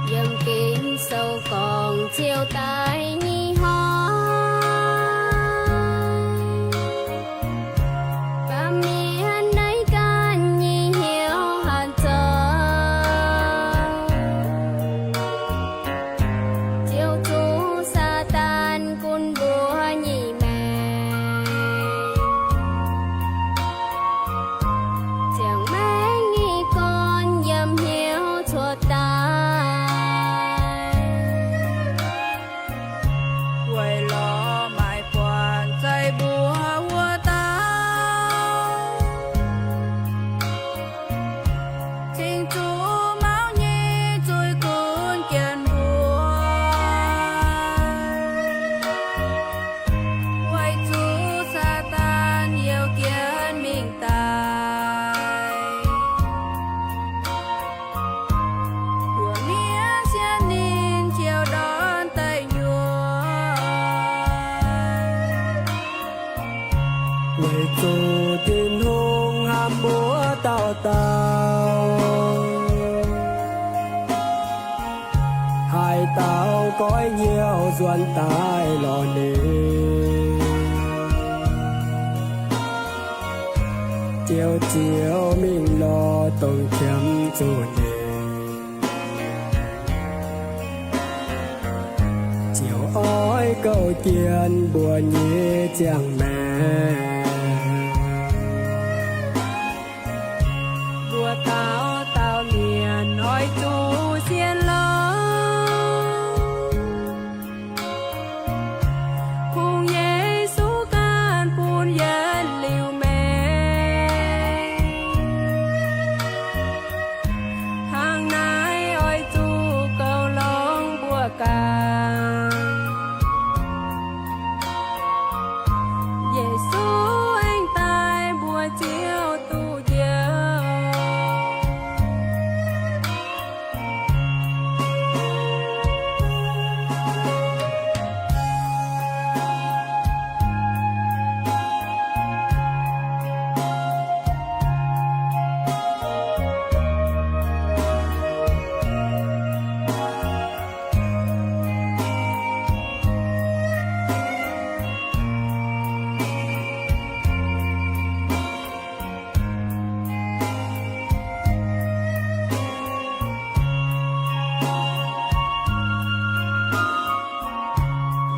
Yiem Ging-Sou gorngv Ziouv daaih nyei hnoi, baamh mienh naaiv ganh nyei hnyouv haaix zoux, Ziouv zuqc Saadaan gunv mbuo nyei maengc, ziangh maengc nyei gorn yiem hnyouv cuotv daaih, weic lorz maaiz buatc zeiv mbuo wuov dauh. Cing-Nzung Mauv nyei zuiz gunv jienv mbuo, weic zuqc Saadaan youh jienv mingh daaih, mbuox mienv sienx ninh ziouc ndortv deic nyuoqc. Weic zuqc Tin-Hungh hnamv mbuo dauh dauh, haaix dauh goiv hnyouv nzuonx daaih lorz ninh. Ziouv, Ziouv mingh lorz dongh qiemx zuqc ninh, ziouc oix gouv jien mbuo nyei ziangh maengc. Mbuo dauh dauh mienh oix zuqc sienx lorz, kungx Yesu ganh bun yietc liuz maengc. Hnangv naaiv oix zuqc goux longx mbuo ganh. Yesu aengx daaih mbuox Ziouv duqv njoux.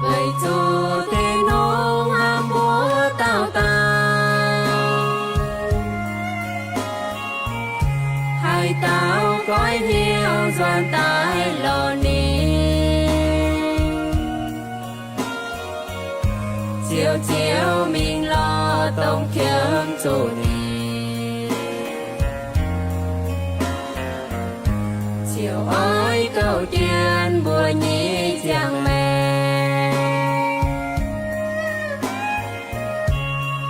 Weic zuqc deix nongx hnamv mbuo dauh dauh, haaix dauh goiv hnyouv nzuonx daaih lorz ninh, ziouc, ziouc mingh lorz dongh qiemx zuqc ninh, ziouc oix gouv jien mbuo nyei ziangh maengc.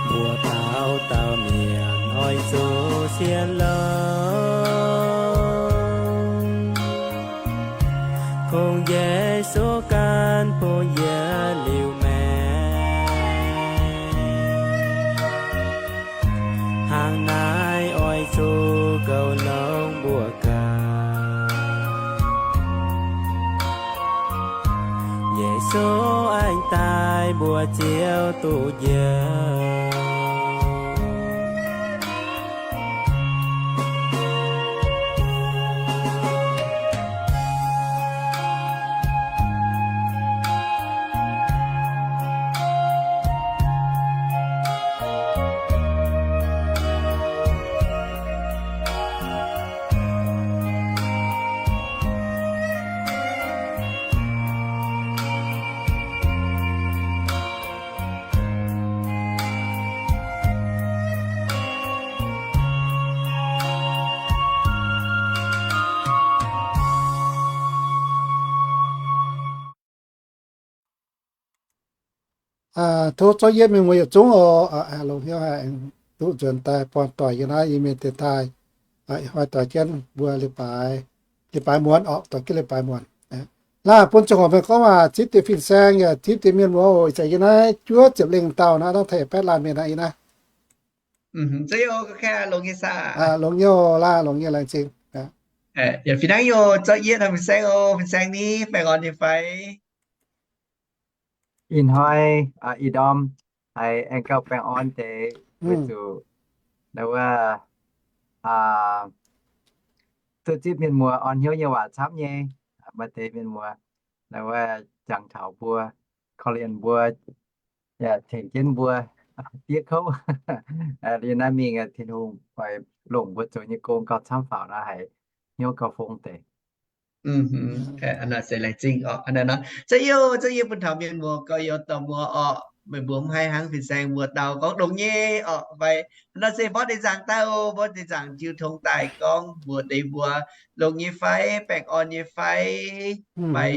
Mbuo dauh dauh mienh oix zuqc sienx lorz, kungx Yesu ganh bun yietc liuz maengc. Hnangv naaiv oix zuqc goux longx mbuo ganh. Yesu aengx daaih mbuox Ziouv duqv njoux. Tov zorqv yietv mienh muoz yietc zungv oc. Longx hnyouv haic, duqv nzuonx daaih buangh doic yiem naaiv Iu-Mienh dienx taaih. Ih hnoi doix jienv mbuo leiz-baaix, leiz-baaix muonz oc, doix jienv leiz-baaix muonz. Laah bun ziangh hoc meih gorngv waac zipv deix fin-saeng yaac zipv deix mienh muoz oc. Ih zanc yie naaiv juov ziepc lengh dauh naaiv, naaiv taux baeqv laanh mienh aqv yie naaiv. Longx nyei laengz zingh. Fih hnangv yie zorqv yietv fin-saeng oc. Fin-saeng ni, baengh orn nyei fai? Ih hnoi ih ndorm haiz aengx gauh baengh orn deix weic zuqc naaiv wuov duqv zipv mienh muoz orn hnyouv nyei waac camv nyei. Maaih deix mienh muoz naaiv wuov jangx taux mbuo, korv-lienh mbuo, yaac tengx jienv mbuo diev kouv. Yiem naaiv mingh Tin-Hungh oix longc mbuo zoux nyei gong gauh camv faaux naaiv haiz hnyouv gauh fong deix. Laengz zingh oc. Za'gengh bun taux mienh muoz gorx youz dorh mbuo oc, meih mbuo mv haih hnangv fin-saeng mbuo dau gorngv longx nyei oc fai. Nor se mborqv deix nzaangc daaih oc, mborqv deix nzaangc jiu tong daaih gorngv mbuox deix mbuo longx nyei fai, baengh orn nyei fai, fai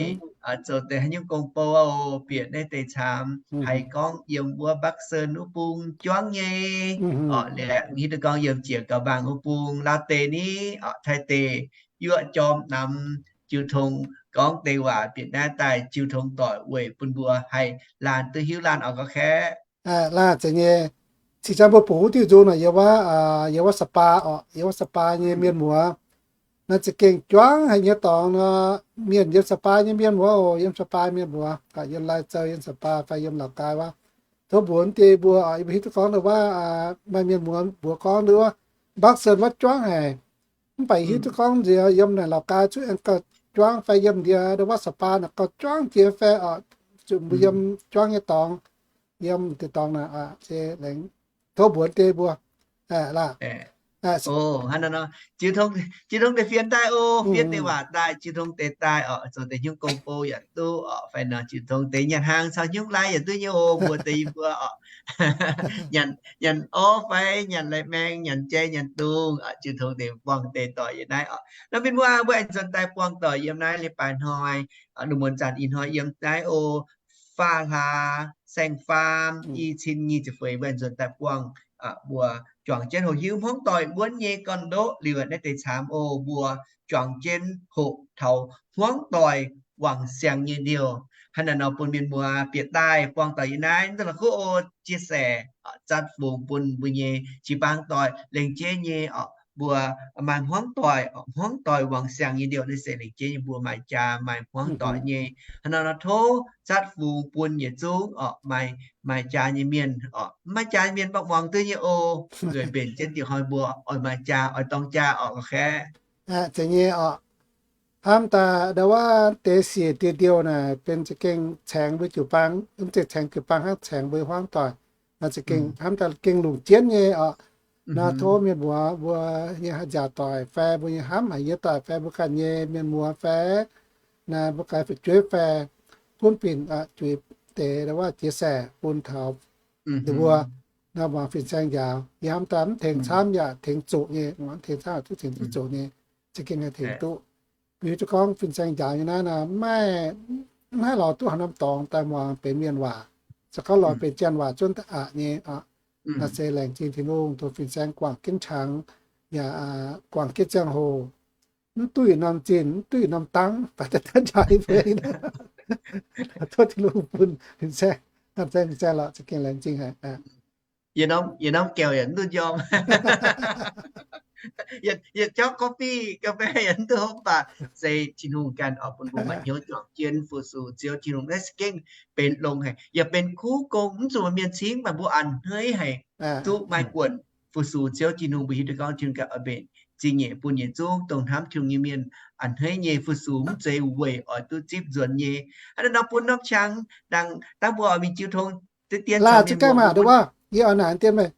zoux deix haaix nyungc gong bou oc, bieqc naaiv deix camv. Haiz gorngv yiem wuov Bắc Sơn wuov bung juangv nyei oc. Liuz hiuv duqv gorngv yiem Jiex Gau Mbaang wuov bung, Laauv deic ni oc, Taiv deic, yuoqv jorm namx jiu tong gorngv deix waac bieqc naaiv daaih jiu tong doic weic bun mbuo haih laanh duqv hiuv laanh oc gorngv kaeqv. Laanh za'gengh nyei, cingx jang mbuo bungx wuov diuh nzung naaic yiem wuov, yiem wuov Sapa oc, yiem wuov Sapa nyei mienh muoz. Naaiv za'gengh juangv haic nyei dorngx nor, mienh yiem Sapa nyei mienh muoz oc, yiem Sapa mienh muoz, yiem Lai Châu, yiem Sapa fai yiem Lào Cai wuov, Tov mbuox deix mbuo, yie mbuo hiuv duqv gorngv ndau wuov maaih mienh muoz mbuox gorngv ndau wuov Bắc Sơn wuov juangv haic. Mv baac hiuv duqv gorngv nziex yiem naaic Lào Cai zuqc aengx gauh juangv fai yiem ndiev ndau wuov Sapa naaic gauh juangv jiex fai oc, zuqc mbuo yiem juangv nyei dorngx, yiem deix dorngx naaic se laengz tov mbuox deix mbuo laac. Jiu Tong deix fien daaih oc, fien deix waac daaih, Jiu Tong deix daaih oc, zoux deix hnyouv gong bou yaac duqv oc, fai nor Jiu Tong deix nyanc hnaangx caux hnyouv lai yaac duqv nyei oc, mbuox deix yie mbuo oc. Nyanc orv fai nyanc lai-maeng, nyanc jai nyanc dungz, Jiu Tong deix buangh deix doic yiem naaiv oc. Nor mienh muoz, mbuo aengx nzuonx daaih buangh doic yiem naaiv leiz-baaix hnoi, lungh muonz zanc ih hnoi yiem naaiv oc, faah hlaax saeng-faam i cin nyic ziepc feix, mbuo aengx nzuonx daaih buangh mbuo juangc jienv hoc hiuv hmuangv doic wuonv nyei gorn-ndoqv liuz naaiv deix camv oc, mbuo juangc jienv hoqc taux hmuangv doic wangc siangx nyei ndiouh. Hnangv naaiv nor bun mienh muoz bieqc daaih buangh doic yiem naaiv, mv dungx la'kuqv oc, chia sẻ, zatv fungx bun mbuo nyei jiu-baang doic, lengc jeiv nyei oc, mbuo maaih hmuangv doic, hmuangv doic wangc siangx nyei ndiouh naaiv se lengc jeiv nyei, mbuo maaih jaa maaih hmuangv doic nyei. Hnangv naaiv nor tov zatv fungx bun yietc zungv oc, maaih, maaih jaa nyei mienh oc, mv maaih jaa nyei mienh mv baac muangx duqv nyei oc, nzueic mbenc jienv diuh hnoi mbuo oix maaih jaa, oix dorng jaa oc, oc, kaaeqv. Zeiz nyei oc. Hnamv daaih ndau wuov deix siec diuh ndiouh naaic benx za'gengh caengx mbuo jiu-baang, mv zeiz caengx jiu-baang hnangv, caengx mbuo hmuangv doic. Naaiv za'gengh hnamv daaih gengh lungh jienv nyei oc. Naaiv tov mienh muoz mbuo nyei njaaux doic fai mbuo nyei hnamv haic nyei doic fai mbuo ganh nyei mienh muoz fai naaiv mbuo gaaix fu'jueiv fai gunv binc juix deix ndau wuov chia sẻ bun taux ninh mbuo nor muangx fin-saeng njaaux. Yie hnamv daaih mv tengx camv yaac tengx zuqc nyei, muangx tengx camv yaac duqv tengx duqv zuqc nyei, za'gengh haih tengx duqv. Mbuo hiuv duqv gorngv fin-saeng njaaux nyei naaiv, mv haih lorz duqv haaix norm dorngx daaih muangx benx mienh waac. Se gorngv lorz benx janx waac zuonv da'aqc nyei oc. Naaiv se laengz zingh Tin-Hungh tov fin-saeng guangc jienv qangx, yaac guangc jienv ziangh hoc, mv duqv yietc norm zinh, mv duqv yietc norm dangv, baac daaih njaaux mbuo. Tov Tin-Hungh bun fin-saeng, fin-saeng lorqc, za'gengh laengz zingh haic. Yietc norm, yietc norm gauh yaac mv duqv njormh. Yietc, yietc jauv coffee, ga'fei yaac mv duqv hopv, mv baac se Tin-Hungh ganh oix bun mbuo maaih hnyouv juangc jienv fu-sux Ziouv Tin-Hungh. Naaiv se gengh benx longx haic, yaac benx kuv gong, mv zuqc mienh cingv, mv baac mbuo a'hneiv haic, duqv maaih buonc fu-sux Ziouv Tin-Hungh. Mbuo hiuv duqv gorngv Tin-Hungh ganh oix mbenc zingh nyeic bun yietc zungv dongh hnamv Tin-Hungh nyei mienh a'hneiv nyei fu-sux, mv zeiz weic oix duqv zipv nzuonx nyei. Hnangv naaiv nor bun norm qangx dangh dangh mbuo oix mingh jiu tong deix dien caux mienh muoz mbuo bun. Yie oix naaic dien meih,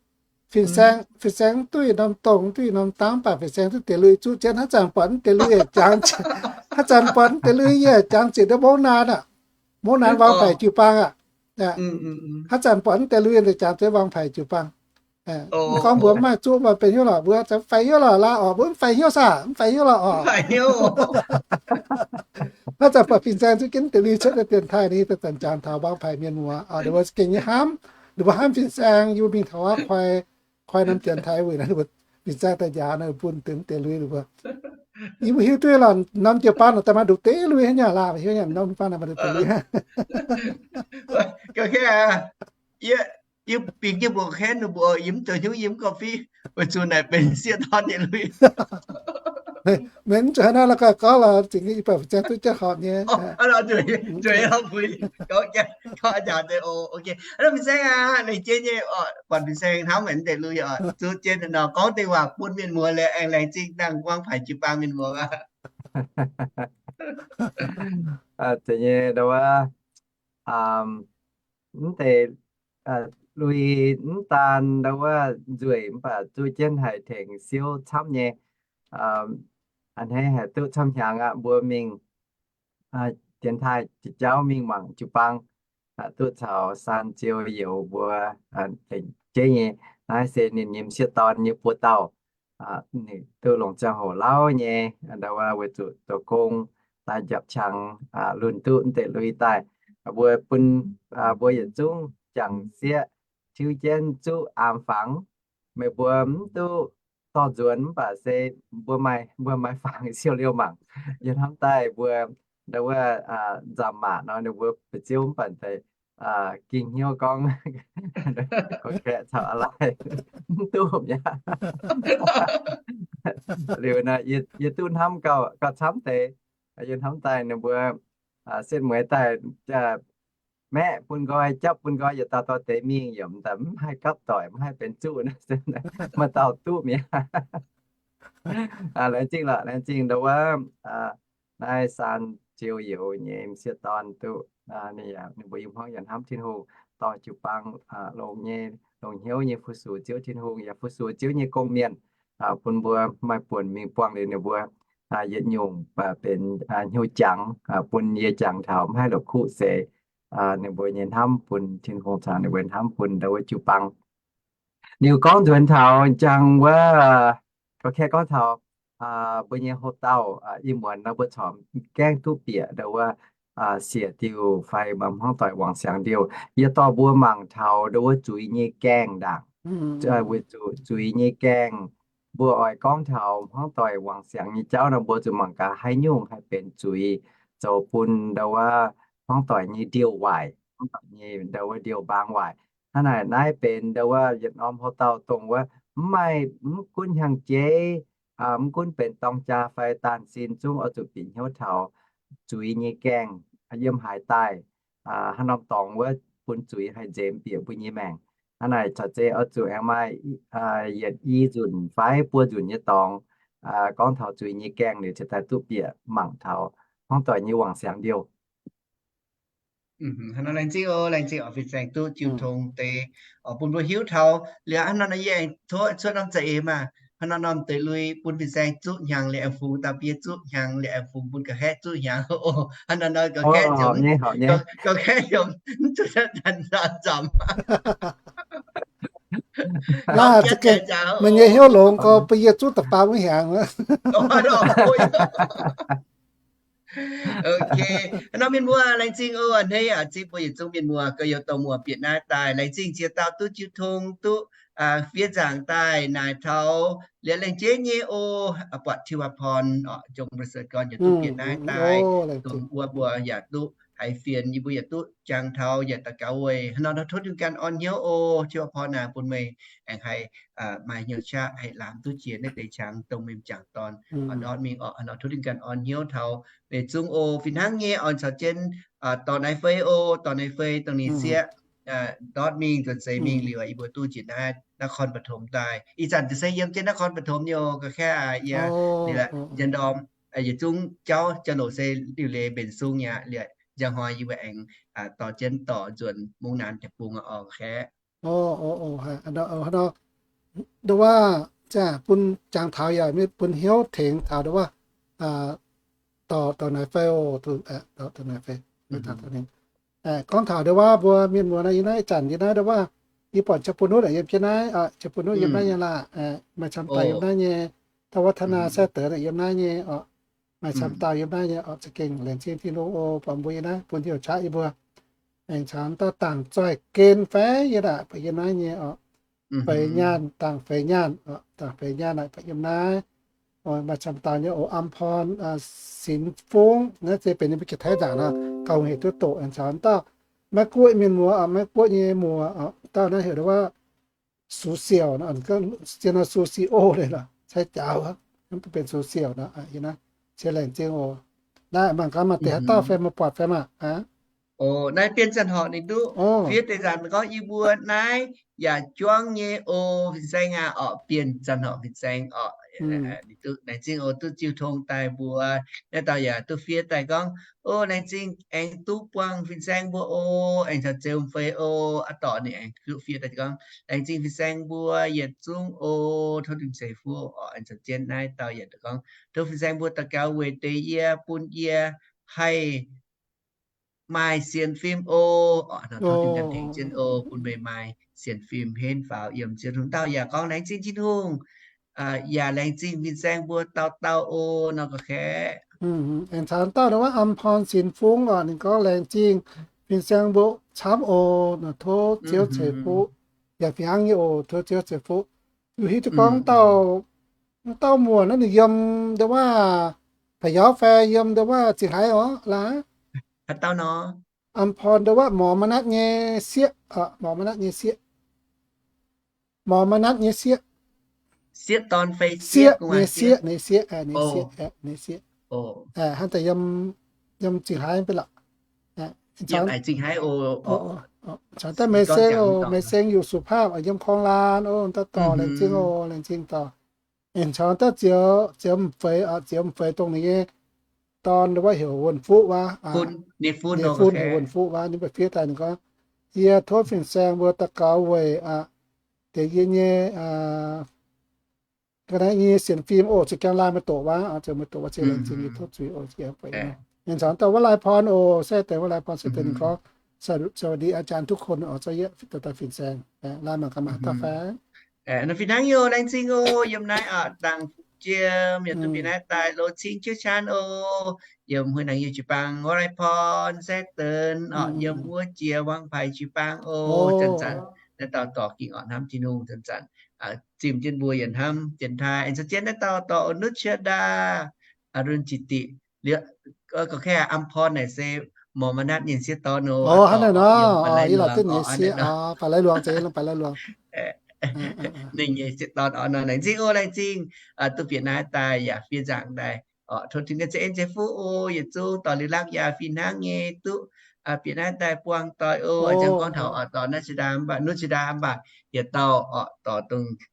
fin-saeng, fin-saeng mv duqv yietc norm dongh, mv duqv yietc norm dangv, mv baac fin-saeng duqv deix lui zuqv jienv. Haaix zanc buatc mv deix lui yaac jangx, haaix zanc buatc mv deix lui yaac jangx ziqc ndau mouv naan aqv. Mouv naan wangc paic jiu-baang aqv. Haaix zanc buatc mv deix lui yaac jangx ziqc wangc paic jiu-baang. Gorngv mbuo mv maaih zuqv mbuo benx hnyouv lorqc, mbuo mv faix hnyouv lorqc laaix oc, mbuo mv faix hnyouv saah, mv faix hnyouv lorqc oc. Haaix zanc buatc fin-saeng zuqv jienv deix lui cuotv daaih dienx taaih ni, daaih zanc jangx taux wangc paic mienh muoz oc, ninh mbuo za'gengh nyei hnamv, ninh mbuo hnamv fin-saeng, yie mbuo mingh taux wuov koi, koi norm dienx taaih wuic naaiv, ninh mbuo fin-saeng daaih njaaux naaiv bun deix mv deix lui ninh mbuo. Yie mbuo hiuv duqv lorqc, norm jiu-baang naaic daaih maaih nduqc deix lui hnangv nyei laah, hiuv nyei norm jiu-baang naaic maaih nduqc deix lui. Yie bingx jienv mbuo kengx ninh mbuo yie mv zoux hnyouv yie mv gauh fiv, weic zuqc naaic benx sieqv dorn nyei lui. Meih mv zuqc hnangv naaiv la'guaih gorngv lorqc, zingh nyei yie buatc fin-saeng duqv jienv horpc nyei. Gorngv njaaux deix oc, fin-saeng aac, lengc jeiv nyei oc, buatc fin-saeng hnamv haic mv deix lui oc, zuqv jienv nor gorngv deix waac bun mienh muoz liuz aengx laengz zingh dangh wangc paic jiu-baang mienh muoz aqv. Zeiz nyei ndau wuov, mv deix lui mv daan ndau wuov nzueic mv baac zuqv jienv haih tengx siouv camv nyei. A'hneiv haih duqv camv hnyangx aqv, mbuo mingh dienx taaih jauv mingh mangc jiu-baang, duqv caux saan ziou youz mbuo lengc jeiv nyei. Naaiv se ninh nyei m'sieqv dorn nyei buoz-dauh, ninh duqv longc ziangh hoc lauh nyei, ndau wuov weic zuqc zoux gong daaih njapc qangx, lunh duqv mv deix lui daaih. Mbuo bun mbuo yietc zungv jangx sieqv tiuv jienv zuqv aam fangx. Meih mbuo mv duqv dorh nzuonx mv baac se mbuo maaih, mbuo maaih fangx siou liouh mangc. Yie hnamv daaih mbuo ndau wuov nzamc maac nor ninh mbuo ba'ziouv mv baac deix ging hnyouv gorngv gorngv kaeqv caux a'laaih mv duqv mi'aqv. Liuz nor yie duqv hnamv gauh, gauh camv deix. Yie hnamv daaih ninh mbuo setv mueiz daaih maeqv bun nqoi, japv bun nqoi, yietc dauh dorh deix mingh, yaac mv haih gapv doic, mv haih benx zuqv. Maaih dauh duqv mi'aqv. Laengz zingh lorqc, laengz zingh ndau wuov, naaiv Saan Ziou Youz nyei m'sieqv dorn duqv, ninh mbuo i hmuangv yaac hnamv Tin-Hungh, dorh jiu-baang longx nyei, longx hnyouv nyei fu-sux Ziouv Tin-Hungh, yaac fu-sux Ziouv nyei gong-mienh, bun mbuo maaih buonc mingh buangh liuz ninh mbuo yietc nyungc benx hnyouv jangx, bun yie jangx taux mv haih la'kuqv seix. Ninh mbuo nyei hnamv bun Tin-Hungh caux ninh mbuo hnamv bun ndau wuov jiu-baang. Liuz gorngv nzuonx taux jangx wuov, ga'kaeqv gorngv taux mbuo nyei houx-dauh ih muonz nor mbuo corc gaengh duqv bieqc ndau wuov siec diuh fai maaih hmuangv doic wangc siangx diuh. Yie dorh mbuo mangc taux ndau wuov zuiz nyei gaengh ndaangc. Weic zuqc zuiz nyei gaengh, mbuo oix gorngv taux hmuangv doic wangc siangx nyei jauv nor, mbuo zuqc mangc gaax haaix nyungc haih benx zuiz zoux bun ndau wuov hmuangv doic nyei ndiouh waaic, hmuangv doic nyei ndau wuov ndiouh mbaang waaic. Hnangv naaic naaiv benx ndau wuov yietc norm houx-dauh dongh wuov mv maaih, mv gunv hnyangx-jeiv, mv gunv benx dorng jaa fai daanh sin zungv oix zuqc bieqc hnyouv taux zuiz nyei gaengh yiem haaix daaih, haaix norm dorngx wuov bun zuiz haih nzemx bieqc mbuo nyei maengc. Hnangv naaic caux zeiz oix zuqc aengx maaih yietc i nzunc fai buo nzunc nyei dorngx gorngv taux zuiz nyei gaengh liuz cingx daaih duqv bieqc mangc taux hmuangv doic nyei wangc siangx ndiouh. Hnangv nor laengz zingh oc, laengz zingh oc, fin-saeng duqv jiu tong deix oc, bun mbuo hiuv taux liuz hnangv nor yie aengx tov cuotv norm za'eix maah, hnangv nor norm deix lui bun fin-saeng zuqv hnyangx liuz aengx fungx dauh biei zuqv hnyangx liuz aengx fungx bun ga'kaeqv zuqv hnyangx oc. Hnangv nor nor ga'kaeqv ziouc, ga'kaeqv ziouc mv zuqc daaih nzamc. Meih nyei hnyouv longx gorx, bun yie zuqv da'faam wuov hnyangx. Ok, hnangv nor mienh muoz laengz zingh oc, a'hneiv aqv, zingh mbuo yietc zungv mienh muoz gauh youz dongh muoz bieqc naaiv daaih. Laengz zingh ziex dauh duqv jiu tong duqv fiev nzaangc daaih naaic taux liuz laengz jeiv nyei oc, buatc Tiuv Aa Porn oc, jong mbuo se gorn yaac duqv bieqc naaiv daaih, dongh wuov mbuo yaac duqv haiz fienx, yie mbuo yaac duqv jangx taux yaac daux gaux weic. Hnangv nor tov Tin-Hungh ganh orn hnyouv oc, Tiuv Aa Porn naaic bun meih aengx haih maaih hnyouv qaqv haih lamz duqv jiex naaiv deix qangx dongh meih m'jangc dorn ndortv mingh oc. Hnangv nor tov Tin-Hungh ganh orn hnyouv taux meih zungv oc. Fih hnangv nyei oc, caux jienv dorh naaiv fei oc, dorh naaiv fei dongh ninh sieqv ndortv mingh nzuonx seix mingh liuz, yie mbuo duqv njiec naaiv นครปฐม daaih. Ih zanc se yiem jienv นครปฐม nyei oc, ga'kaeqv aqv, yie liuz njien-ndorm yietc zungv jauv jauv-louc se liuc leiz mbenc sung mi'aqv. Liuz njang hnoi yie mbuo aengx dorh jienv dorh nzuonx mungv naanc deic-bung oc, ga'kaeqv. Ndau wuov, bun jangx taux yaac bun hnyouv tengx taux ndau wuov, dorh naaiv fei oc, dorh naaiv fei. Gorngv taux ndau wuov mbuo mienh muoz naaiv, yie naaiv ih zanc yie naaiv ndau wuov, yie buatc Jaa-bun-nutv yiem jienv naaiv, Jaa-bun-nutv yiem naaiv nyei laah, maaih camv daaih yiem naaiv nyei, dauh wuov ธนา Sai Deix yiem naaiv nyei oc. Maaih camv dauh yiem naaiv nyei oc. Za'gengh laengz zingh Tin-Hungh oc, buatc mbuo yiem naaiv bun hnyouv qaqv yie mbuo aengx caux dauh dangc zoih gen fai yie naaic buatc yiem naaiv nyei oc. Feix nyaanh, dangc feix nyaanh oc, dangc feix nyaanh naaic buatc yiem naaiv. Maaih camv dauh nyei oc, อำพร Sinx Fungx, naaiv se benx ninh mbuo jiex Taiv nzaangc nor, gauh hec duqv doqc aengx caux dauh Meiv-Guoqv mienh muoz oc, Meiv-Guoqv nyei muoz oc, dauh naaiv heuc wuov Sux Siouc nor, zien nor Sux Siouc leiz lorqc, cai jaax wuov, mv benx Sux Siouc nor, yie naaiv se laengz zingh oc. Naaiv mangc gaax maaih deix haaix dauh fai maaih buatc fai maah. Naaiv Bienh Zanc Horc ninh duqv fiev deix nzaangc gorngv yie mbuo naaiv yaac juangv nyei oc, fin-saeng aac, orqc, Bienh Zanc Horc fin-saeng orqc. Ninh duqv laengz zingh oc, duqv jiu tong daaih mbuox naaiv dauh yaac duqv fiev daaih gorngv, o, laengz zingh aengx duqv buangh fin-saeng mbuo oc, aengx caux Zeux Fei oc. Aa dorc ninh aengx duqv fiev daaih gorngv, laengz zingh fin-saeng mbuo yietc zungv oc, tov ninh ceix fuqv oc. Aengx caux jienv naaiv dauh yaac gorngv, tov fin-saeng mbuo daux gaux weic deix yie, bun yie haih maaih sienx fim oc. Tov Tin-Hungh ganh tengx jienv oc, bun meih maaih sienx fim henv faaux yiem Ziouv Tin-Hungh. Dauh yaac gorngv, laengz zingh Tin-Hungh, yaac laengz zingh fin-saeng mbuo dauh dauh oc, nor ga'kaeqv. Aengx caux dauh wuov อำพร Sinx Fungx oc, ninh gorngv, laengz zingh fin-saeng mbuo camv oc, tov Ziouv ceix fuqv. Yaac fih hnangv nyei oc, tov Ziouv ceix fuqv. Yie hiuv duqv gorngv dauh, dauh muoc naaiv ninh yiem ndau wuov, Pa'yauv fai yiem ndau wuov Zingh Haaix oc, laaix. อำพร ndau wuov Morc Ma'natv nyei sieqv, Morc Ma'natv nyei sieqv. Morc Ma'natv nyei sieqv. Sieqv nyei sieqv, nyei sieqv, nyei sieqv. Hnangv daaih yiem Zingh Haaix mv bei lorqc. Caux daaih Meix Seng oc, Meix Seng Youc Suqv Paapv yiem Korng Laan oc, daaih dorh laengz zingh oc, laengz zingh dorh. Aengx caux daaih Zioux, Zioux M'Feix oc, Zioux M'Feix dongh ninh nyei dorn wuov heuc Wuonh Fuqv wuov, ninh fun heuc Wuonh Fuqv wuov, ninh mbuo fiev daaih ninh gorngv, yie tov fin-saeng mbuo daux gaux weic aqv, deix yie nyei ga'naaiv nyei sienx fim oc, za'gengh laanh meih doqc wuov, oc, za'gengh meih doqc wuov, za'gengh laengz zingh yie tov zuiz oc. Aengx caux daaih Wuov Lai Porn oc, se deix Wuov Lai Porn se deix ninh gorngv, สวัสดีอาจารย์ทุกคน oc, zorqv yie daaih fin-saeng, laanh mangc gaax maaih haaix dauh fai. Fih hnangv nyei oc, laengz zingh oc. Yiem naaiv oc, dangh Fungx Jiem yaac duqv bieqc naaiv daaih, Loz Cing Qiex Caan oc. Yiem Huin Nangx nyei jiu-baang Wuov Lai Porn, se deix oc, yiem wuov jiex Wang Paic jiu-baang oc. Zanc-zanc naaiv dauh dorh ging oc, hnamv Tin-Hungh zanc-zanc zimh jienv mbuo yietc hnamv dienx taaih. Aengx caux jienv naaiv dauh dorh Nuqv Qiex Ndaa, Aaron Citi, liuz, ga'kei Am Porn naaic se morz maaih natv nyei sieqv dorn oc. Hnangv naaic nor, yie laaix duqv nyei sieqv, baac lai luangc, za'gengh baac lai luangc. Ninh nyei sieqv dorn oc, nor laengz zingh oc, laengz zingh duqv bieqc naaiv daaih yaac fiev nzaangc daaih oc. Tov Tin-Hungh ganh ceix en ceix fuqv oc. Yietc zungv dorh liuz lakv yaac fih hnangv nyei duqv bieqc naaiv daaih buangh doic oc. A'jang gorngv taux oc, dorh Nuqv Qiex Ndaa mv baac, Nuqv Qiex Ndaa mv baac, yietc dauh oc, dorh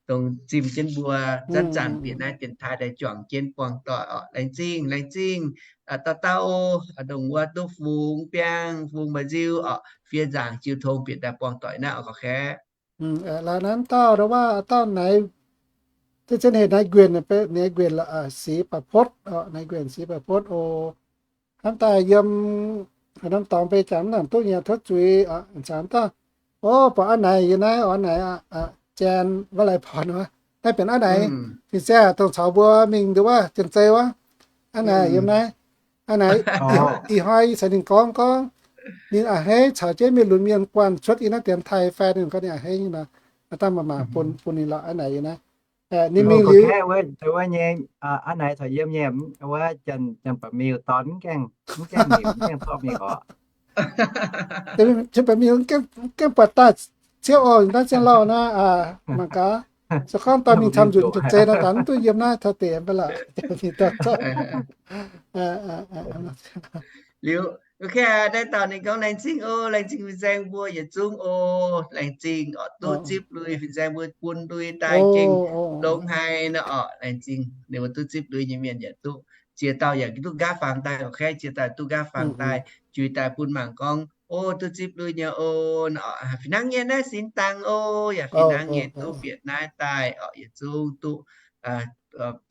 dongh zimh jienv mbuo zanc-zanc bieqc naaiv dienx taaih daaih juangc jienv buangh doic oc. Laengz zingh, laengz zingh. Dauh dauh oc, dongh wuov duqv fungx biangh fungx mba'nziu oc, fiev nzaangc jiu tong bieqc daaih buangh doic naaiv oc, ga'kei. Laaix naaiv dauh, dauh waac dauh naaiv, zien-zien heuc naaiv Nquenc, naaiv Nquenc, Six Baac Potv, naaiv Nquenc Six Baac Potv oc. Hnamv daaih yiem haaix norm dorngx beiv jangx mv nangc duqv nyei, tov zuiz. Caux dauh, o, buatc a'naaic yiem naaiv, o, a'naaic, Janx Wuov Lai Porn wuov, naaiv benx a'naaic fin-saeng dongh caux mbuo mingh nduov wuov janx-zei wuov. A'naaic yiem naaiv. A'naaic, ih hnoi yie caux ninh gorngv gorngv, ninh a'hneiv caux jienv mienh lunx mienh guanh cuotv yiem naaiv dienx taaih fai, ninh gorngv ninh a'hneiv nyei nor, dangh maaih mangc bun ninh lorqc. A'naaic yiem naaiv, ninh mingh liuz, wuov nyei, a'naaic caux yiem nyei, wuov janx-ba'miuh dorn mv gaengh, mv gaengh mingh, mv gaengh zorqv mingh oc. Janx-ba'miuh mv gaengh buatc daaih ciouv oc, naaiv zien lauh naaiv, mangc gaax. Se gorngv dorh mingh camv nzunc nzunc zei nor, dangh mv duqv yiem naaiv taux deix mv baac lorqc. Liuz, naaiv dauh ninh gorngv, laengz zingh oc, laengz zingh fin-saeng mbuo yietc zungv oc, laengz zingh oc, duqv zipv lui fin-saeng mbuo bun lui daaih gengh longx haic nor oc, laengz zingh ninh mbuo duqv zipv lui nyei mienh yaac duqv, ziex dauh yaac duqv nqaapv fangx daaih, ga'kei ziex dauh duqv nqaapv fangx daaih, juix daaih bun mangc gorngv, o, duqv zipv lui nyei oc, fih hnangv nyei naaiv sin dangh oc, yaac fih hnangv nyei duqv bieqc naaiv daaih oc, yietc zungv duqv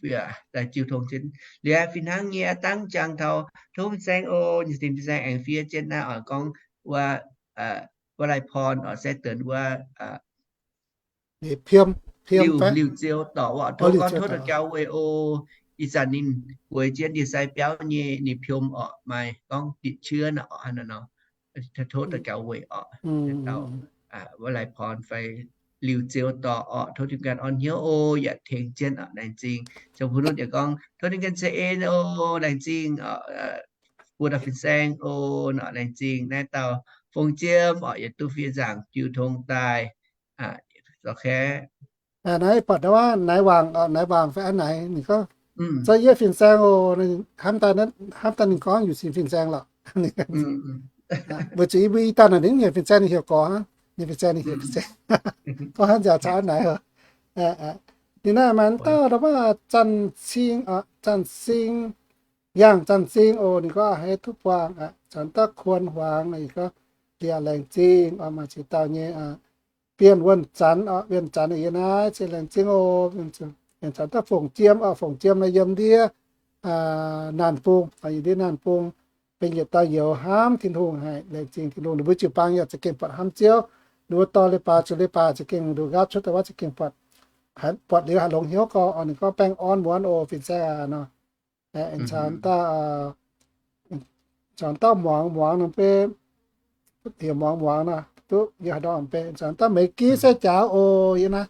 bieqc daaih jiu tong jienv. Liuz fih hnangv nyei dangv jangx taux tov fin-saeng oc, nyei fin-saeng aengx fiev jienv naaiv oc, gorngv wuov, wuov Lai Porn oc, se deix wuov liuz, liuz ziou dorc oc, tov gorngv tov daux gaux weic oc. Ih zanc ninh bueix jienv ndie-sai biauv nyei ninh piom oc, maaih gorngv ติดเชื้อ nor oc, hnangv naaiv nor. Tov daux gaux weic oc. Wuov Lai Porn fai liuz ziou dorc oc, tov Tin-Hungh ganh orn hnyouv oc, yaac tengx jienv oc, laengz zingh. Ziouc mbuo nutv yaac gorngv tov Tin-Hungh ganh ceix en oc, laengz zingh oc. Buo dauh fin-saeng oc, nor laengz zingh naaiv dauh Fongc Jiem oc, yietc duqv fiev nzaangc jiu tong daaih. Naaiv buatc naaiv waac, naaiv waac fai a'naaic ninh gorngv, zorqv yie fin-saeng oc, hnamv daaih ninh gorngv yuc sin fin-saeng lorqc. Weic zuqc yie mbuo i dauh naaic ninh nyei fin-saeng ninh heuc gorx, ninh fin-saeng ninh heuc fin-saeng, gorngv hnangv nziaauc caux a'naaic. Ninh naaiv maaih dauh, dauh waac Zanc Sing, Zanc Sing, Yangh Zanc Sing oc, ninh gorngv a'hneiv duqv buangh, caux dauh Kuon Huangx, ninh gorngv, yaac laengz zingh oc, maaih ziex dauh nyei. Bienh Wuonh Zanc oc, Wuonh Zanc yiem naaiv, se laengz zingh oc. Caux dauh Fongc Jiem oc, Fongc Jiem naaiv yiem ndiev Naanh Bung, yiem ndiev Naanh Bung, benx yietc dauh youz hnamv Tin-Hungh haic, laengz zingh Tin-Hungh. Ninh mbuo jiu-baang yaac za'gengh buatc hnamv Ziouv. Ninh mbuo dorh leiz-baaix zuqc leiz-baaix za'gengh nduqc nqaapv cuotv daaih wuov za'gengh buatc, buatc liuz haih longx hnyouv gorx oc. Ninh gorngv baengh orn muonz oc, fin-saeng aac nor. Caux dauh, caux dauh Muangz, Muangz norm beiv, heuc Muangz, Muangz nor, duqv yiem haaix ndorm beiv. Caux dauh Meiz Giv se jaax oc, yiem naaiv,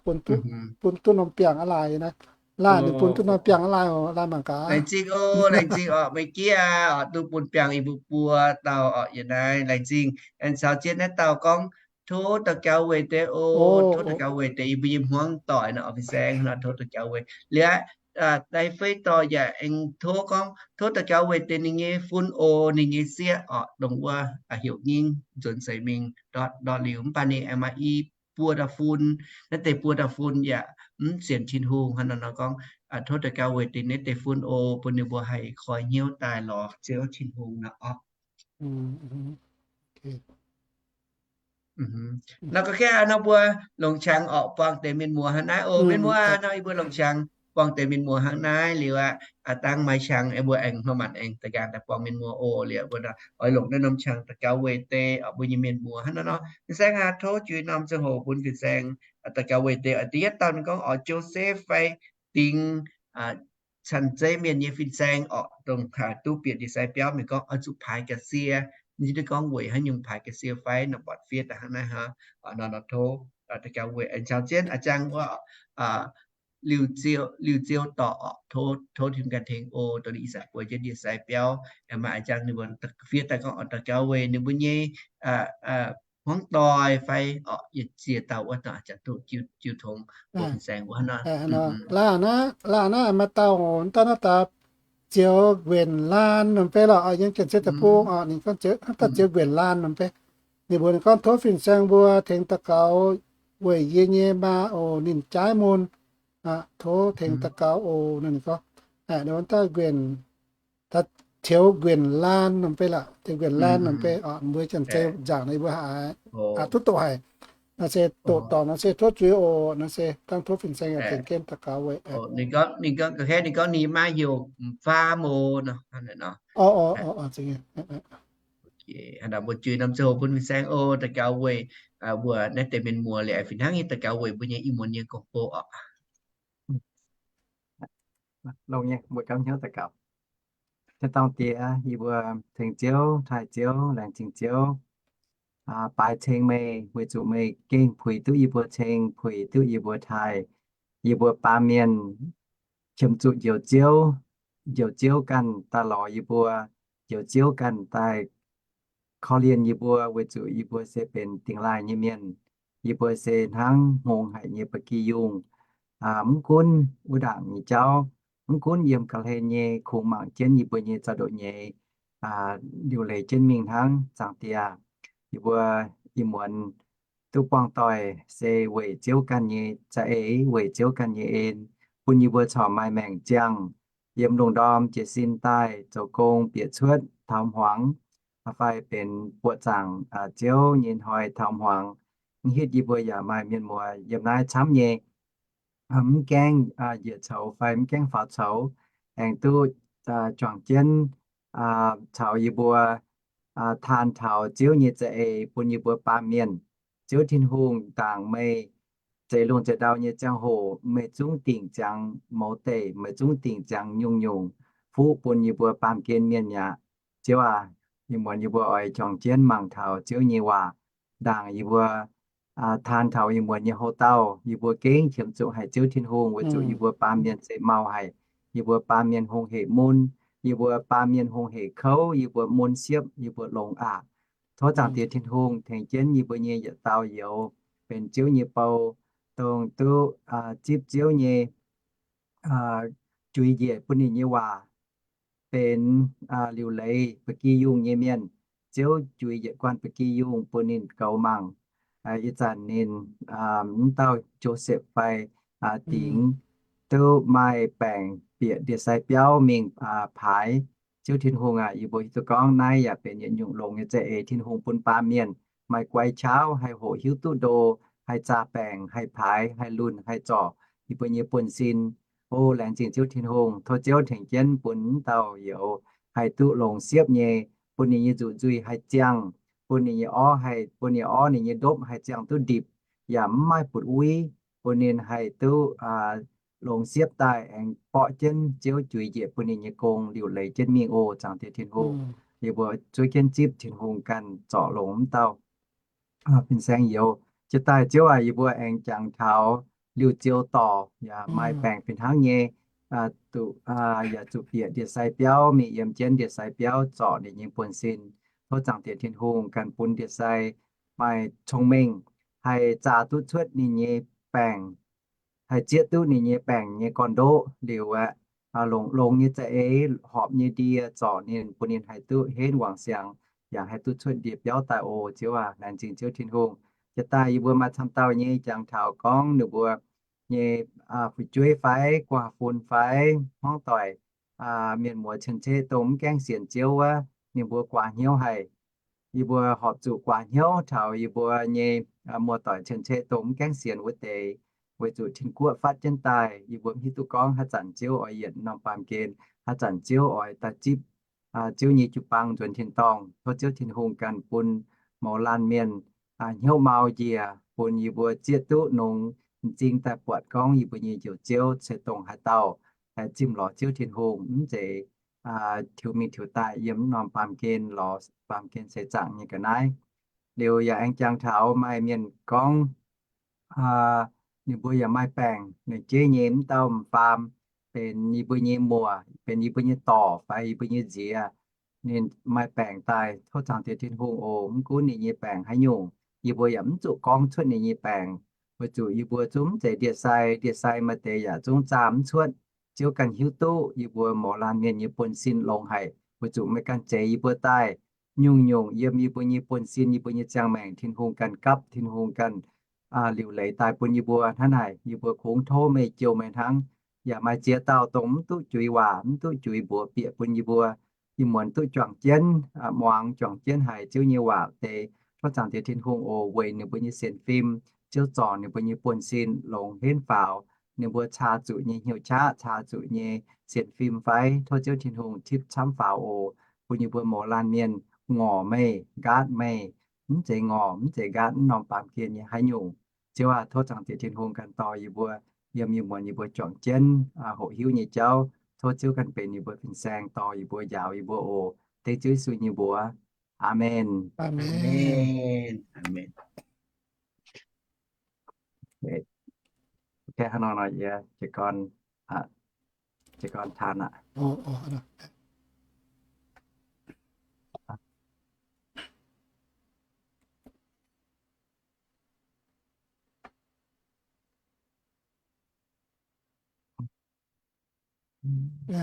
bun duqv norm biangh aqv laaih yiem naaiv. Laaih ninh bun duqv norm biangh aqv laaih oc, laaih mangc gaax. Laengz zingh oc, laengz zingh oc, Meiz Giv aac, duqv bun biangh yie mbuo buo dauh oc, yiem naaiv laengz zingh. Aengx caux jienv naaiv dauh gorngv, tov daux gaux weic deix oc, tov daux gaux weic deix yie mbuo nyei hmuangv doic nor, fin-saeng nor, tov daux gaux weic. Liuz aqv, daaih fei dorh yaac aengx tov gorngv, tov daux gaux weic deix ninh nyei fun o, ninh nyei sieqv orqc, dongh wuov heuc ngingv nzuonx seix mingh ndortv ndortv liuz, mv baac ninh aengx maaih i buo dauh fun. Naaiv deix buo dauh fun yaac mv sienx Tin-Hungh hnangv nor nor gorngv, tov daux gaux weic deix naaiv deix fun o, bun ninh mbuo haih koi hnyouv daaih lorz Ziouv Tin-Hungh nor orqc. Nor ga'naaiv nor mbuo longc qangx orqc, buangh deix mienh muoz hnangv naaiv oc. Mienh muoz nor, yie mbuo longc qangx buangh deix mienh muoz hnangv naaiv liuz aqv, dangh maaih qangx mbuo aengx haaix manc aengx da'nqaang daaih buangh mienh muoz oc. Liuz mbuo oix longc naaiv norm qangx daux gaux weic deix mbuo nyei mienh muoz hnangv nor nor. Mienh saeng aac, tov juix norm ziangh hoc bun fin-saeng daux gaux weic deix. Da'yietv dauh ninh gorngv orqc, Joseph fai dingx canh zeiv mienh nyei fin-saeng orqc, dongh haih duqv bieqc ndie-sai biauv, mienh gorngv oix zuqc paaix ga'sie. Ninh gorngv weic haaix nyungc paaix ga'sie fai nor buatc fiev daaih hnangv naaiv hnangv. Nor nor tov daux gaux weic aengx caux jienv a'jang wuov Liuz Ziou dorc orqc, tov Tin-Hungh ganh tengx oc. Dongh ninh ih zanc bueix jienv ndie-sai biauv, maaih a'jang ninh mbuo fiev daaih gorngv oix daux gaux weic ninh mbuo nyei hmuangv doic fai orqc, yietc ziex dauh wuov dongh a'jang duqv jiu tongx mbuo fin-saeng wuov nor. Laanh naaiv, laanh naaiv maaih dauh daaih naaiv daaih Ziouv Nquenc Laan norm fei lorqc, yiem Janx-Sei Deic-Bung orqc, ninh gorngv Ziouv, daaih Ziouv Nquenc Laan norm fei. Ninh mbuox ninh gorngv tov fin-saeng mbuo tengx daux gaux weic yie nyei maa oc, ninh jaaiv mun. Tov tengx daux gaux oc. Ninh gorngv, ninh daaih Nquenc, Ziouv Nquenc Laan norm fei lorqc, Ziouv Nquenc Laan norm fei orqc, mbuo Janx-Sei nzaangc nor mbuo haiz duqv doqc haic. Naaiv se doqc dorngc, naaiv se tov zuiz oc. Naaiv se dangh tov fin-saeng yaac tengx jienv daux gaux weic. Ninh gorngv, ninh gorngv, ninh gorngv ninh maiv heuc M'faa Mo nor. Mbuo juix norm ziangh hoc bun fin-saeng oc, daux gaux weic mbuo naaiv deix mienh muoz liuz, fih hnangv nyei daux gaux weic mbuo nyei ih muonz nyei gong-bou orqc. Longx nyei, mbuo gauh hnyouv daux gaux. Tin-dorngh Diex, yie mbuo tengx Ziouv, taaih Ziouv, laengz zingh Ziouv baaix ceng meih, weic zuqc meih gengh puix duqv yie mbuo ceng, puix duqv yie mbuo taaih. Yie mbuo baamh mienh qiemx zuqc njoux Ziouv, njoux Ziouv ganh daaih lorz yie mbuo, njoux Ziouv ganh daaih korv-lienh yie mbuo, weic zuqc yie mbuo se benx dingh laaih nyei mienh. Yie mbuo se hnangv hngongx haic nyei ba'gi yungh. Mv gunv wuov ndaangc nyei jauv, mv gunv yiem ga'hlen nyei kungx mangc jienv yie mbuo nyei zaux ndoqv nyei liuc leiz jienv mingh hnangv. Zaangc Diex, yie mbuo ih muonz duqv buangh doic se weic Ziouv ganh nyei za'eix, weic Ziouv ganh nyei en, bun yie mbuo corc maaih maengc ziangh yiem lungh ndorm jiez sin daaih zoux gong bieqc cuotv taux hmuangx, fai benx buoqc zaangc Ziouv nyei hnoi taux hmuangx. Mv hitv yie mbuo yaac maaih mienh muoz yiem naaiv camv nyei, mv gaengh njiec coux fai mv gaengh faaux coux, aengx duqv juangc jienv caux yie mbuo taan taux Ziouv nyei za'eix bun yie mbuo baamh mienh. Ziouv Tin-Hungh, ndaangc meih zeix lungh zeix ndau nyei ziangh hoc, meih zungv dingc ziangx mouz deic, meih zungv dingc ziangx nyungc-nyungc fuqv bun yie mbuo baamh gen mienh aqv. Ziouv aac, ih muonz yie mbuo oix juangc jienv mangc taux Ziouv nyei waac. Ndaangc yie mbuo taan taux ih muonz nyei houx-dauh, yie mbuo gengh qiemx zuqc haic Ziouv Tin-Hungh, weic zuqc yie mbuo baamh mienh se mau haic. Yie mbuo baamh mienh hungh hec mun, yie mbuo baamh mienh hungh hec kouv, yie mbuo mun siepv, yie mbuo longx aqc. Tov Zaangc Diex Tin-Hungh tengx jienv yie mbuo nyei yietc dauh youz, benx Ziouv nyei bou, dongh duqv zipv Ziouv nyei juix njiec bun ninh nyei waac, benx liuc leiz ba'gi yungh nyei mienh. Ziouv juix yietc guanh ba'gi yungh bun ninh goux mangc. Ih zanc ninh, mv dauh Josepv fai dingx duqv maaih baengc bieqc ndie-sai biauv mingh paaix. Ziouv Tin-Hungh aac, yie mbuo hiuv duqv gorngv naaiv yaac benx yietc nyungc longx nyei za'eix Tin-Hungh bun baamh mienh maaih guai qaqv, haih hoqc hiuv duqv ndo, haih zaah baengc, haih paaix, haih lunh, haih zorc yie mbuo nyei buonv-sin. O laengz zingh Ziouv Tin-Hungh, tov Ziouv tengx jienv bun mv dauh youz haih duqv longx siepv nyei, bun ninh nyei nzuqc nzuih haih ziangh, bun ninh nyei orv haih, bun ninh orv ninh nyei ndopv haih ziangh duqv ndipc, yaac mv maaih butv uiv, bun ninh haih duqv longx siepv daaih aengx borqv jienv Ziouv juix njiec bun ninh nyei gong liuc leiz jienv mingh. O Zaangc Diex Tin-Hungh, yie mbuo zuov jienv zipv Tin-Hungh ganh zorc longx mv dauh fin-saeng youz. Jiex daaih Ziouv aac, yie mbuo aengx jangx taux Liuh Ziou dorc yaac maaih baengc fih hnangv nyei, duqv yaac zuqc bieqc ndie-sai biauv, mingh yiem jienv ndie-sai biauv zorc ninh nyei buonv-sin. Tov Zaangc Diex Tin-Hungh ganh bun ndie-sai maaih cong-mengh haih zaah duqv cuotv ninh nyei baengc, haih zieqv duqv ninh nyei baengc nyei gorn-ndoqv liuz aeqv, longx-longx nyei za'eix horpc nyei ndie zorc ninh, bun ninh haih duqv henv wangc siangx, yaac haih duqv cuotv ndie-biauv daaih oc. Ziouv aac, laengz zingh Ziouv Tin-Hungh. Jiex daaih yie mbuo maaih camv dauh nyei jangx taux gorngv ninh mbuo nyei fu'jueiv fai guaav fun fai hmuangv doic, mienh muoz cien-ceqv dongh mv gaengh sienx Ziouv wuov, ninh mbuo guaax hnyouv haic. Yie mbuo horpc zuqc guaax hnyouv taux yie mbuo nyei muoz-doic cien-ceqv dongh mv gaengh sienx wuov deix, weic zuqc Tin-Guoqv fatv jienv daaih, yie mbuo mv hiuv duqv gorngv haaix zanc Ziouv oix yietc norm baamh gen, haaix zanc Ziouv oix daaih zipv Ziouv nyei jiu-baang nzuonx tin-dorngh. Tov Ziouv Tin-Hungh ganh bun mouz laanh mienh hnyouv mau njiec, bun yie mbuo zieqv duqv nongx m'zing daaih buatc gorngv yie mbuo nyei Njoux Ziouv se dongh haaix dauh, haih zimh lorz Ziouv Tin-Hungh, mv zeiz tiux mingh tiux daaih yiem norm baamh gen lorz baamh gen seix zaangc nyei ga'naaiv. Liuz yaac aengx jangx taux maaih mienh gorngv ninh mbuo yaac maaih baengc, ninh jeiv nyei mv dauh m'faam benx yie mbuo nyei muoc, benx yie mbuo nyei dorc fai yie mbuo nyei nziex, ninh maaih baengc daaih. Tov zaangc Diex Tin-Hungh oc, mv gunv ninh nyei baengc haaix nyungc, yie mbuo yaac mv zuqc gorngv cuotv ninh nyei baengc, weic zuqc yie mbuo zungv mv zeiz ndie-sai. Ndie-sai maaih deix yaac zungv zaah mv cuotv. Ziouv ganh hiuv duqv yie mbuo mouz laanh mienh nyei buonv-sin longx haic, weic zuqc meih ganh zeix yie mbuo daaih. Nyungc-nyungc yiem yie mbuo nyei buonv-sin, yie mbuo nyei ziangh maengc, Tin-Hungh ganh gapv, Tin-Hungh ganh liuc leiz daaih bun yie mbuo. Hnangv naaic yie mbuo kungx tov meih jouh meih hnangv. Yaac maaih ziex dauh dongh mv duqv juix waac, mv duqv juix mbuox bieqc bun yie mbuo. Ih muonz duqv juangc jienv, muangx juangc jienv haiz Ziouv nyei waac deix. Tov zaangc Diex Tin-Hungh oc, weic ninh mbuo nyei sienx fim, Ziouv zorc ninh mbuo nyei buonv-sin longx henv faaux. Ninh mbuo caa zuqc nyei hnyouv qaqv, caa zuqc nyei sienx fim fai, tov Ziouv Tin-Hungh tipv camv faaux oc, bun yie mbuo mouz laanh mienh ngorc meih, nqaatv meih, mv zeiz ngorc, mv zeiz nqaatv mv norm baamh gen nyei haaix nyungc. Ziouv aac, tov zaangc Diex Tin-Hungh ganh dorh yie mbuo yiem ih muonz yie mbuo juangc jienv hoqc hiuv nyei jauv. Tov Ziouv ganh benx yie mbuo fin-saeng, dorh yie mbuo, njaaux yie mbuo oc. Dengv Ziouv Yesu nyei mbuox. Aamen. Aamen. Aamen. Ok, hnangv nor nor yie jiez gorn, jiez gorn taan aqv.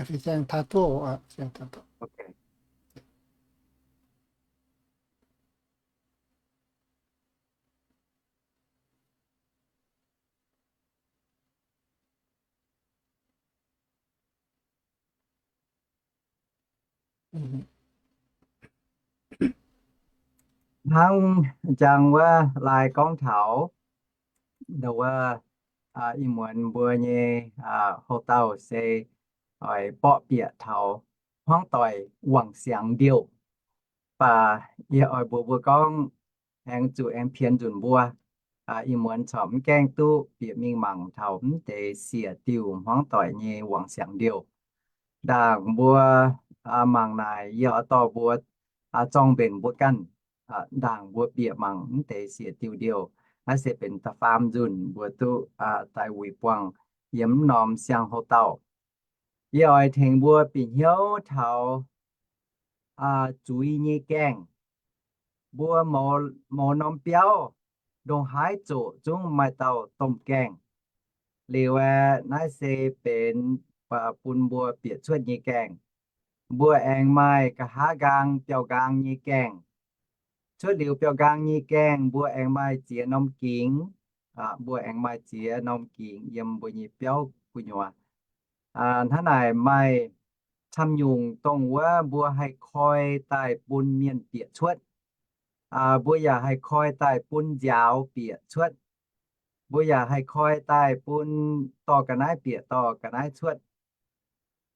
Fin-saeng taan duqv. Ok. Hnangv jangx wuov laai gorngv taux, wuov, ih muonz mbuo nyei houc dauh se oix borqv bieqc taux hmuangv doic wangc siangx ndiouh. Mv baac yie oix mbuox mbuo gorngv, aengx zuqc aengx pienx nzunc mbuo, ih muonz corc mv gaengh duqv bieqc mingh mangc taux mv deix siec diuh hmuangv doic nyei wangc siangx ndiouh. Ndaangc mbuo mangc naaic, yie oix dorh mbuo zorng mbenc mbuo ganh, ndaangc mbuo bieqc mangc mv deix siec diuh ndiouh. Naaiv se benx da'faam nzunc mbuo duqv daaih wuic buangh yiem mv norm siang-houc dauh. Yie oix tengx mbuo bieqc hnyouv taux zuiz nyei gaengh. Mbuo mouz norm biauv, ndongc haaix zoqc zungv maaih dauh domh gaengh. Liuz aeqv, naaiv se benx bun mbuo bieqc cuotv nyei gaengh. Mbuo aengx maaih nqa'haav nqaang biauv-nqaang nyei gaengh. Cuotv liuz biauv-nqaang nyei gaengh, mbuo aengx maaih ziex norm gingx. Mbuo aengx maaih ziex norm gingx yiem mbuo nyei biauv gu'nyuoz. Hnangv naaic, maaih camv nyungc dongh wuov mbuo haih koi daaih bun mienh bieqc cuotv. Mbuo yaac haih koi daaih bun nziaaux bieqc cuotv. Mbuo yaac haih koi daaih bun dorh ga'naaiv bieqc dorh ga'naaiv cuotv.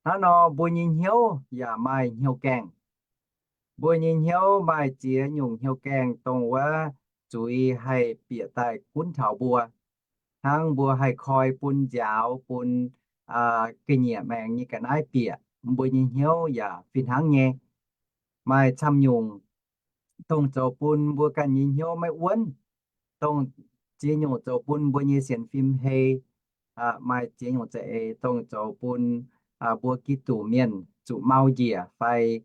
Hnangv nor, mbuo nyei hnyouv yaac maaih hnyouv gaengh. Mbuo nyei hnyouv maaih ziex nyungc hnyouv gaengh dongh wuov zuiz haih bieqc daaih gunv taux mbuo. Hnangv mbuo haih koi bun nziaaux, bun ga'nyiec maengx nyei ga'naaiv bieqc, mbuo nyei hnyouv yaac fih hnangv nyei. Maaih camv nyungc dongh zoux bun mbuo ganh nyei hnyouv maiv wuonv, dongh ziex nyungc zoux bun mbuo nyei sienx fim hei. Maaih ziex nyungc za'eix dongh zoux bun mbuo Giduc mienh zuqc mau njiec fai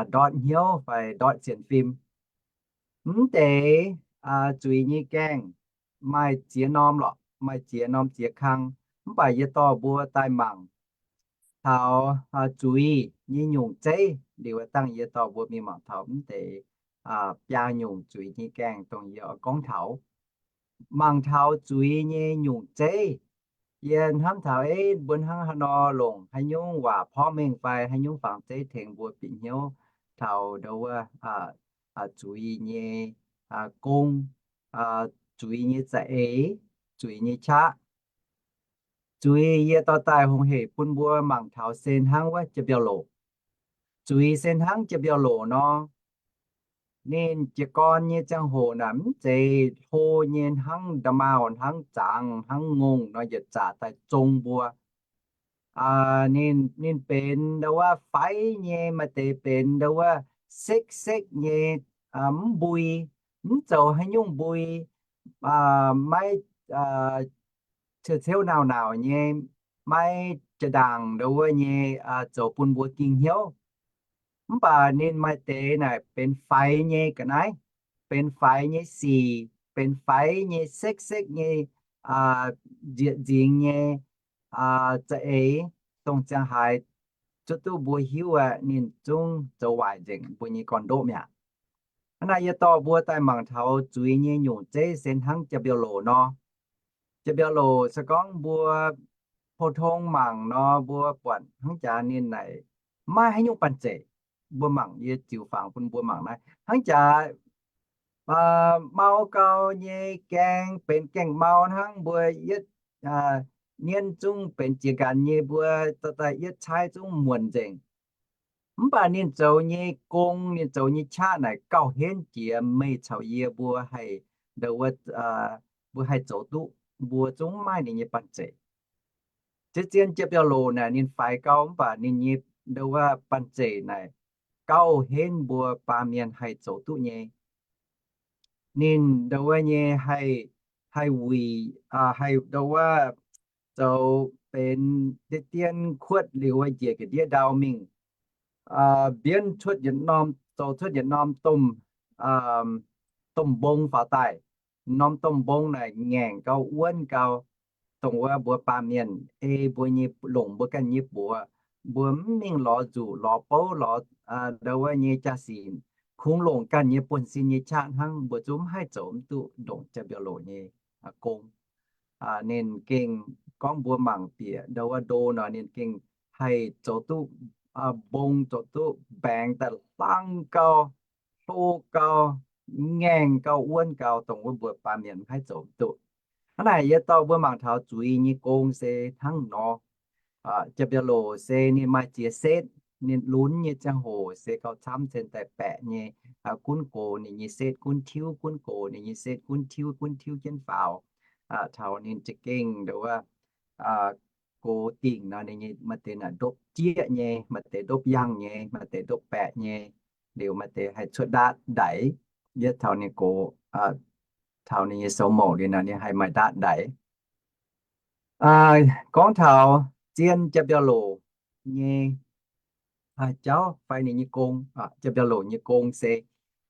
ndortv hnyouv fai ndortv sienx fim. Mv deix zuiz nyei gaengh maaih ziex norm lorqc. maaih ziex norm ziex kang. Mv baac yie dorh mbuo daaih mangc taux zuiz nyei nyungc zeiv liuz, dangh yie dorh mbuo mingh mangc taux mv deix biaa nyungc zuiz nyei gaengh dongh yie oix gorngv taux. Mangc taux zuiz nyei nyungc zeiv, yie hnamv taux, ei, mbuo hnangv haaix nor longc haaix nyungc waac porv mengh fai haaix nyungc fangx zeiv tengx mbuo bieqc hnyouv taux ndo wuov zuiz nyei gong, zuiz nyei za'eix, zuiz nyei qaqv. Zuiz yie dorh daaih hungh heic bun mbuo mangc taux se hnangv wuov jaa-mbiauh loc. Zuiz se hnangv jaa-mbiauh loc nor, ninh jiez gorn nyei ziangh hoc naaic mv zeiz hlo nyei hnangv nda'maauh, hnangv zangx, hnangv ngongh nor yietc zaqc daaih zong mbuo. Ninh, ninh benx ndo wuov faix nyei, maaih deix benx ndo wuov sekv-sekv nyei, mv mbui, mv zoux haaix nyungc mbui, maiv ciouv-ciouv nauc-nauc nyei, maiv jaa-ndaangc ndo wuov nyei zoux bun mbuo ging hnyouv. Mv baac ninh maaih deix naaic benx faix nyei ga'naaiv, benx faix nyei sic, benx faix nyei sekv-sekv nyei nzieqc nzingx nyei za'eix, dongh ziangh haaix zuqc duqv mbuo hiuv aqv, ninh zungv zoux waaic nzengc mbuo nyei gorn-ndoqv mi'aqv. Hnangv naaic yie dorh mbuo daaih mangc taux zuiz nyei nyungc zeiv se hnangv jaa-mbiauh loc nor. Jaa-mbiauh loc se gorngv mbuo pou-tong mangc nor, mbuo buatc hnangv jaax ninh naaic maiv haaix nyungc banh zeic. Mbuo mangc, yie ziux fangx bun mbuo mangc naaiv hnangv jaax mau gau nyei gaeng, benx gaeng-mau hnangv, mbuo yietv nienv zungv benx jiex nqanx nyei, mbuo daaih yietv caaiv zungv muonc nzengc. Mv baac ninh zoux nyei gong, ninh zoux nyei qaqv naaic gauh henv jiex meih caux yie mbuo haih, ndo wuov, mbuo haih zoux duqv, mbuo zungv maiv maaih ninh nyei banh zeic. Zien-zien jaa-mbiauh loc naaic ninh faix gau, mv baac ninh nyei, ndo wuov, banh zeic naaic gauh henv mbuo baamh mienh haih zoux duqv nyei. Ninh ndo wuov nyei haih, haih wuic, haih ndo wuov zoux benx deix dien kuotv liuz wuov njiec ga'ndiev ndau mingh, mbienv cuotv yietc norm, zoux cuotv yietc norm domh, domh mbong faaux daaih. Norm domh mbong naaic ngaengc gau, wuonv gau, dongh wuov mbuo baamh mienh ei mbuo nyei, longc mbuo ganh nyei buoz, mbuo mv mingh lorz nzuqc, lorz bouv, lorz ndo wuov nyei jaa-sic, kungx longc ganh nyei buonv-sin nyei qaqv hnangv, mbuo zungv mv haih zoux mv duqv ndongc jaa-mbiauh loc nyei gong. Ninh gengh gorngv mbuo mangc bieqc ndo wuov ndo nor, ninh gengh haih zoux duqv mbong, zoux duqv mbaengx daaih hlang gau, hlo gau, ngaengc gau, wuonv gau, dongh wuov mbuo baamh mienh mv haih zoux mv duqv. Hnangv naaic yie dorh mbuo mangc taux zuiz nyei gong se hnangv nor. Jaa-mbiauh loc se ninh maaih ziex setv. Ninh lunx nyei ziangh hoc se gauh camv cen daaih baeqc nyei. Gunv gox ninh nyei setv, gunv tiuv, gunv gox ninh nyei setv, gunv tiuv, gunv tiuv jienv faaux. Taux ninh za'gengh ndo wuov gox dingc nor, ninh nyei maaih deix naaic ndopv jieqv nyei, maaih deix ndopv yangh nyei, maaih deix ndopv baeqc nyei, liuz maaih deix haih cuotv ndaatv ndaix. Yietv taux ninh gox, taux ninh nyei soux mouc liuz nor, ninh haih maaih ndaatv ndaix. Gorngv taux zien jaa-mbiauh loc nyei jauv fai ninh nyei gong, jaa-mbiauh loc nyei gong se,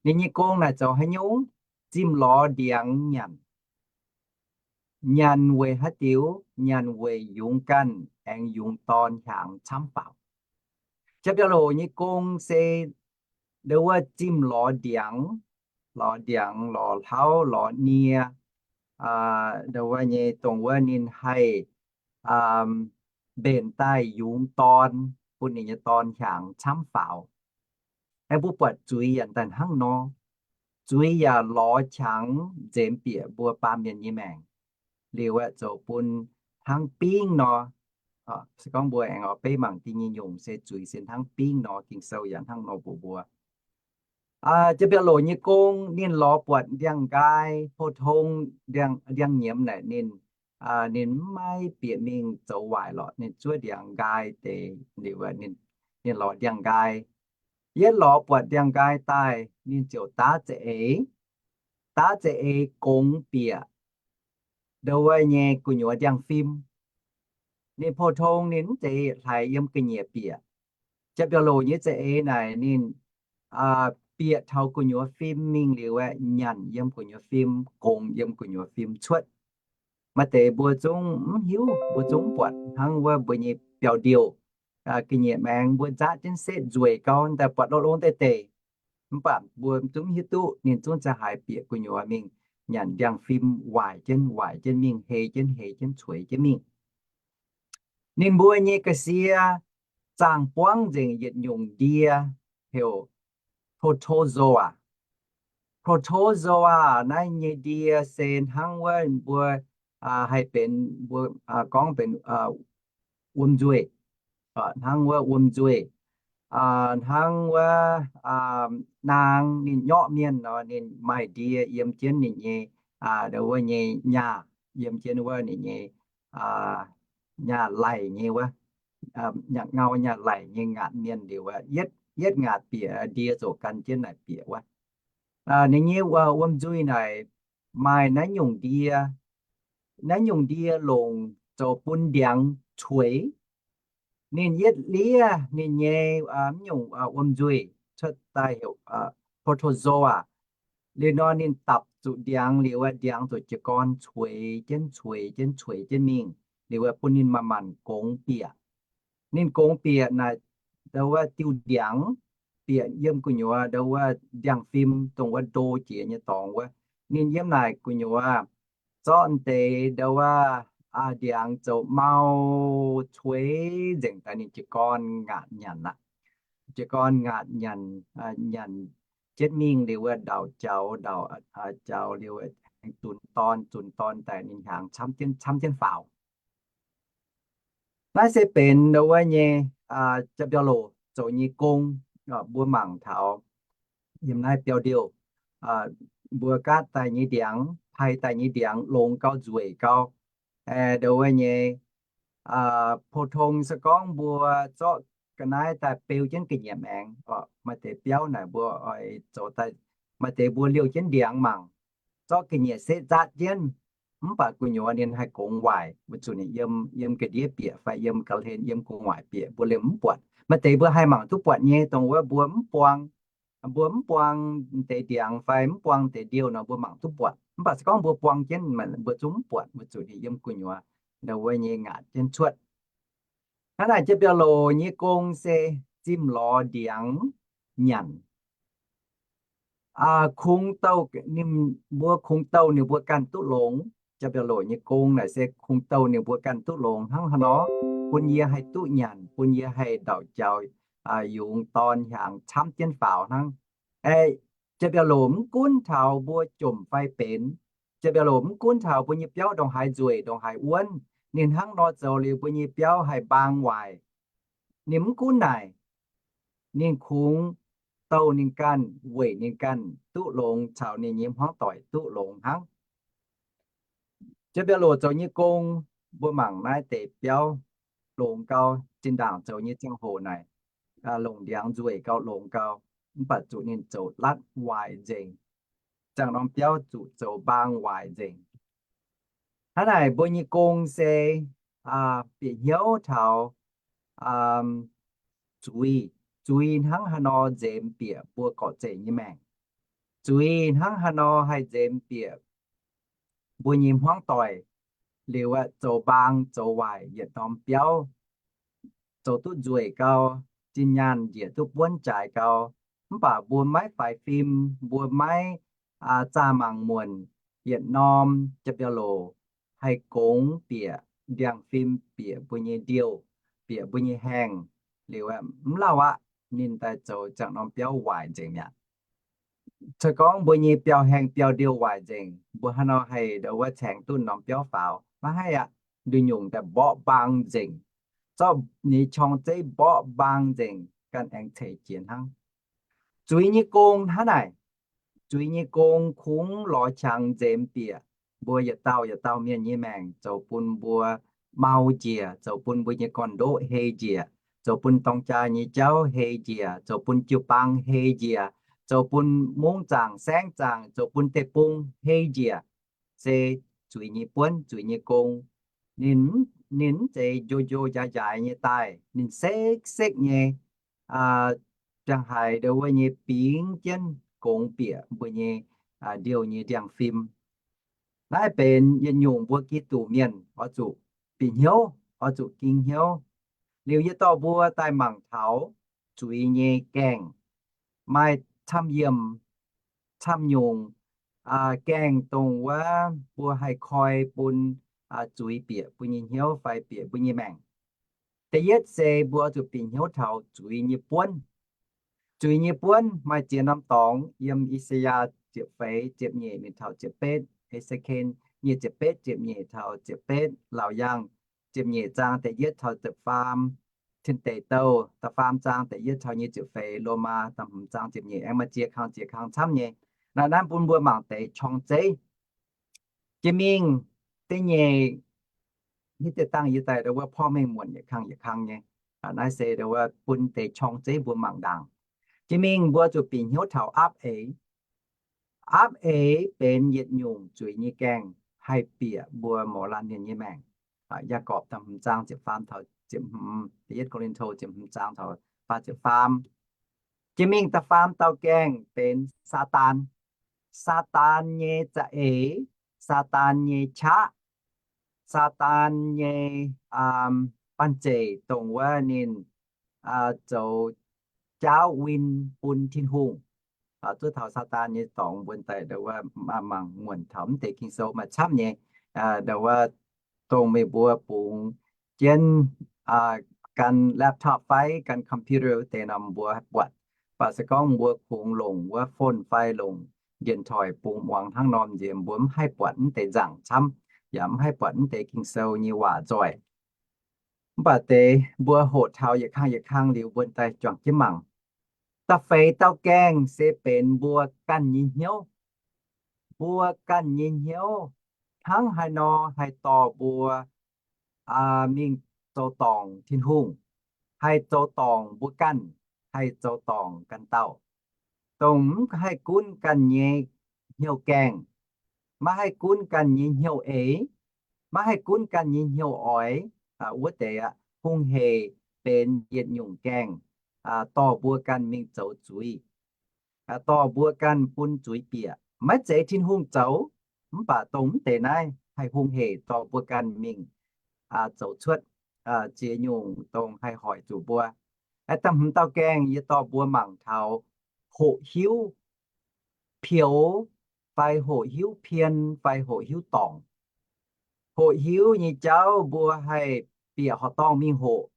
ninh nyei gong naaic zoux haaix nyungc? Zimh lorz ndiangx nyanc. Nyanc weic haaix diuc? Nyanc weic yungz ganh aengx yungz dorn hiaangx camv faaux. Jaa-mbiauh loc nyei gong se ndo wuov zimh lorz ndiangx, lorz ndiangx, lorz hlauv, lorz nie, ndo wuov nyei dongh wuov ninh haih mbenc daaih yungz dorn, bun ninh nyei dorn hiaangx camv faaux. Aengx mbuo buatc zuiz yaac daaih hnangv nor. Zuiz yaac lorz qangx nzemx bieqc mbuo baamh mienh nyei maengc, liuz aeqv, zoux bun hnangv bingv nor. Se gorngv mbuo aengx oix beiv mangc da'nyeic nyungc se zuiz se hnangv bingv nor, Ging-Sou yaac hnangv nor mbuox mbuo. Jaa-mbiauh loc nyei gong, ninh lorz buatc ndiangx-nqaai, pou-tong ndiangx-nyiemz naaic ninh, ninh mv maaih bieqc mingh zoux waaic lorqc. Ninh zuov ndiangx-nqaai deix liuz, ninh lorz ndiangx-nqaai. Yietv lorz buatc ndiangx-nqaai daaih, ninh ziouc daav za'eix, daav za'eix gongx bieqc ndo wuov nyei gu'nyuoz ndiangx-fim. Ninh pou-tong ninh mv zeiz hlaaix yiem ga'nyiec bieqc. Jaa-mbiauh loc nyei za'eix naaic ninh bieqc taux gu'nyuoz fim mingh liuz aeqv, nyanc yiem gu'nyuoz fim, gongx yiem gu'nyuoz fim cuotv. Maaih deix mbuo zungv mv hiuv, mbuo zungv mv buatc hnangv wuov mbuo nyei biauv-ndiouh, ga'nyiec maengx mbuo nzaatv jienv setv nzueic gau daaih buatc longx-longx deix deix. Mv baac mbuo zungv hiuv duqv ninh zungv ziangh haaix bieqc gu'nyuoz mingh nyanc ndiangx-fim waaic jienv waaic jienv mingh, hei jienv hei jienv cueix jienv mingh. Ninh mbuo nyei ga'sie zaangh buangv nzengc yietc nyungc ndie heuc protozoa. Protozoa naaiv nyei ndie se hnangv wuov mbuo haih benx mbuo gorngv benx wuom nzuih, hnangv wuov wuom nzuih, hnangv wuov naang ninh nyorqv mienh nor, ninh maaih ndie yiem jienv ninh nyei, wuov nyei nyaah, yiem jienv wuov ninh nyei nyaah laic nyei wuov, ngau nyaah laic nyei ngaatc mienh liuz, yietv ngaatc bieqc ndie zoqc gan jienv naaic bieqc wuov. Ninh nyei wuom nzuih naaic maaih naaiv nyungc ndie, naaiv nyungc ndie longc zoux bun ndiangx cueix. Ninh yietv liev ninh nyei mv nyungc wuom nzuih cuotv daaih heuc protozoa. Liuz nor ninh dapc zuqc ndiangx liuz, ndiangx zuqc jiez gorn cueix jienv cueix jienv cueix jienv mingh, liuz bun ninh manc-manc gongx bieqc. Ninh gongx bieqc naaic, ndau wuov diuh ndiangx bieqc yiem gu'nyuoz ndau wuov ndiangx-fim dongh wuov ndo jiex nyei dorngx wuov. Ninh yiem naaic gu'nyuoz zorqv deix ndau wuov ndiangx zoux mau cueix nzengc daaih ninh jiez gorn ngaatc nyanc aqv. Jiez gorn ngaatc nyanc, nyanc jienv mingh liuz wuov ndau jaux, ndau jaux liuz aengx zunc dorn, zunc dorn daaih ninh hnyangx camv jienv, camv jienv faaux. Naaiv se benx ndau wuov nyei jaa-mbiauh loc zoux nyei gong. Mbuo mangc taux yiem naaiv biauv-ndiouh, mbuo gaatv daaih nyei ndiangx, pai daaih nyei ndiangx longx gau, nzueic gau. Ndau wuov nyei pou-tong se gorngv mbuo zorqv ga'naaiv daaih beu jienv ga'nyiec maengx, maaih deix biauv naaic mbuo oix zoux daaih, maaih deix mbuo liouh jienv ndiangx mangc, zorqv ga'nyiec setv nzaatv jienv, mv baac gu'nyuoz ninh haih gongx waaic, weic zuqc ninh yiem, yiem ga'ndiev bieqc fai yiem ga'hlen, yiem gu'nguaaic bieqc, mbuo liemh mv buatc. Maaih deix mbuo haih mangc duqv buatc nyei, dongh wuov mbuo mv buang, mbuo mv buang deix ndiangx fai mv buang deix ndiouh nor, mbuo mangc duqv buatc. Mv baac se gorngv mbuo buang jienv, mbuo zungv mv buatc, weic zuqc ninh yiem gu'nyuoz ndau wuov nyei ngaatc jienv cuotv. Hnangv naaic jaa-mbiauh loc nyei gong se zimh lorz ndiangx nyanc. Kungx douh ninh mbuo, kungx douh ninh mbuo ganh duqv longx. Jaa-mbiauh loc nyei gong naaic se kungx douh ninh mbuo ganh duqv longx hnangv haaix nor, bun yie haih duqv nyanc, bun yie haih ndauc jaux, yungz dorn hnyangx camv jienv faaux hnangv. Jaa-mbiauh loc mv gunv taux mbuo jomc fai benx, jaa-mbiauh loc mv gunv taux mbuo nyei biauv ndongc haaix nzueic, ndongc haaix wuonv, ninh hnangv nor zoux liuz mbuo nyei biauv haih mbaang waaic. Ninh mv gunv naaic, ninh kungx douh ninh ganh, weic ninh ganh duqv longx caux ninh nyei hmuangv doic duqv longx hnangv. Jaa-mbiauh loc zoux nyei gong, mbuo mangc naaiv deix biauv longx gau, zinh ndaangc zoux nyei ziangh hoc naaic, longc ndiangx nzueic gau, longx gau, mv baac zuqc ninh zoux latv waaic nzengc. Ziangh norm biauv zuqc zoux mbaang waaic nzengc. Hnangv naaic mbuo nyei gong se bieqc hnyouv taux zuiz. Zuiz hnangv haaix nor nzemx bieqc mbuo gorqv-zeic nyei maengc. Zuiz hnangv haaix nor haih nzemx bieqc mbuo nyei hmuangv doic, liuz aeqv, zoux mbaang zoux waaic yietc norm biauv, zoux duqv nzueic gau, zinh nyaanh njiec duqv buonv jaaix gau, mv baac mbuo maiv faix fim, mbuo maiv zaah mangc muonc, yietc norm jaa-mbiauh loc haih gongx bieqc ndiangx-fim, bieqc mbuo nyei ndiouh, bieqc mbuo nyei haengh, liuz aeqv, mv lauh aqv, ninh daaih zoux ziangh norm biauv waaic nzengc mi'aqv. Se gorngv mbuo nyei biauv-haengh biauv-ndiouh waaic nzengc, mbuo haaix nor haih ndau wuov caengx duqv norm biauv faaux? Maiv haih aqv. Nduqc nyungc daaih mborqv mbaang nzengc, zorqv nyei qorng zeiv mborqv mbaang nzengc, ganh aengx ceix jiez hnangv. Zuiz nyei gong hnangv naaic. Zuiz nyei gong kungx lorz qangx nzemx bieqc mbuo yietc dauh yietc dauh mienh nyei maengc, zoux bun mbuo mau njiec, zoux bun mbuo nyei gorn-ndoqv hei njiec, zoux bun dorng jaa nyei jauv hei njiec, zoux bun jiu-baang hei njiec, zoux bun mungv zaangc, saengv zaangc, zoux bun deic-bung hei njiec, se zuiz nyei buonv, zuiz nyei gong. Ninh, ninh mv zeiz njo njo njaaix njaaix nyei daaih, ninh sekv sekv nyei, ziangh haaix ndau wuov nyei bingx jienv gongx bieqc mbuo nyei ndiouh nyei ndiangx-fim. Naaiv benx yietc nyungc mbuo Giduc mienh oix zuqc bieqc hnyouv, oix zuqc ging hnyouv. Liuz yie dorh mbuo daaih mangc taux zuiz nyei gaengh, maaih camv yiemh, camv nyungc gaengh dongh wuov mbuo haih koi bun zuiz bieqc mbuo nyei hnyouv fai bieqc mbuo nyei maengc. Da'yietv se mbuo zuqc bieqc hnyouv taux zuiz nyei buonv. Zuiz nyei buonv maaih ziex norm dorngx yiem I^saa^yaa ziepc feix ziepc nyeic mingh taux ziepc betv, E^se^ken nyic ziepc betv ziepc nyeic taux ziepc betv, Laauc Yaangh ziepc nyeic zaang da'yietv taux ziepc faam, Tin Deic Douh da'faam zaang da'yietv taux nyic ziepc feix, Lomaa da'hmz zaang ziepc nyeic, aengx maaih ziex kang ziex kang camv nyei. Naaiv naaiv bun mbuo mangc deix qorng-zeiv. Jiex mingh da'nyeic, hitv deix dangh yie daaih ndau wuov porv mengh muonc yietc kang yietc kang nyei. Naaiv se ndau wuov bun deix qorng-zeiv mbuo mangc ndaangc. Jiex mingh mbuo zuqc bieqc hnyouv taux aapv eix. Aapv eix benx yietc nyungc zuiz nyei gaengh haih bieqc mbuo mouz laanh mienh nyei maengc. Yaagorpc da'hmz zaang ziepc faam taux ziepc hmz, Da'yietv Ko^lin^to ziepc hmz zaang taux faah ziepc faam. Jiex mingh da'faam dauh gaengh benx Saadaan. Saadaan nyei za'eix, Saadaan nyei qaqv, Saadaan nyei banh zeic dongh wuov ninh zoux jaauv win bun Tin-Hungh. Zuov taux Saadaan nyei dorngx mbuo daaih ndau wuov mangc muonc taux mv deix Ging-Sou maaih camv nyei. Ndau wuov dongh meih mbuo bungx jienv gan laptop fai gan computer wuov deix nor mbuo haih buatc. Mv baac se gorngv mbuo kungx longc wuov phone fai longc điện thoại bungx muangx hnangv nor nziex mbuo mv haih buatc mv deix nzaangc camv, yaac mv haih buatc mv deix Ging-Sou nyei waac nzoih. Mv baac deix mbuo hoqc taux yietc kang yietc kang liuz mbuo daaih juangc jienv mangc. Da'feix dauh gaengh se benx mbuo ganh nyei hnyouv. Mbuo ganh nyei hnyouv hnangv haaix nor haih dorh mbuo mingh zoux dorngc Tin-Hungh, haih zoux dorngc mbuo ganh, haih zoux dorngc ganh dauh, dongh mv haih gunv ganh nyei hnyouv gaengh, maiv haih gunv ganh nyei hnyouv eix, maiv haih gunv ganh nyei hnyouv oix. Wuov deix aqv, hungh heic benx yietc nyungc gaengh dorh mbuo ganh mingh zoux zuiz, dorh mbuo ganh bun zuiz bieqc. Maiv zeiz Tin-Hungh zoux, mv baac dongh mv deix naaiv haih hungh heic dorh mbuo ganh mingh zoux cuotv ziex nyungc dongh haih hoic zuqc mbuo. Da'hmz dauh gaengh yie dorh mbuo mangc taux hoqc hiuv pioux fai hoqc hiuv pien fai hoqc hiuv dorngc. Hoqc hiuv nyei jauv mbuo haih bieqc horqc dorngh mingh hoqc.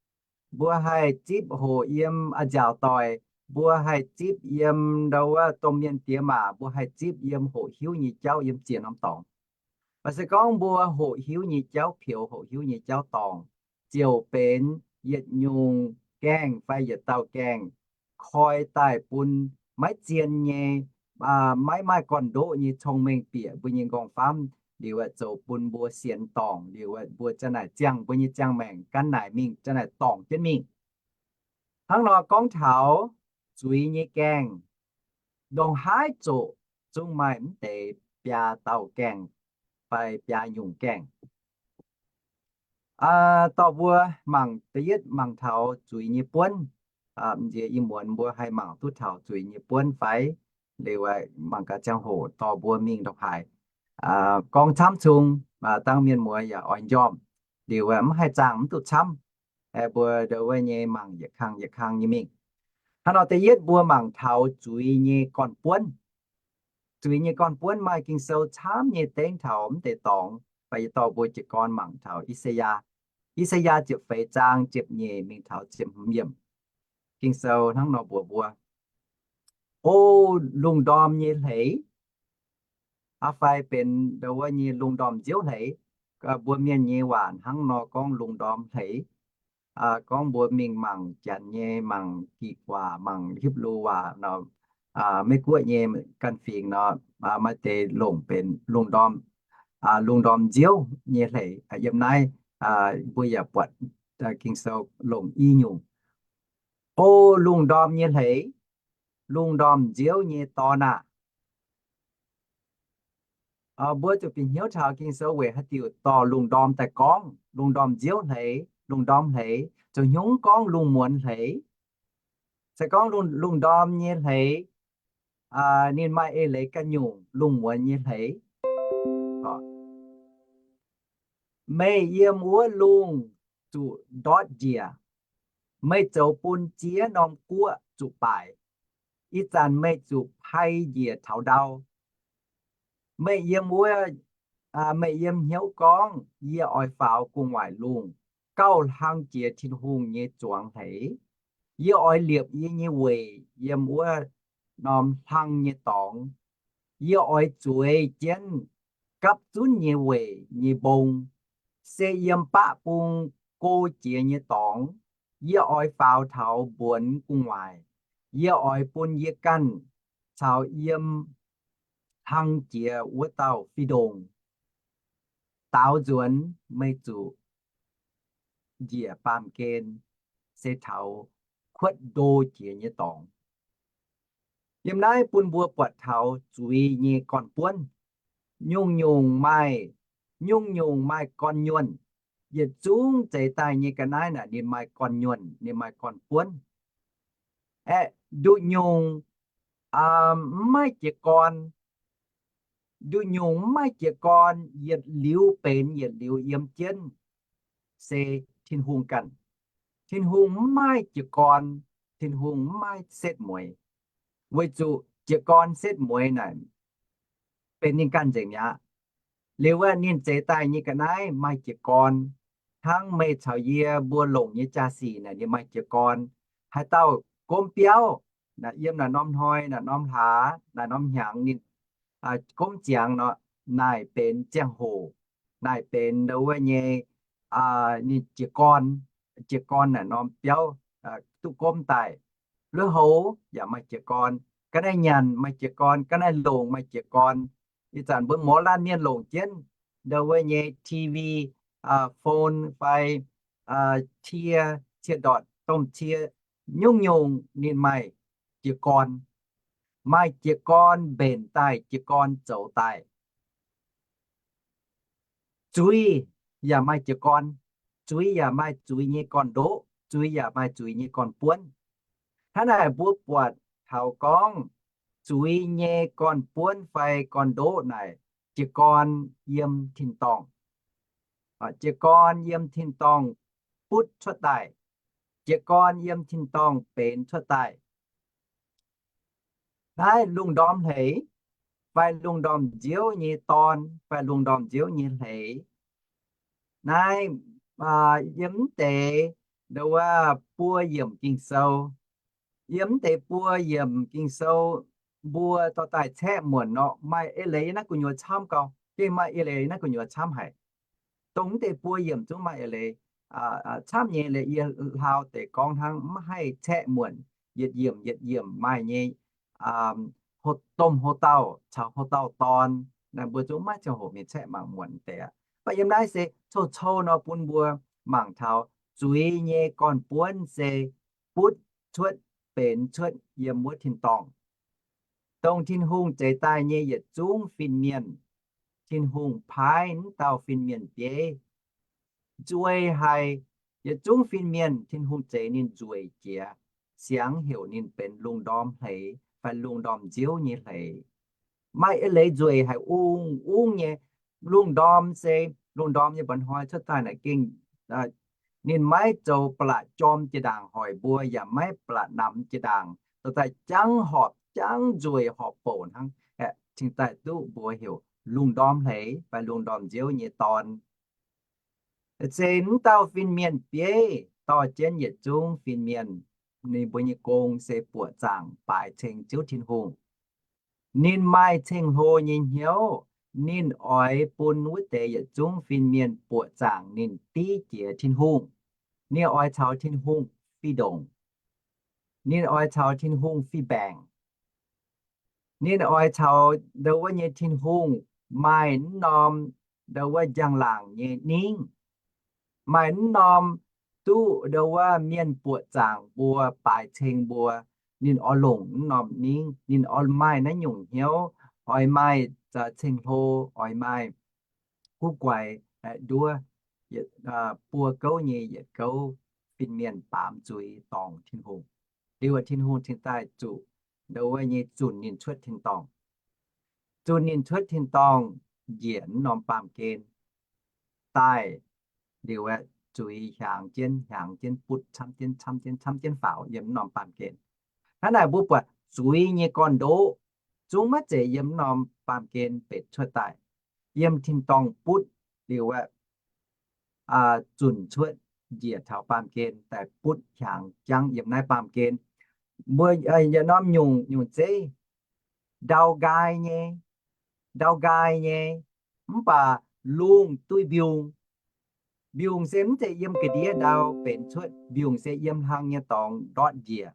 Mbuo haih zipv hoqc yiem a'nziaauc doic, mbuo haih zipv yiem ndau wuov domh mienh diex maac, mbuo haih zipv yiem hoqc hiuv nyei jauv yiem ziex norm dorngx. Mv baac se gorngv mbuo hoqc hiuv nyei jauv pioux, hoqc hiuv nyei jauv dorngc, ziouc benx yietc nyungc gaengh fai yietc dauh gaengh koi daaih bun maiv zien nyei, maiv maaih gorn-ndoqv nyei cong-mengh bieqc mbuo nyei nqorngv-famv liuz, zoux bun mbuo sienx dorngc liuz, mbuo ziang naaic ziangh mbuo nyei ziangh maengc gan naaic mingh, ziang naaic dorngc jienv mingh. Hnangv nor gorngv taux zuiz nyei gaengh, ndongc haaix zoqc zungv maaih mv deix biaa dauh gaengh fai biaa nyungc gaengh. Dorh mbuo mangc da'yietv mangc taux zuiz nyei buonv. Nziex ih muonz mbuo haih mangc duqv taux zuiz nyei buonv fai? Liuz mangc gaax ziangh hoc dorh mbuo mingh ndongc haaix. Gorngv camv cung, dangh mienh muoz yaac oix njormh. Liuz mv haih zaangh mv duqv camv. Mbuo ndau wuov nyei mangc yietc kang yietc kang nyei mingh. Hnangv nor da'yietv mbuo mangc taux zuiz nyei gorn-buonv. Zuiz nyei gorn-buonv maaih Ging-Sou camv nyei dengv taux mv deix dorngx, fai yie dorh mbuo jiez gorn mangc taux I^saa^yaa. I^saa^yaa ziepc feix zaang ziepc nyeic mingh taux ziepc hmz yiemc. Ging-Sou hnangv nor mbuox mbuo, O lungh ndorm nyei hleix, aa fai benx ndau wuov nyei lungh ndorm nziouv hleix. Mbuo mienh nyei waac hnangv nor gorngv lungh ndorm hleix. Gorngv mbuo mingh mangc Janx nyei, mangc Giqc waac, mangc Hipv^lu waac nor, Meiv Guoqv nyei ganh fingx nor, maaih deix longc benx lungh ndorm, lungh ndorm nziouv nyei hleix. Yiem naaiv mbuo yaac buatc Ging-Sou longc i nyungc. O lungh ndorm nyei hleix, lungh ndorm nziouv nyei dorn aah! Mbuo zuqc bieqc hnyouv taux Ging-Sou weic haaix diuc dorh lungh ndorm daaih gorngv, lungh ndorm nziouv hleix, lungh ndorm hleix, zoux hnyungv gorngv lungh muonz hleix. Se gorngv lungh ndorm nyei hleix, ninh maaih eix leiz ganh nyungc lungh muonz nyei hleix. Meih yiem wuov lungh zuqc ndortv njiec. Meih zoux bun ziex norm guoqv zuqc baaic. Ih zanc meih zuqc pai njiec taux ndau. Meih yiem wuov, meih yiem hnyouv gorngv, Yie oix faaux gu'nguaaic lungh, gauh hlang jiex Tin-Hungh nyei zuangx hleix. Yie oix liepc yie nyei weic yiem wuov norm hlang nyei dorngx. Yie oix zueiz jienv gapv zunv nyei weic nyei mbong, se yiem baqv bung go jiex nyei dorngx. Yie oix faaux taux mbuonx gu'nguaaic. Yie oix bun yie ganh caux yiem hlang jiex wuov dauh fih ndongc. Daaux nzuonx meih zuqc njiec baamh gen, se taux kuotv ndo jiex nyei dorngx. Yiem naaiv bun mbuo buatc taux zuiz nyei gorn-buonv. Nyungc-nyungc maaih, nyungc-nyungc maaih gorn-nyuonh. Yietc zungv zeix daaih nyei ga'naaiv naaic ninh maaih gorn-nyuonh, ninh maaih gorn-buonv. Aeqv, nduqc nyungc mv maaih jiez gorn. Nduqc nyungc mv maaih jiez gorn, yietc liuz benx yietc liuz yiem jienv, se Tin-Hungh ganh. Tin-Hungh mv maaih jiez gorn, Tin-Hungh mv maaih setv mueiz, weic zuqc jiez gorn setv mueiz naaic benx ninh ganh nzengc mi'aqv. Liuz aeqv, ninh zeix daaih nyei ga'naaiv maaih jiez gorn, hnangv meih caux yie mbuo longc nyei jaa-sic naaic ninh maaih jiez gorn. Haaix dauh gomv biauv, naaic yiem naaic norm hnoi, naaic norm hlaax, naaic norm hnyangx ninh gomv ziangx nor, naaic benx ziangh hoc, naaic benx ndo wuov nyei ninh jiez gorn, jiez gorn naaic norm biauv duqv gomv daaih. Lui-houx yaac maaih jiez gorn, ga'naaiv nyanc maaih jiez gorn, ga'naaiv longc maaih jiez gorn. Ih zanc mbuo mouz laanh mienh longc jienv ndo wuov nyei TV, phone fai cie, cie ndortc, domh cie, nyungc-nyungc ninh maaih jiez gorn. Maaih jiez gorn mbenc daaih, jiez gorn zoux daaih. Zuiz yaac maaih jiez gorn. Zuiz yaac maaih zuiz nyei gorn-ndoqv, zuiz yaac maaih zuiz nyei gorn-buonv. Hnangv naaic mbuo buatc taux gorngv zuiz nyei gorn-buonv fai gorn-ndoqv naaic jiez gorn yiem tin-dorngh. Jiez gorn yiem tin-dorngh butv cuotv daaih. Jiez gorn yiem tin-dorngh benx cuotv daaih. Naaiv lungh ndorm hleix, fai lungh ndorm nziouv nyei dorn, fai lungh ndorm nziouv nyei hleix. Naaiv yiem mv deix ndo wuov buo yiemc Ging-Sou. Yiem mv deix buo yiemc Ging-Sou mbuo dorh daaih caeqv muonc nor, maaih eix leiz naaiv gu'nyuoz camv gau, gengh maaih eix leiz naaiv gu'nyuoz camv haic. Dongh mv deix buo yiemc zungv maaih eix leiz camv nyei. Yie hlaau deix gorngv hnangv mv haih caeqv muonc, yietc yiemc yietc yiemc maaih nyei domh hlo dauh caux hlo dauh dorn, naaiv mbuo zungv maiv ziangh hoc mingh caeqv mangc muonc deix aqv. Mv baac yiem naaiv se cou-cou nor bun mbuo mangc taux zuiz nyei gorn-buonv se butv cuotv benx cuotv yiem wuov tin-dorngh. Dongh Tin-Hungh zeix daaih nyei yietc zungv fin-mienh, Tin-Hungh paaiv mv dauh fin-mienh bieiv nzueic haic. Yietc zungv fin-mienh Tin-Hungh zeix ninh nzueic jiex, siangx heuc ninh benx lungh ndorm hleix fai lungh ndorm nziouv nyei hleix. Maaih eix leiz nzueic haic, ungv ungv nyei. Lungh ndorm se lungh ndorm nyei mba'hnoi cuotv daaih naaic gengh ninh maiv zoux ba'laqc jorm jiex ndaangc hoic mbuo, yaac maiv ba'laqc namx jiex ndaangc, dorh daaih jangv horpc jangv nzueic horpc bouc hnangv, cingx daaih duqv mbuox heuc lungh ndorm hleix fai lungh ndorm nziouv nyei dorn. Se mv dauh fin-mienh bieiv dorh jienv yietc zungv fin-mienh. Ninh mbuo nyei gong se buoqc zaangc baaix ceng Ziouv Tin-Hungh. Ninh maaih ceng-hlo nyei hnyouv. Ninh oix bun wuov deix yietc zungv fin-mienh buoqc zaangc ninh div jiex Tin-Hungh. Ninh oix caux Tin-Hungh fih ndongc. Ninh oix caux Tin-Hungh fih mbaengc. Ninh oix caux ndo wuov nyei Tin-Hungh maaih mv norm ndo wuov njang-laangc nyei ningv. Maaih mv norm duqv ndo wuov mienh buoqc zaangc mbuo, baaix ceng mbuo, ninh oix longc mv norm ningv. Ninh oix maaih naaiv nyungc hnyouv, oix maaih ceng-hlo, oix maaih guv guaix nduov, buo gouv nyei yietc gouv fin-mienh baamz zuiz dorngc Tin-Hungh. Liuz Tin-Hungh cingx daaih zuqc ndo wuov nyei zunc ninh cuotv tin-dorngh. Zunc ninh cuotv tin-dorngh njiec mv norm baamh gen. daaih liuz aeqv, zuiz hiaangx jienv, hiaangx jienv butv, camv jienv, camv jienv, camv jienv faaux yiem norm baamh gen. Hnangv naaic mbuo buatc zuiz nyei gorn-ndoqv zungv maiv zeiz yiem norm baamh gen benx cuotv daaih. Yiem tin-dorngh butv liuz aeqv, zunc cuotv njiec taux baamh gen daaih butv hiaangx jangv yiem naaiv baamh gen. Mbuo yietc norm nyungc, nyungc zeiv ndau nqaai nyei, ndau nqaai nyei, mv baac lungh duih mbiungc. Mbiungc se mv zeiz yiem ga'ndiev ndau benx cuotv, mbiungc se yiem hlang nyei dorngx ndortv njiec.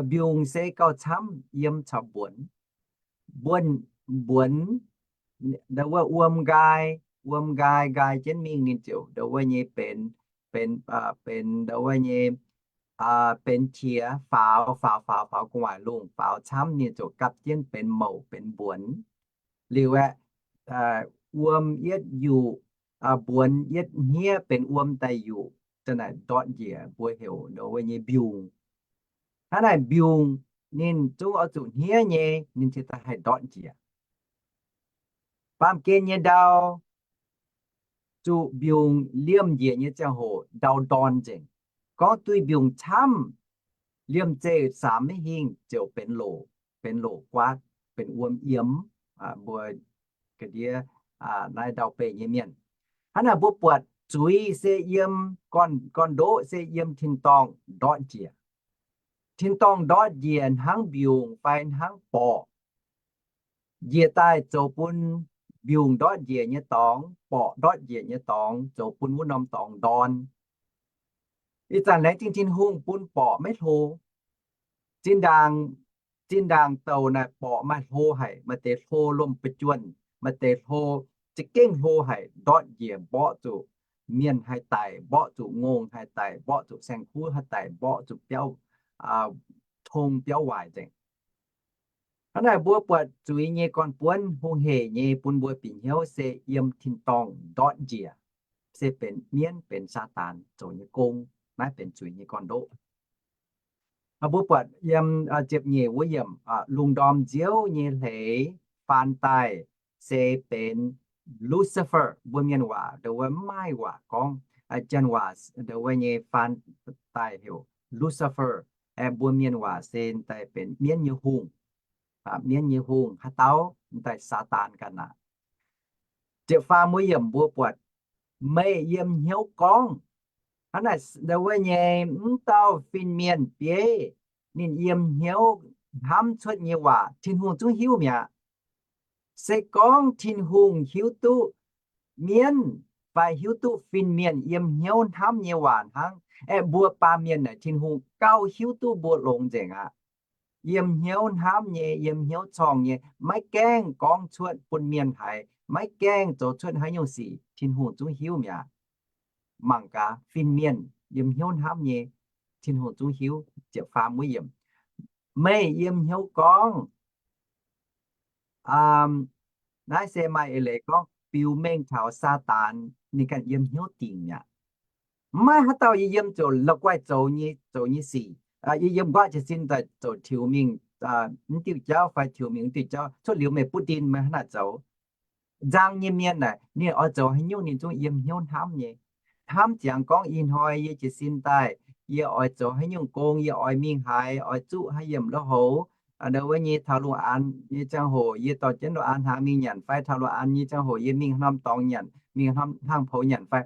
Mbiungc se gauh camv yiem caux mbuonx. Mbuonx, mbuonx, ndau wuov wuom nqaai, wuom nqaai, nqaai jienv mingh ninh ziouc ndau wuov nyei benx, benx, benx ndau wuov nyei, benx qiex faaux, faaux, faaux, faaux gu'nguaaic lungh, faaux camv ninh ziouc gapv jienv benx mouc, benx mbuonx. Liuz aeqv, wuom yietv yuqc, mbuonx yietv hniev benx wuom daaih yuqc, za'naaic ndortv njiec mbuo heuc ndau wuov nyei mbiungc. Hnangv naaic mbiungc ninh zungv oix zuqc hniev nyei, ninh ziouc daaih haih ndortv njiec. Baamh gen nyei ndau zuqc mbiungc liemh njiec nyei ziangh hoc ndau ndorn nzengc. Gorngv duih mbiungc camv, liemh zeih samx maiv hingh ziouc benx loc, benx loc guaatv, benx wuom yiem. Mbuo ga'ndiev naaiv ndau beih nyei mienh. Hnangv naaic mbuo buatc zuiz se yiem, gorn-ndoqv se yiem tin-dorngh ndortv njiec. Tin-dorngh ndortv njiec hnangv mbiungc fai hnangv borqc njiec daaih zoux bun mbiungc ndortv njiec nyei dorngx, borqc ndortv njiec nyei dorngx zoux bun wuov norm dorngx ndorn. Ih zanc laengz zingh Tin-Hungh bun borqc maiv hlo. Zinh ndaangc, zinh ndaangc douc naaic borqc maaih hlo haic, maaih deix hlo lomh bujuonh, maaih deix hlo za'gengh hlo haic, ndortv njiec mborqv zuqc mienh haih daic, mborqv zuqc ngongh haih daic, mborqv zuqc saeng-kuv haih daic, mborqv zuqc biauv, tong biauv waaic nzengc. Hnangv naaic mbuo buatc zuiz nyei gorn-buonv hungh heic nyei bun mbuo bieqc hnyouv se yiem tin-dorngh ndortv njiec, se benx mienv, benx Saadaan zoux nyei gong. Naaiv benx zuiz nyei gorn-ndoqv. Mbuo buatc yiem ziepc nyeic wuov yiemc, lungh ndorm nziouv nyei hleix faan daaih se benx Lucifer. Mbuo mienh waac ndau wuov mv maaih waac gorngv, janx waac ndau wuov nyei faan daaih heuc Lucifer. Aeqv, mbuo mienh waac se daaih benx mienv nyei hungh. Mienv nyei hungh haaix dauh? Daaih Saadaan ganh aqv. Ziepc faam wuov yiemc mbuo buatc, meih yiem hnyouv gorngv, hnangv naaic ndau wuov nyei mv dauh fin-mienh bieiv, ninh yiem hnyouv hnamv cuotv nyei waac Tin-Hungh zungv hiuv mi'aqv. Se gorngv Tin-Hungh hiuv duqv mienv fai hiuv duqv fin-mienh yiem hnyouv hnamv nyei waac hnangv, aeqv, mbuo baamh mienh naaic Tin-Hungh gauh hiuv duqv mbuo longx nzengc aqv. Yiem hnyouv hnamv nyei, yiem hnyouv corngh nyei, maiv gaengh gorngv cuotv bun mienh haiz, maiv gaengh zoux cuotv haaix nyungc sic, Tin-Hungh zungv hiuv mi'aqv. Mangc gaax, fin-mienh yiem hnyouv hnamv nyei, Tin-Hungh zungv hiuv. Ziepc faam wuov yiemc, meih yiem hnyouv gorngv, naaiv se maaih eix leiz gorngv biux mengh taux Saadaan ninh ganh yiem hnyouv dingc mi'aqv. Mv maaih haaix dauh yie yiem ziouc la'guaih zoux nyei, zoux nyei sic, yie yiem nquaqv jiez sin daaih ziouc tiux mingh mv diuh jauv fai tiux mingh mv diuh jauv, cuotv liuz meih butv ndin meih hnangv naaic zoux. Nzang nyei mienh naaic ninh oix zoux haaix nyungc ninh zungv yiem hnyouv hnamv nyei. Hnamv ziangx gorngv ih hnoi yie jiez sin daaih, yie oix zoux haaix nyungc gong, yie oix mingh haaix, oix zuqv haaix yiemc lui-houx, ndau wuov nyei taux lungh aanx nyei ziangh hoc yie dorh jienv lungh aanx hnaangx mingh nyanc fai taux lungh aanx nyei ziangh hoc yie mingh haaix norm dorngx nyanc, mingh haaix norm hlang-poux nyanc fai.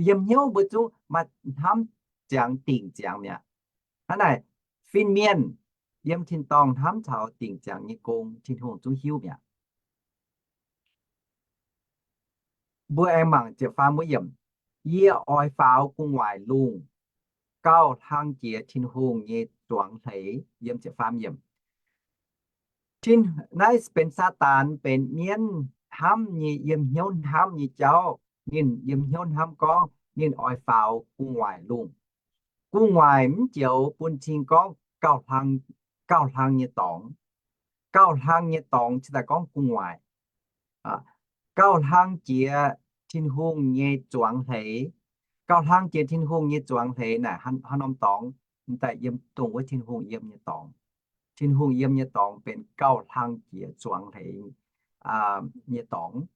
Yiem hnyouv mbuo zungv maaih hnamv ziangx dingc ziangx mi'aqv. Hnangv naaic, fin-mienh yiem tin-dorngh hnamv taux dingc ziangx nyei gong Tin-Hungh zungv hiuv mi'aqv. Mbuo aengx mangc ziepc faam wuov yiemc, yie oix faaux gu'nguaaic lungh, gauh hlang jiex Tin-Hungh nyei zuangx hleix. Yiem ziepc faam yiemc, naaiv benx Saadaan, benx mienv hnamv nyei, yiem hnyouv hnamv nyei jauv. Ninh yiem hnyouv hnamv gorngv ninh oix faaux gu'nguaaic lungh. Gu'nguaaic mv joux bun cing gorngv gauh hlang, gauh hlang nyei dorngx. Gauh hlang nyei dorngx cingx daaih gorngv gu'nguaaic. Gauh hlang jiex Tin-Hungh nyei zuangx hleix. Gauh hlang jiex Tin-Hungh nyei zuangx hleix naaic haaix norm dorngx? Daaih yiem dongh wuov Tin-Hungh yiem nyei dorngx. Tin-Hungh yiem nyei dorngx benx gauh hlang jiex zuangx hleix nyei dorngx.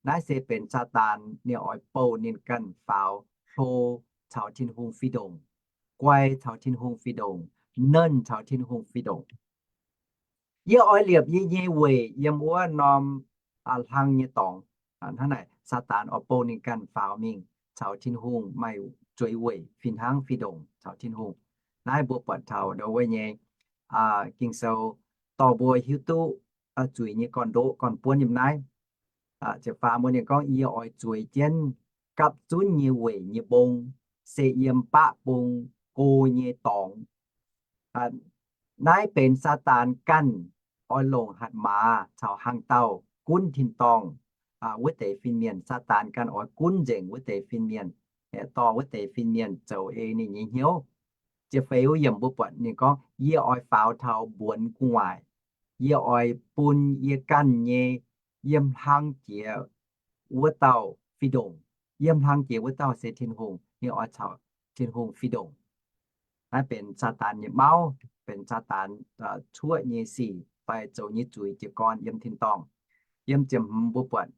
Naaiv se benx Saadaan ninh oix bouh ninh ganh faaux hlo caux Tin-Hungh fih ndongc, guai caux Tin-Hungh fih ndongc, nernh caux Tin-Hungh fih ndongc. Yie oix liepc yie nyei weic yiem wuov norm hlang nyei dorngx. Hnangv naaic Saadaan oix bouh ninh ganh faaux mingh caux Tin-Hungh maaih zueiz weic fih hnangv fih ndongc caux Tin-Hungh. Naaiv mbuo buatc taux ndau wuov nyei Ging-Sou dorh mbuo hiuv duqv zuiz nyei gorn-ndoqv gorn-buonv yiem naaiv. Ziepc faam mbuo ninh gorngv, Yie oix zueiz jienv gapv zunv nyei weic nyei mbong, se yiem baqv bung go nyei dorngx. Naaiv benx Saadaan ganh oix longc hatc maaz caux hnaangx-daauh gunv tin-dorngh wuov deix fin-mienh. Saadaan ganh oix gunv nzengc wuov deix fin-mienh, dorh wuov deix fin-mienh zoux ei ninh nyei hnyouv. Ziepc feix wuov yiemc mbuo buatc ninh gorngv, Yie oix faaux taux mbuonx gu'nguaaic. Yie oix bun yie ganh nyei yiem hlang jiex wuov dauh fih ndongc. Yiem hlang jiex wuov dauh se Tin-Hungh, ninh oix caux Tin-Hungh fih ndongc. Naaiv benx Saadaan nyei mauv, benx Saadaan cuoqv nyei sic fai zoux nyei zuiz jiez gorn yiem tin-dorngh. Yiem ziepc hmz mbuo buatc,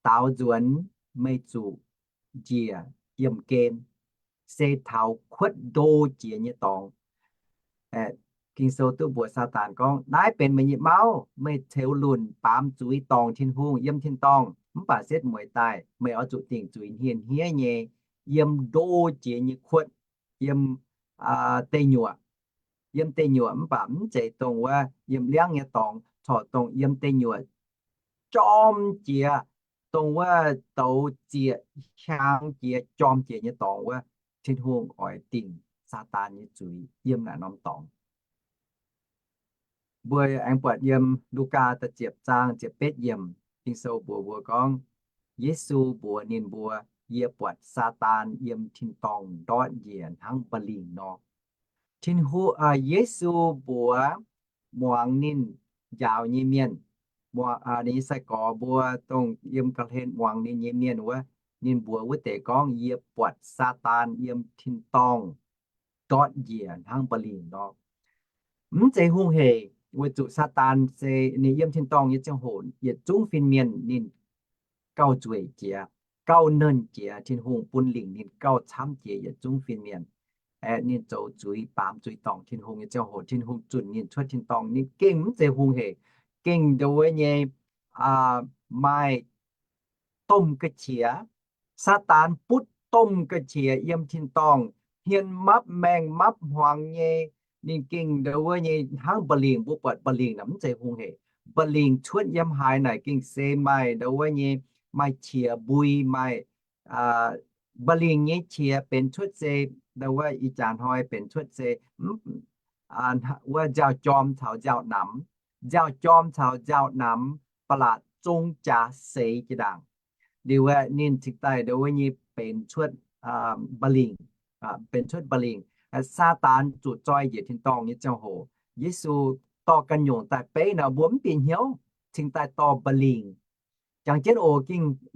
Daaux nzuonx meih zuqc njiec yiemh gen, se taux kuotv ndo jiex nyei dorngx. Ging-Sou duqv mbuox Saadaan gorngv, Naaiv benx meih nyei mauv. Meih ceux lunc baamz zuiz dorngc Tin-Hungh yiem tin-dorngh, mv baac setv mueiz daaih meih oix zuqc dingc zuiz hniev-hniev nyei yiem ndo jiex nyei kuotv, yiem deic-nyuoqc, yiem deic-nyuoqc, mv baac mv zeiz dongh wuov yiem liangv nyei dorngx, corc dongh yiem deic-nyuoqc jorm jiex, dongh wuov douz zieqc hiaang jiex jorm jiex nyei dorngx wuov, Tin-Hungh oix dingc Saadaan nyei zuiz yiem naaic norm dorngx. Mbuo aengx buatc yiem Lugaa da'ziepc zaang ziepc betv yiemc, Ging-Sou mbuox mbuo gorngv, Yesu mbuox ninh mbuo, Yie buatc Saadaan yiem tin-dorngh ndortv njiec hnangv mba'lingc nor. Tin-Hungh, Yesu mbuox muangx ninh njaaux nyei mienh, ninh nyei sai-gorx mbuo dongh yiem ga'hlen muangx ninh nyei mienh wuov, ninh mbuox wuov deix gorngv, Yie buatc Saadaan yiem tin-dorngh ndortv njiec hnangv mba'lingc nor. Mv zeiz hungh heic, weic zuqc Saadaan se ninh yiem tin-dorngh nyei ziangh hoc yietc zungv fin-mienh ninh gauh nzueic jiex, gauh nernh jiex. Tin-Hungh bun lingc ninh gauh camv jiex yietc zungv fin-mienh. Aeqv, ninh zoux zuiz, baamz zuiz dorngc Tin-Hungh nyei ziangh hoc, Tin-Hungh zunc ninh cuotv tin-dorngh, ninh gengh mv zeiz hungh heic, gengh ndongc wuov nyei maaih domh ga'qiex. Saadaan butv domh ga'qiex yiem tin-dorngh, hmien mapv maengh mapv hmuangx nyei. Ninh gengh ndongc wuov nyei hnangv mba'lingc. Mbuo buatc mba'lingc naaic mv zeiz hungh heic. Mba'lingc cuotv yiem haaix naaic gengh se maaih ndongc wuov nyei, maaih qiex mbui, maaih mba'lingc nyei qiex benx cuotv se ndongc wuov ih jaax hnoi benx cuotv se wuov nziaaux jorm caux nziaaux namx. Nziaaux jorm caux nziaaux namx ba'laqc zong jaax seix jiex ndaangc. Liuz aeqv, ninh cingx daaih ndongc wuov nyei benx cuotv mba'lingc, benx cuotv mba'lingc. Saadaan zuqc zoi njiec tin-dorngh nyei ziangh hoc, Yesu dorh ganh nyungc daaih beiv nor, mbuo mv bieqc hnyouv, cingx daaih dorh mba'lingc. Jangx jienv oc,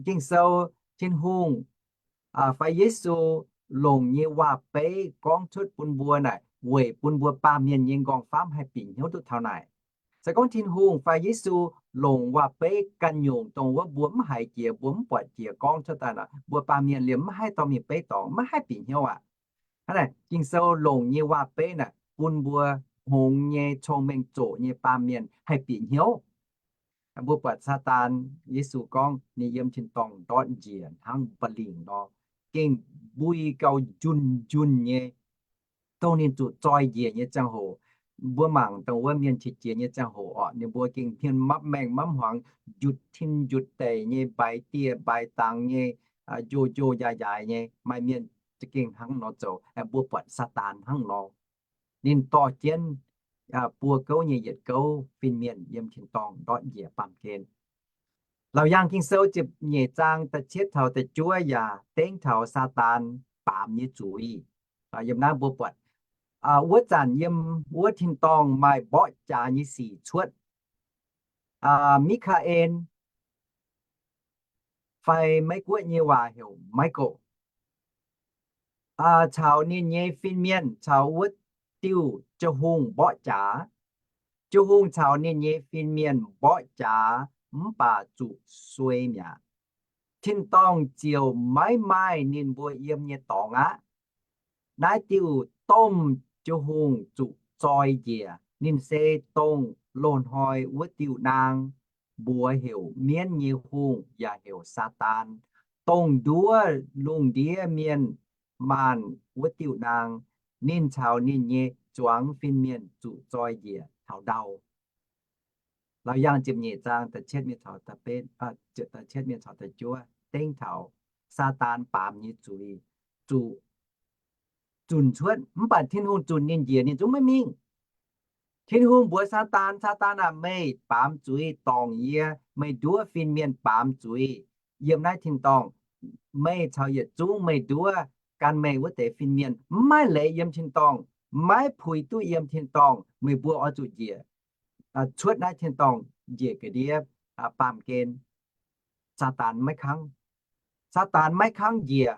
Ging-Sou, Tin-Hungh fai Yesu longc nyei waac-beiv gorngv cuotv bun mbuo naaic weic bun mbuo baamh mienh nyei nqorngv-famv haih bieqc hnyouv duqv taux naaic. Se gorngv Tin-Hungh fai Yesu longc waac-beiv ganh nyungc dongh wuov mbuo mv haiz jiex, mbuo mv buatc jiex gorngv cuotv daaih nor, mbuo baamh mienh liemh mv haih dorh mingh beiv dorngx, maiv haih bieqc hnyouv aqv. Hnangv naaic, Ging-Sou longc nyei waac-beiv naaic bun mbuo hngongx nyei, cong-mengh zoqc nyei baamh mienh haih bieqc hnyouv. Mbuo buatc Saadaan, Yesu gorngv ninh yiem tin-dorngh ndortv njiec hnangv mba'lingc nor, gengh mbui gauh njunh njunh nyei. Dongh ninh zuqc zoi njiec nyei ziangh hoc, mbuo mangc dongh wuov mienh qiex jiez nyei ziangh hoc orqc, ninh mbuo gengh hmien mapv maengh mapv hmuangx, njutc tin njutc deic nyei, mbaix dieh mbaix dangx nyei, njoh njoh njaaix njaaix nyei. Maaih mienh za'gengh hnangv nor zoux. Mbuo buatc Saadaan hnangv nor, ninh dorh jienv buo gouv nyei yietc gouv fin-mienh yiem tin-dorngh ndortv njiec baamh gen. Laauc Yaangh Ging-Sou ziepc nyeic zaang da'cietv taux da'juov yaac dengv taux Saadaan baamz nyei zuiz. Yiem naaiv mbuo buatc wuov zanc yiem wuov tin-dorngh maaih mborqv jaax nyei sic cuotv. Mi^kaa^en, fai Meiv Guoqv nyei waac heuc Michael, caux ninh nyei fin-mienh caux wuov diuh jiu-hungh mborqv jaax. Jiu-hungh caux ninh nyei fin-mienh mborqv jaax mv baac zuqc suei mi'aqv. tin-dorngh ziouc maiv maaih ninh mbuo yiem nyei dorngx aqv. Naaiv diuh domh jiu-hungh zuqc zoi njiec. Ninh se dongh loz-hnoi wuov diuh naang, mbuox heuc mienv nyei hungh yaac heuc Saadaan, dongh nduov lungh ndiev mienh maanh wuov diuh naang. Ninh caux ninh nyei zuangx fin-mienh zuqc zoi njiec taux ndau. Laauc Yaangh ziepc nyeic zaang da'cietv mienh caux da'betv, da'cietv mienh caux da'juov dengv taux Saadaan baamz nyei zuiz zuqc zunc cuotv. Mv baac Tin-Hungh zunc ninh njiec, ninh zungv maiv mingh. Tin-Hungh mbuox Saadaan, Saadaan aah, meih baamz zuiz dorngc yie, meih nduov fin-mienh baamz zuiz yiem naaiv tin-dorngh. Meih caux yietc zungv meih nduov gan meih wuov deix fin-mienh maiv maaih leiz yiem tin-dorngh, maiv puix duqv yiem tin-dorngh. Meih mbuo oix zuqc njiec cuotv naaiv tin-dorngh njiec ga'ndiev baamh gen. Saadaan maiv kangv. Saadaan maiv kangv njiec,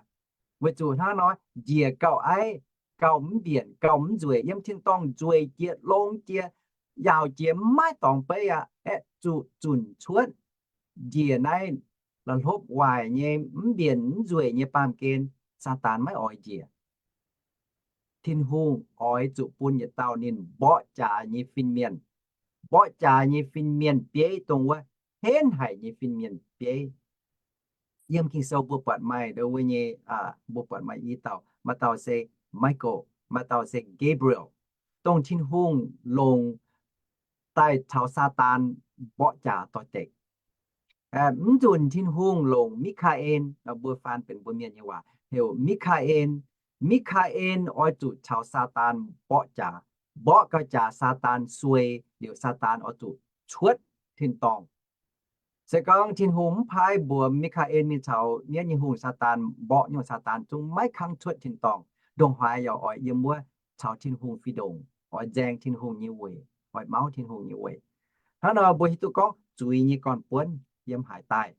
weic zuqc hnangv nor njiec gauh aiv, gauh mv mbienc, gauh mv nzueic, yiem tin-dorngh nzueic jiex, longx jiex, yaauc jiex, maiv dorngx beiv aqv. Aeqv, zuqc zunc cuotv njiec naaiv la'hlopv waaic nyei, mv mbienc mv nzueic nyei baamh gen. Saadaan maiv oix njiec. Tin-Hungh oix zuqc bun yietc dauh ninh mborqv jaax nyei fin-mienh, mborqv jaax nyei fin-mienh bieiv, dongh wuov henv haic nyei fin-mienh bieiv. Yiem Ging-Sou mbuo buatc maaih ndo wuov nyei, mbuo buatc maaih i dauh, maaih dauh se Michael, maaih dauh se Gabriel, dongh Tin-Hungh longc daaih caux Saadaan mborqv jaax doix-dekc. Mv nzunc Tin-Hungh longc Mi^kaa^en, mbuo faan benx mbuo Mienh nyei waac heuc Mi^kaa^en. Mi^kaa^en oix zuqc caux Saadaan mborqv jaax, mborqv gau jaax Saadaan suei liuz, Saadaan oix zuqc cuotv tin-dorngh. Se gorngv Tin-Hungh mv paaiv mbuox Mi^kaa^en mingh caux mienv nyei hungh Saadaan mborqv nyungc, Saadaan zungv maiv kangv cuotv tin-dorngh. Ndongc haaix yaac oix yiem wuov caux Tin-Hungh fih ndongc, oix nzaeng Tin-Hungh nyei weic, oix mauv Tin-Hungh nyei weic. Hnangv nor mbuo hiuv duqv gorngv zuiz nyei gorn-buonv yiem haaix daaih.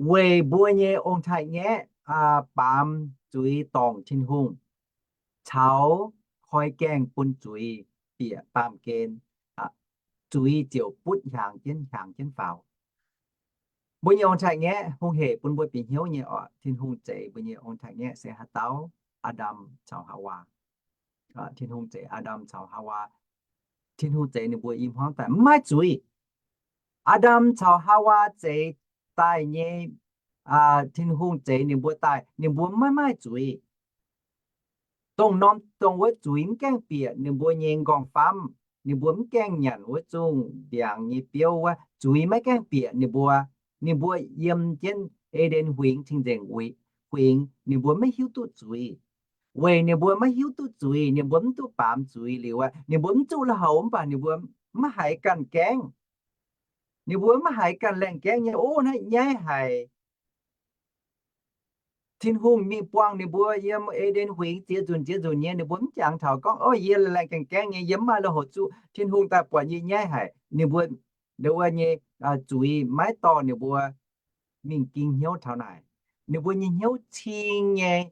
Weic mbuo nyei ong-taaix-ngaeqv baamz zuiz dorngc Tin-Hungh, caux koi gaengh bun zuiz bieqc baamh gen, zuiz ziouc butv hiaangx jienv, hiaangx jienv faaux. Mbuo nyei ong-taaix-ngaeqv hungh hec bun mbuo bieqc hnyouv nyei oc. Tin-Hungh zeix mbuo nyei ong-taaix-ngaeqv se haaix dauh? Aa^ndam caux Haawaa. Tin-Hungh zeix Aa^ndam caux Haawaa. Tin-Hungh zeix ninh mbuo i hmuangv daaih mv maaih zuiz. Aa^ndam caux Haawaa zeix daaih nyei, Tin-Hungh zeix ninh mbuo daaih, ninh mbuo maiv maaih zuiz. Dongh norm dongh wuov zuiz mv gaengh bieqc ninh mbuo nyei nqorngv-famv, ninh mbuo mv gaengh nyanc wuov zungh ndiangx nyei biouv wuov, zuiz maiv gaengh bieqc ninh mbuo. Ninh mbuo yiem jienv E^nden Huingx, Cing-Nzengc Huingx, ninh mbuo maiv hiuv duqv zuiz. Weic ninh mbuo maiv hiuv duqv zuiz, ninh mbuo mv duqv baamz zuiz liuz aqv, ninh mbuo mv zuqc lui-houx, mv baac ninh mbuo maiv haiz ganh gaengv. Ninh mbuo maiv haiz ganh laengh gaengv nyei, ov, naaiv nyaiv haic. Tin-Hungh mingh buangh ninh mbuo yiem E^nden Huingx ziex nzunc ziex nzunc nyei, ninh mbuo mv jangx taux gorngv, ov, yie laengh gaengh gaengv nyei, yie mv maaih lui-houx zuqc. Tin-Hungh daaih buatc yie nyaiv haic. Ninh mbuo, ndo wuov nyei, zuiz maiv dorh ninh mbuo mingh ging hnyouv taux naaic. Ninh mbuo nyei hnyouv cing nyei,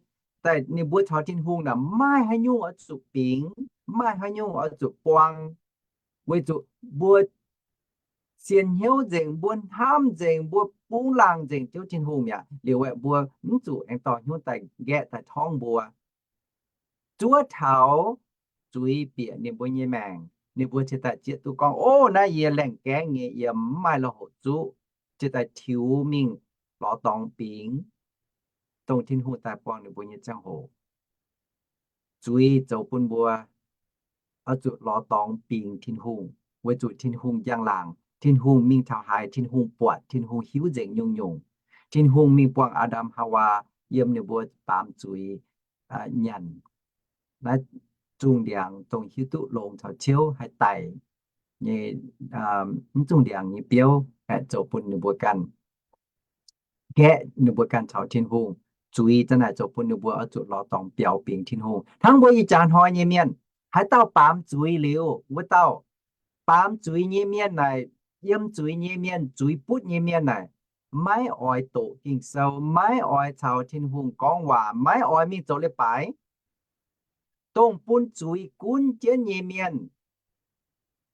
daaih ninh mbuo caux Tin-Hungh naaic maiv maaih haaix nyungc oix zuqc bingx, maiv maaih haaix nyungc oix zuqc buang. Weic zuqc mbuo sienx hnyouv nzengc, mbuo hnamv nzengc, mbuo bungx laangh nzengc Ziouv Tin-Hungh mi'aqv. Liuz aeqv, mbuo mv zuqc aengx dorh hnyouv daaih nqaeqv daaih torngv mbuo. Zuov taux zuiz bieqc ninh mbuo nyei maengc, ninh mbuo ciex daaih zieqv duqv gorngv, ov, naaiv yie laengh gaengv nyei, yie mv maaih lui-houx zuqc, ciex daaih tiux mingh lorz dorngx bingx, dongh Tin-Hungh daaih buangh ninh mbuo nyei ziangh hoc. Zuiz zoux bun mbuo oix zuqc lorz dorngx bingx Tin-Hungh, weic zuqc Tin-Hungh njang-laangc. Tin-Hungh mingh taux haaix, Tin-Hungh buatc, Tin-Hungh hiuv nzengc nyungc-nyungc. Tin-Hungh mingh buangh Aa^ndam Haawaa yiem ninh mbuo baamz zuiz nyanc naaiv zungh ndiangx dongh hiuv duqv longx caux ciouv haih daic nyei, mv zungh ndiangx nyei biouv, zoux bun ninh mbuo ganh nqaeqv ninh mbuo ganh caux Tin-Hungh. Zuiz za'naaic zoux bun ninh mbuo oix zuqc lorz dorngx biaux bingx Tin-Hungh. Hnangv mbuo ih jaax hnoi nyei mienh, haaix dauh baamz zuiz liuz, wuov dauh baamz zuiz nyei mienh naaic, yiem zuiz nyei mienh, zuiz butv nyei mienh naaic, maiv oix doqc Ging-Sou, maiv oix caux Tin-Hungh gorngv waac, maiv oix mingh zoux leiz-baaix. Dongh bun zuiz gunv jienv nyei mienh,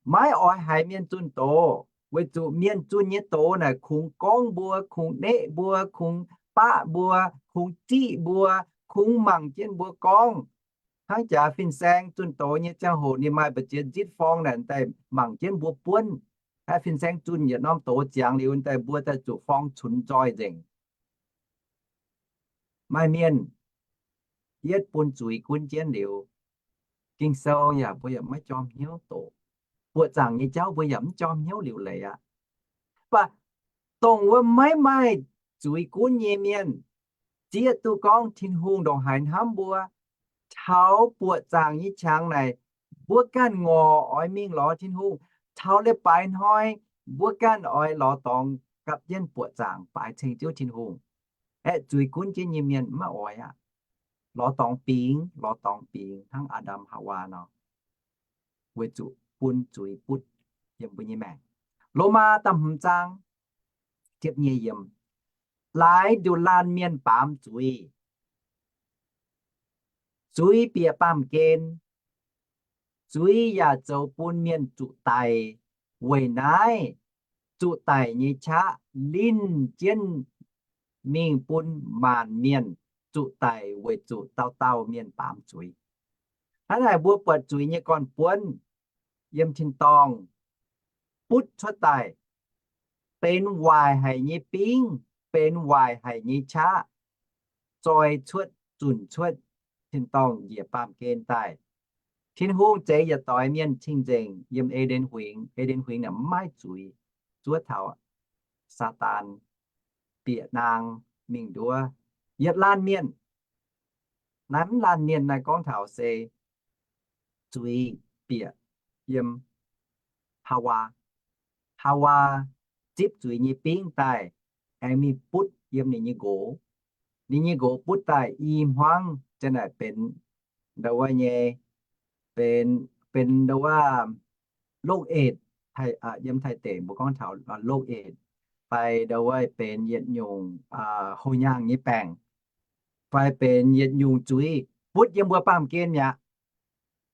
maiv oix haiz mienh zunh doz. Weic zuqc mienh zunh nyei doz naaic kungx gorngv mbuo, kungx neqv mbuo, kungx baqv mbuo, kungx ziqv mbuo, kungx mangc jienv mbuo gorngv. Hnangv jaax fin-saeng zunh doz nyei ziangh hoc ninh maaih mbu'ziex nzitv forng naaic daaih mangc jienv mbuo buonv. Aqv, fin-saeng zunh yietc norm doz ziangx liuz daaih mbuo daaih zuqc forng cunx nzoih nzengc. Maaih mienh yietv bun zuiz gunv jienv liuz, Ging-Sou yaac mbuo yaac maiv jorm hnyouv doqc. Buoqc zaangc nyei jauv mbuo yaac mv jorm hnyouv liuc leiz aqv. Mv baac dongh wuov maiv maaih zuiz gunv nyei mienh zieqv duqv gorngv Tin-Hungh ndongc haaix hnamv mbuo. Taux buoqc zaangc nyei qangx naaic, mbuo ganh ngorc oix mingh lorz Tin-Hungh. Taux leiz-baaix hnoi, mbuo ganh oix lorz dorngx gapv jienv buoqc zaangc baaix ceng Ziouv Tin-Hungh. Aeqv, zuiz gunv jienv nyei mienh maiv oix aqv. Lorz dorngx bingx, lorz dorngx bingx hnangv Aa^ndam Haawaa nor, weic zuqc bun zuiz butv yiem mbuo nyei maengc. Lomaa da'hmz zaang ziepc nyeic yiemc, laaix nduqc laanh mienh baamz zuiz. Zuiz bieqc baamh gen, zuiz yaac zoux bun mienh zuqc daic. Weic naaiv, zuqc daic nyei qaqv linh jienv mingh bun maanc mienh zuqc daic weic zuqc dauh dauh mienh baamz zuiz. Hnangv naaic mbuo buatc zuiz nyei gorn-buonv yiem tin-dorngh butv cuotv daaih, benx waaic haic nyei bingv, benx waaic haic nyei qaqv, zoi cuotv, zunc cuotv tin-dorngh njiec baamh gen daaih. Tin-Hungh zeix yietc doix mienh cing-nzengc yiem E^nden Huingx. E^nden Huingx naaic mv maaih zuiz, zuov taux Saadaan bieqc naang mingh nduov yietc laanh mienh. Naaiv mv laanh mienh naaiv gorngv taux se zuiz bieqc yiem Haawaa. Haawaa zipv zuiz nyei bingv daaih, aengx mingh butv yiem ninh nyei nqox. Ninh nyei nqox butv daaih i hmuangv, za'naaic benx ndau wuov nyei, benx, benx ndau wuov lo'etc, yiem Taiv deic mbuo gorngv taux lo'etc, fai ndau wuov benx yietc nyungc houh nyaangh nyei baengc, fai benx yietc nyungc zuiz butv yiem mbuo baamh gen mi'aqv.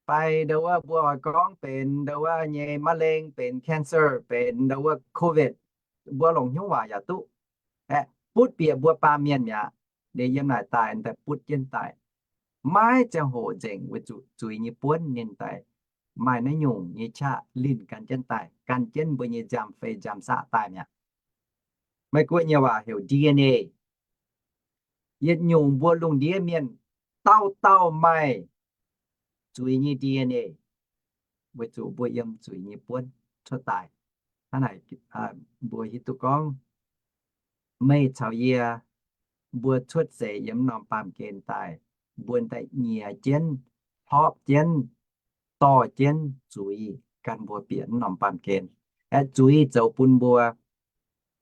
Fai ndau wuov mbuo oix gorngv benx ndau wuov nyei มะเร็ง, benx cancer, benx ndau wuov COVID, mbuo longc hnyouv waac yaac duqv. Aeqv, butv bieqc mbuo baamh mienh mi'aqv. Ninh yiem naaic daaih, daaih butv jienv daaih. Maiv ziangh hoc nzengc weic zuqc zuiz nyei buonv ninh daaih maaih naaiv nyungc nyei qaqv linh gan jienv daaih, gan jienv mbuo nyei nziaamv-fei nziaamv-saqv daaih mi'aqv. Meih guoqv nyei waac heuc D N A. Yietc nyungc mbuo lungh ndiev mienh dauh dauh maaih zuiz nyei D N A, weic zuqc mbuo yiem zuiz nyei buonv cuotv daaih. Hnangv naaic, mbuo hiuv duqv gorngv meih caux yie, mbuo cuotv seix yiem norm baamh gen daaih, mbuo daaih nyiex jienv, hlorpv jienv, dorh jienv zuiz gan mbuo bieqc norm baamh gen. Aeqv, zuiz zoux bun mbuo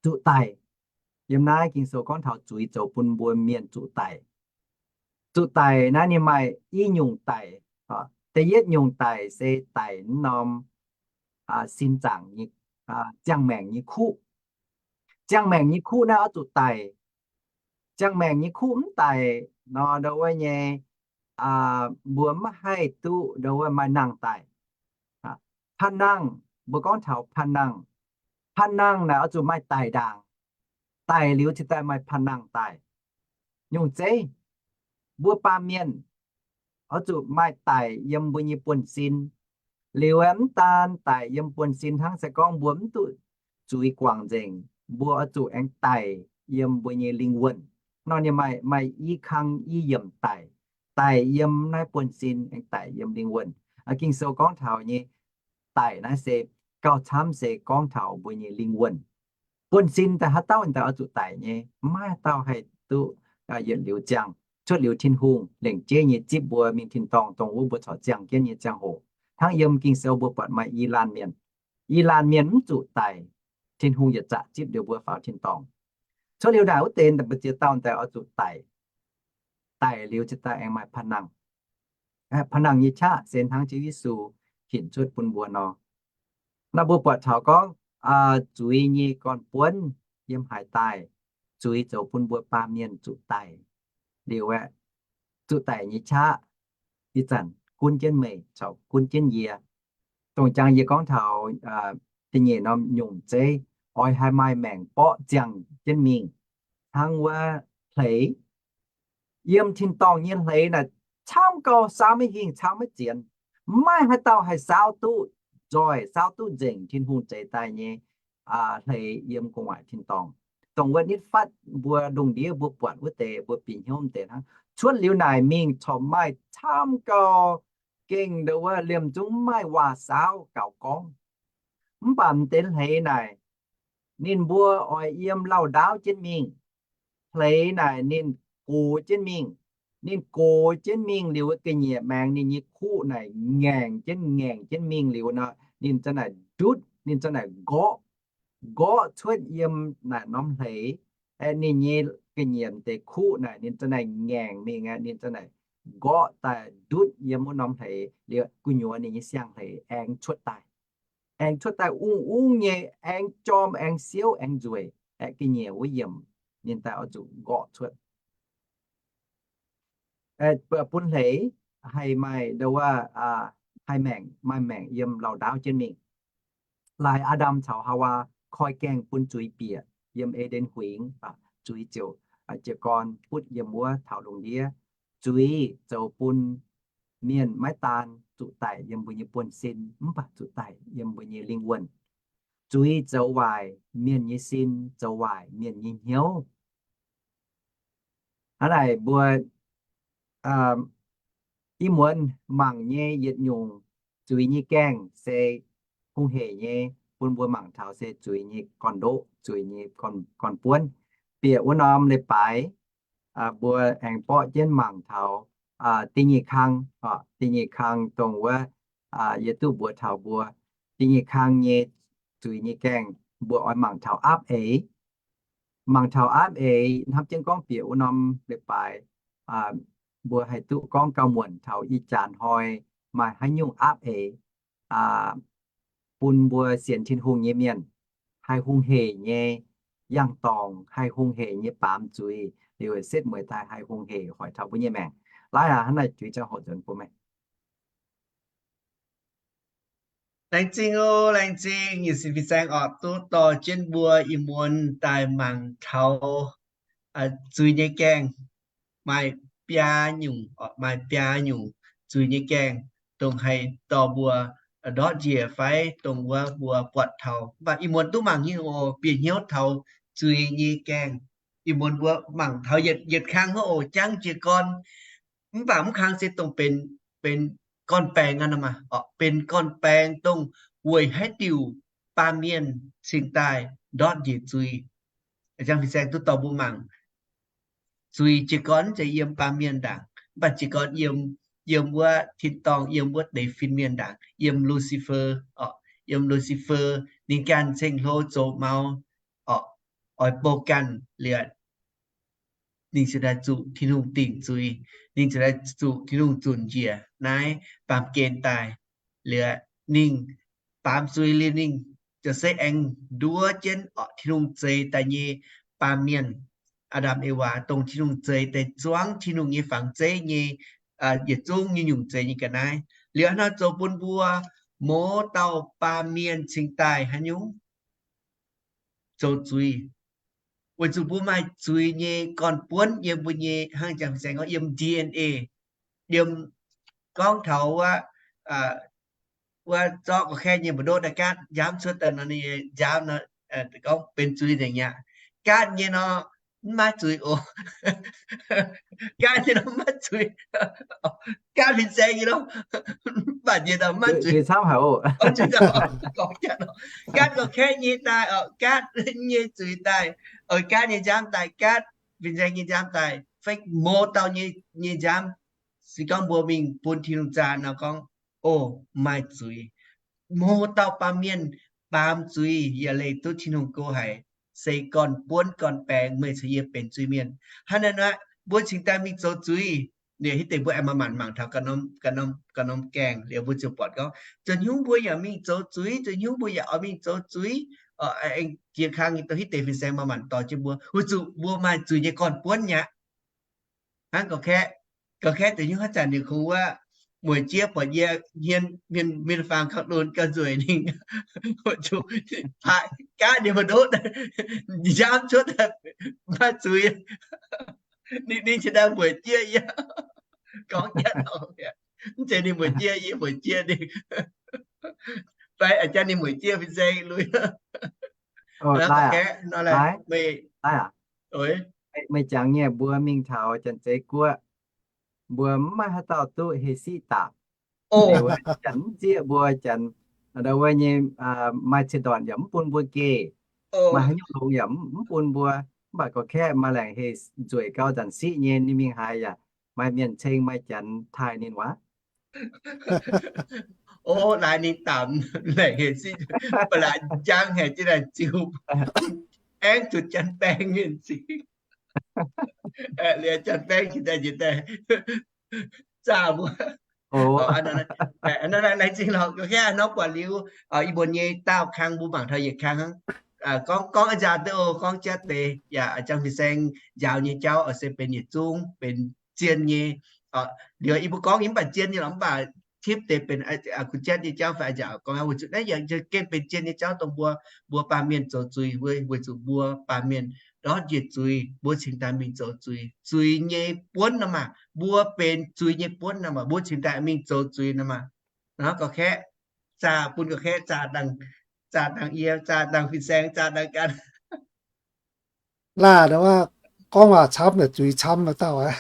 zuqc daic. Yiem naaiv Ging-Sou gorngv taux zuiz zoux bun mbuo mienh zuqc daic. Zuqc daic naaiv ninh maaih i nyungc daic. Da'yietv nyungc daic se daic mv norm sin zaangc, ziangh maengc nyei kuv. Ziangh maengc nyei kuv naaiv oix zuqc daic. Ziangh maengc nyei kuv mv daic nor, ndau wuov nyei, mbuo maiv haih duqv ndau wuov maaih nangh daic. Panh nangh, mbuo gorngv taux panh nangh. Panh nangh naaic oix zuqc maaih daic ndaangc. Daic liuz cingx daaih maaih panh nangh daaih. Nyungc zeiv, mbuo baamh mienh oix zuqc maaih daic yiem mbuo nyei buonv-sin. Liuz aeqv, mv daan daic yiem buonv-sin hnangv, se gorngv mbuo mv duqv zuiz guangc nzengc, mbuo oix zuqc aengx daic yiem mbuo nyei lingh wuonh. Nor ninh maaih, maaih i kang i yiemc daic, daic yiem naaiv buonv-sin aengx daic yiem lingh wuonh. Ging-Sou gorngv taux nyei daic naaiv se gauh camv se gorngv taux mbuo nyei lingh wuonh. Buonv-sin daaih haaix dauh daaih oix zuqc daic nyei, maiv haaix dauh haih duqv yietc liuz ziangh. Cuotv liuz Tin-Hungh lengc jeiv nyei zipv mbuo mingh tin-dorngh, dongh wuov mbuo corc ziangh jienv nyei ziangh hoc. Hnangv yiem Ging-Sou mbuo buatc maaih i laanh mienh, i laanh mienh mv zuqc daic, Tin-Hungh yietc zaqc zipv liuz mbuo faaux tin-dorngh. Cuotv liuz naaic wuov deix mbu'ziex dauh daaih oix zuqc daic. Daic liuz cingx daaih aengx maaih panh nangh. Panh nangh nyei qaqv se hnangv Ziouv Yesu hinc cuotv bun mbuo nor. Naaiv mbuo buatc taux gorngv zuiz nyei gorn-buonv yiem haaix daaih, zuiz zoux bun mbuo baamh mienh zuqc daic. Liuz aeqv, zuqc daic nyei qaqv ih zanc gunv jienv meih caux gunv jienv yie. Dongh jangx yie gorngv taux da'nyeic norm nyungc zeiv, oix haih maaih maengc borqv ziangh jienv mingh hnangv wuov hleix. Yiem tin-dorngh nyei hleix naaic camv gau, saau maiv hingh, saau maiv zienx. Maiv maaih haaix dauh haih saau duqv nzoih, saau duqv nzengc Tin-Hungh zeix daaih nyei hleix yiem gu'nguaaic tin-dorngh, dongh wuov nitv fatv mbuo lungh ndiev mbuo buatc wuov deix, mbuo bieqc hnyouv deix hnangv. Cuotv liuz naaic mingh corc maaih camv gau, gengh ndo wuov liemh zungv maiv maaih waac-saauv gaux gorngv. Mv baac m'deix hleix naaic, ninh mbuo oix yiem lauh ndaauv jienv mingh. Hleix naaic ninh gox jienv mingh. Ninh gox jienv mingh liuz, ga'nyiec maengx ninh nyei kuv naaic ngaengc jienv, ngaengc jienv mingh liuz nor, ninh za'naaic ndutv, ninh za'naaic nqorqv, nqorqv cuotv yiem naaic norm hleix. Aeqv, ninh nyei ga'nyiec deix kuv naaic ninh za'naaic ngaengc mingh aqv, ninh za'naaic nqorqv daaih ndutv yiem wuov norm hleix liuz, gu'nyuoz ninh nyei siang-hleix aengx cuotv daaih. Aengx cuotv daaih ungv ungv nyei, aengx jorm, aengx siouv, aengx nzueic. Aeqv, ga'nyiec wuov yiemc, ninh daaih oix zuqc nqorqv cuotv. Bun hleix haih maaih ndo wuov, haih maengc, maaih maengc yiem lauh ndaauv jienv mingh. Laaix Aa^ndam caux Haawaa koi gaengh bun zuiz bieqc yiem E^nden Huingx, zuiz ziouc jiez gorn butv yiem wuov taux lungh ndiev. Zuiz zoux bun mienh maiv daan zuqc daic yiem mbuo nyei buonv-sin, mv baac zuqc daic yiem mbuo nyei lingh wuonh. Zuiz zoux waaic mienh nyei sin, zoux waaic mienh nyei hnyouv. Hnangv naaic mbuo ih muonz mangc nyei yietc nyungc zuiz nyei gaengh se hungh heic nyei, bun mbuo mangc taux se zuiz nyei gorn-ndoqv, zuiz nyei gorn-buonv. Bieqc wuov norm leiz-baaix mbuo aengx borqv jienv mangc taux da'nyeic kang, da'nyeic kang dongh wuov yie duqv mbuox taux mbuo, da'nyeic kang nyei zuiz nyei gaengh mbuo oix mangc taux aapv eix. Mangc taux aapv eix hnamv jienv gorngv bieqc wuov norm leiz-baaix mbuo haih duqv gorngv gauh muonc taux ih jaax hnoi maaih haaix nyungc aapv eix bun mbuo sienx Tin-Hungh nyei mienh haih hungh heic nyei yangh dorngc, haih hungh heic nyei baamz zuiz, liuz setv mueiz daaih haih hungh heic hoic taux mbuo nyei maengc. Laaix aac, hnangv naaic juiz ziangh hoc nzuonx bun meih. Laengz zingh oc, laengz zingh, yietc sin fin-saeng oc, duqv dorh jienv mbuo ih muonz daaih mangc taux zuiz nyei gaengh. Maaih biaa nyungc, maaih biaa nyungc zuiz nyei gaengh, dongh haih dorh mbuo ndortv njiec fai dongh wuov mbuo buatc taux. Mv baac ih muonz duqv mangc nyei oc, bieqc hnyouv taux zuiz nyei gaengh. Ih muonz mbuo mangc taux yietc, yietc kang hnangv oc, jangv jiez gorn. Mv baac mv kang se dongh benx, benx gorn-baengx aqv nor maah, benx gorn-baengx dongh weic haaix diuc baamh mienh cingx daaih ndortv njiec zuiz. Jangv fin-saeng duqv dorh mbuo mangc zuiz jiez gorn mv zeiz yiem baamh mienh ndaangc, mv baac jiez gorn yiem, yiem wuov tin-dorngh, yiem wuov deix fin-mienh ndaangc, yiem Lucifer oc, yiem Lucifer. Ninh ganh ceng-hlo zoux maux oc, oix bouh ganh liuz, ninh ziouc daaih zuqc Tin-Hungh dingc zuiz, ninh ziouc daaih zuqc Tin-Hungh zunc njiec naaiv baamh gen daaih. Liuz ninh baamz zuiz liuz ninh ziouc se aengx nduov jienv oc Tin-Hungh zeix daaih nyei baamh mienh, Aa^ndam Ewaa, dongh Tin-Hungh zeix daaih zuangv Tin-Hungh nyei fangx zeiv nyei yietc zungv nyei nyungc zeix nyei ga'naaiv. Liuz hnangv nor zoux bun mbuo mouz dauh baamh mienh cingx daaih haaix nyungc zoux zuiz. Weic zuqc mbuo maaih zuiz nyei gorn-buonv yiem mbuo nyei, hnangv jangx saeng gorngv yiem D N A, yiem gorngv taux wuov, wuov zorqv ga'kaeqv nyei mbu'ndoqv daaih gaatv nziaamv cuotv daaih nor, ninh nyei nziaamv nor, gorngv benx zuiz nzengc mi'aqv. Gaatv nyei nor, mv maaih zuiz oc. Gaatv nyei nor mv maaih zuiz. Gaatv fin-saeng nyei nor, mv baac nyei nor mv maaih zuiz. Gaatv ga'kaeqv nyei daaih, gaatv nyei zuiz daaih, gaatv nyei nziaamv daaih, gaatv fin-saeng nyei nziaamv daaih, fai mouz dauh nyei, nyei nziaamv. Se gorngv mbuo mingh bun Tin-Hungh zaah nor gorngv, o, maaih zuiz. Mouz dauh baamh mienh baamz zuiz yaac leih duqv Tin-Hungh go haic. Se gorn-buonv gorn-baengx meih caux yie benx zuiz-mienh. Hnangv naaiv nor, mbuo cingx daaih mingh zoux zuiz. Liuz hitv deix mbuo aengx maaih maanc mangc taux ganh norm gaengh, liuz mbuo ziouc buatc gorngv, nzunc hnyungv mbuo yaac mingh zoux zuiz, nzunc hnyungv mbuo yaac oix mingh zoux zuiz. Aengx jiex kang nyei dongh hitv deix fin-saeng maaih maanc dorh jienv mbuo, weic zuqc mbuo maaih zuiz nyei gorn-buonv mi'aqv. Hnangv gorx-kaeqv, gorx-kaeqv deix hnyouv haaix zanc ninh kungx wuov, mueic jieqv buatc yie hmien, hmien, hmien faang gauh lunx gauh nzueic ninh, zuqc paaiv gaav ninh mbuo ndutv, njaamv cuotv daaih maiv zuiz. Ninh, ninh cingx daaih mueic jieqv yie. Gorngv jieqv, mv zeiz ninh mueic jieqv yie, mueic jieqv ninh. Fai a'jang ninh mueic jieqv fin-saeng lui. Meih, meih jangx nyei mbuo mingh taux Janx-Zei Guoqv, mbuo mv maaih haaix dauh duqv heh siqv dapc. Janx mv zieqv mbuo, Janx, wuov nyei, maaih cien-dorn yaac mv bun mbuo geh, maaih haaix nyungc longx yaac mv bun mbuo. Mv baac gorqv-kaeqv maaih laengc heh nzueic gauh nzanc siqv nyei, ninh mingh haaix yaac maaih mienh ceng, maaih Janx taaih ninh waac. O, laaix ninh dapc laengc heh siqv, ba'laqc njang haic jienv naaic ziux, aengx zuqc Janx-Baeng mienh ceng. Liuz Janx-Baeng cingx daaih, cingx daaih zaah mbuo. Laengz zingh lorqc. Norm buatc liuz, ih mbuo nyei daauh kang mbuo mangc taux yietc kang hnangv. Gorngv, gorngv a'nzaaz duqv oc, gorngv jatv deix yaac a'jang fin-saeng njaaux nyei jauv oix se benx yietc zungv benx zien nyei. Liuz ih mbuo gorngv nyei mv baac zien nyei lorqc, mv baac tipv deix benx kuh jatv nyei jauv fai a'nzaaz gorngv weic zuqc naaiv yaac gengh benx zien nyei jauv dongh mbuo, mbuo baamh mienh zoux zuiz, weic zuqc mbuo baamh mienh ndortv njiec zuiz, mbuo cingx daaih mingh zoux zuiz. Zuiz nyei buonv nor maah, mbuo benx zuiz nyei buonv nor maah, mbuo cingx daaih mingh zoux zuiz nor maah. Gorqv-kaeqv zaah, bun gorqv-kaeqv zaah dangh, zaah dangh yie, zaah dangh fin-saeng, zaah dangh ganh. Laah, gorngv waac camv naaic zuiz camv dauh aqv.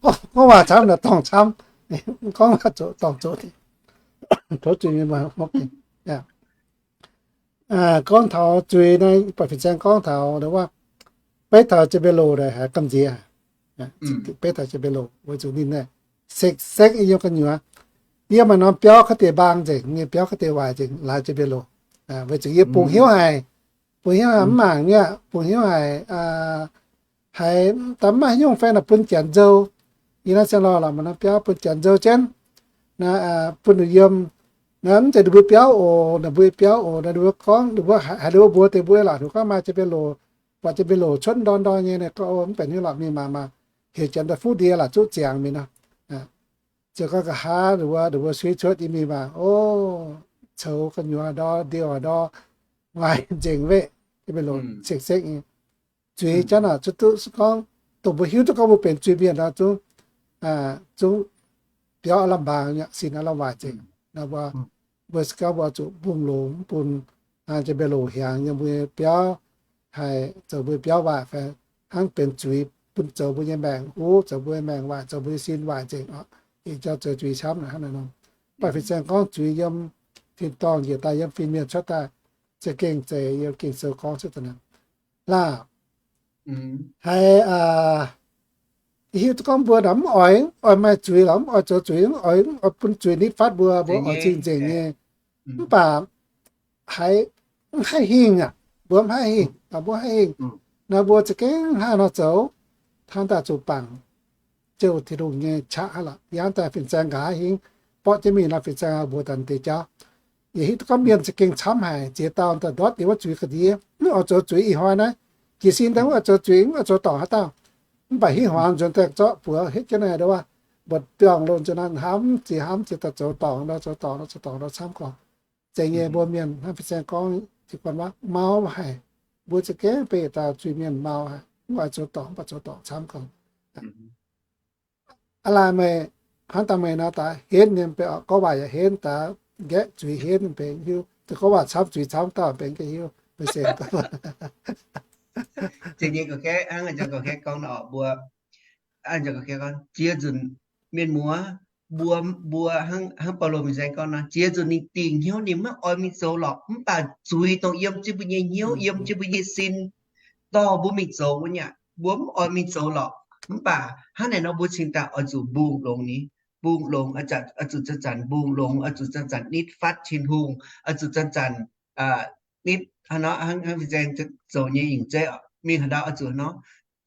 Gorngv waac camv naaic dorngh camv. Gorngv waac zoqc dorngh zoqc, tov zuiz. Gorngv taux zuiz naaiv, buatc fin-saeng gorngv taux, beiv taux Janx-Mbienv-Loh naaic haiz gamh nziex. Beiv taux Janx-Mbienv-Loh weic zuqc ninh naaiv sekv-sekv yiem gu'nyuoz. Yie maaih norm biauv kaav deix mbaang nzengc, nyei biauv kaav deix waaic nzengc, laaix Janx-Mbienv-Loh. Weic zuqc yie bungx hnyouv haic, bungx hnyouv haic mv mangc nyei, bungx hnyouv haic, haiz daaih mv maaih haaix nyungc fai naaic bun Janx nzou. Yie naaiv siang lorh lorqc maaih norm biauv bun Janx nzou jienv, bun ninh yiem. Naaiv mv zeiz ninh mbuo biauv oc, ninh mbuo biauv oc, naaiv ninh mbuo gorngv, ninh mbuo haiz ninh mbuo mbuox deix mbuo lorqc, ninh gorngv maaih Janx-Mbienv-Loh, buatc Janx-Mbienv-Loh cuotv ndorn ndorn nyei, naaiv gorngv mv baac hnyouv lorqc mingh mangc maah, heuc Janx daaih fuqv ndie laac zuqv ziangx mingh nor. Ziouc gorngv nqa'haav ninh mbuo, ninh mbuo suiv cuotv yie mingh mangc, o, coux gu'nyuoz ndor, ndiouh ndor, waaic nzengc weqv, Janx-Mbienv-Loh sekv-sekv nyei. Zuiz janv aac, zuqc duqv gorngv, dongh mbuo hiuv duqv gorngv mbuo benx zuiz-mienh nor, zungv, zungv biauv aav lamh mbaang, sin aav lamh waaic nzengc. Naaiv mbuo, mbuo se gorngv mbuo zuqc mbungh longx mv bun Janx-Mbienv-Loh hiaangx yiem mbuo nyei biauv, haih zoux mbuo nyei biauv waaic fai hnangv benx zuiz bun zoux mbuo nyei maengc huv, zoux mbuo nyei maengc waaic, zoux mbuo nyei sin waaic nzengc oc. Ih jauv zoux zuiz camv naaic hnangv naaiv nor. Mv baac fin-saeng gorngv zuiz yiem tin-dorngh njiec daaih, yiem fin-mienh cuotv daaih, za'gengh zeiz yiem Ging-Sou gorngv cuotv daaih naaic. Laah, haiz, hiuv duqv gorngv mbuo naaic mv oix, mv oix maaih zuiz lorqc, mv oix zoux zuiz, mv oix, mv oix bun zuiz nitv fatv mbuo, mbuo oix cing-nzengc nyei. Mv baac haiz mv haih hingh aqv, mbuo mv haih hingh, mbuo haih hingh. Naaiv mbuo za'gengh hnangv nor zoux, hnangv daaih zuqc bangc Ziouv Tin-Hungh nyei qaqv hnangv lorqc. Yie hnamv daaih fin-saeng nqa'haav hingv borqv jienv mingh nor, fin-saeng mbuox daaih deix jauv. Yie hiuv duqv gorngv mienh za'gengh camv haic, ziex dauh daaih ndortv yiem wuov zuiz ga'ndiev, mv oix zoux zuiz ih hnoi naaiv. Jiez sin daaih mv oix zoux zuiz, mv oix zoux dorngc haaix dauh. Mv baac hingv hmuangx nzuonx daaih zorqv buoz hitv jienv naaiv nduov, mbuo biorngh loz nzuonx naaiv hnamv ziex hnamv ziex daaih zoux dorngc nor, zoux dorngc nor, zoux dorngc nor camv gorngv. Zeiz nyei, mbuo mienh hnangv fin-saeng gorngv, jiez gorn waac mau haic. Mbuo za'gengh beiv dauh zuiz-mienh mau haic, mv oix zoux dorngc, mv baac zoux dorngc camv gorngv. Aa laanh meih, hnangv dangh meih nor daaih henv nyei mv benx, gorngv waac yaac henv daaih, nqaeqv zuiz henv mv benx hiuv, gorngv waac camv zuiz camv dauh mv benx ga'hiuv, meih se gorngv. Zeiz nyei, gorngv hnangv a'jang gorngv, mbuo, a'jang gorngv, jiex nzunc mienh muoz, mbuo, mbuo hnangv, hnangv Baulo fin-saeng gorngv nor, jiex nzunc ninh dingc hnyouv ninh maiv oix mingh zoux lorqc, mv baac zuiz dongh yiem jienv mbuo nyei hnyouv, yiem jienv mbuo nyei sin dorh mbuo mingh zoux wuov nyei aqv. Mbuo mv oix mingh zoux lorqc, mv baac hnangv naaic nor mbuo cingx daaih oix zuqc mbungh longx ni, mbungh longx, oix zuqc zanc-zanc mbungh longx, oix zuqc zanc-zanc nitv fatv Tin-Hungh, oix zuqc zanc-zanc nitv, hnangv nor, hnangv fin-saeng zoux nyei yingc zeiv oc, mingh haaix ndau oix zuqc hnangv nor,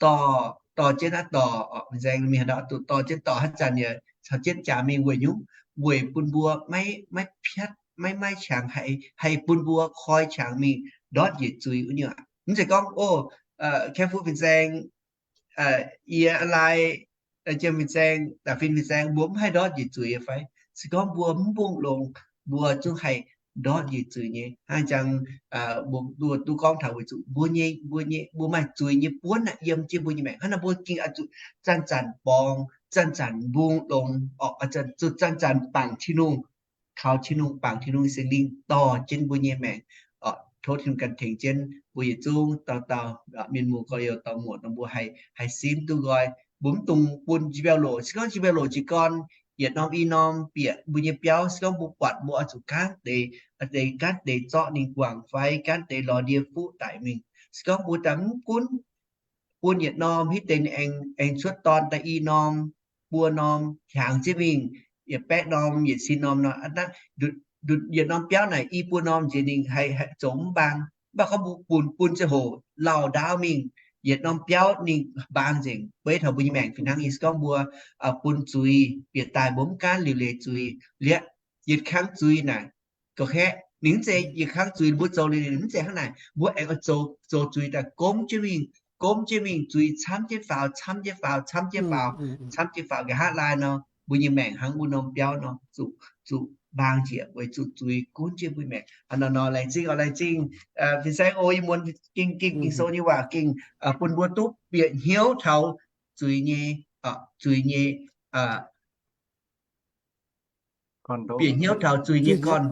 dorh, dorh jienv aqv, dorh, fin-saeng mingh haaix ndau oix zuqc dorh jienv, dorh haaix zanc yaac caux jienv jaax mingh weic nyungc, weic bun mbuo maiv, maiv piatv, maiv, maiv qangx, haih, haih bun mbuo koi qangx mingh ndortv njiec zuiz wuov nyungc aqv. Mv zeiz gorngv, o, Kaeqv Fuqv fin-saeng, yie lai jiem fin-saeng, da'fin fin-saeng, mbuo mv haih ndortv njiec zuiz nyei fai? Se gorngv mbuo mv mbungh longx, mbuo zungv haih ndortv njiec zuiz nyei. Hnangv jangx mbuo duqv gorngv taux weic zuqc mbuo nyei, mbuo nyei, mbuo maaih zuiz nyei buonv naaic yiem jienv mbuo nyei maengc. Hnangv naaiv mbuo gengh oix zuqc zanc-zanc borngz, zanc-zanc mbungh longx, oc, zuqc zanc-zanc bangc Tin-Hungh, kaux Tin-Hungh, bangc Tin-Hungh Singx Lingh dorh jienv mbuo nyei maengc. Tov Tin-Hungh ganh tengx jienv mbuo yietc zungv dauh dauh mienh mungh gorx-youz dorh muoc dongh mbuo haih, haih simv duqv nqoi. Mbuo mv dungx bun jiex mbiauh loc. Se gorngv jiex mbiauh loc jiez gorn, yietc norm i norm bieqc mbuo nyei biauv, se gorngv mbuo buatc mbuo oix zuqc gaanv deix, deix gaanv deix zorqv ninh guangc fai gaanv deix lorz ndie fuqv daic mingh. Se gorngv mbuo daaih mv gunv bun yietc norm hitv deix aengx, aengx cuotv dorn daaih i norm, buo norm hiaangx jienv mingh, yietc baeqv norm, yietc sin norm nor, yietc norm biauv naaic i buo norm nziex ninh haih, haih zoux mv mbaang. Mv baac gorngv mbuo bun, bun ziangh hoc lauh ndaauv mingh, yietc norm biauv ninh mbaang nzengc. Beiv taux mbuo nyei maengc fih hnangv nyei. Se gorngv mbuo bun zuiz bieqc daaih, mbuo mv gaanv liuc leiz zuiz, liepc yietc kang zuiz naaic, gorqv-kaeqv ninh mv zeiz yietc kang zuiz mbuo zoux liuz, mv zeiz hnangv naaic. Mbuo aengx oix zoux, zoux zuiz daaih gomv jienv mingh, gomv jienv mingh, zuiz camv jienv faaux, camv jienv faaux, camv jienv faaux, camv jienv faaux, nqa'haav laai nor, mbuo nyei maengc hnangv wuov norm biauv nor, zuqc, zuqc mbaang njiec weic zuqc zuiz gunv jienv mbuo maengc. Hnangv nor nor, laengz zingh oc, laengz zingh fin-saeng oc. Ih muonz ging, ging Ging-Sou nyei waac ging bun mbuo duqv bieqc hnyouv taux zuiz nyei, zuiz nyei, bieqc hnyouv taux zuiz nyei gorn,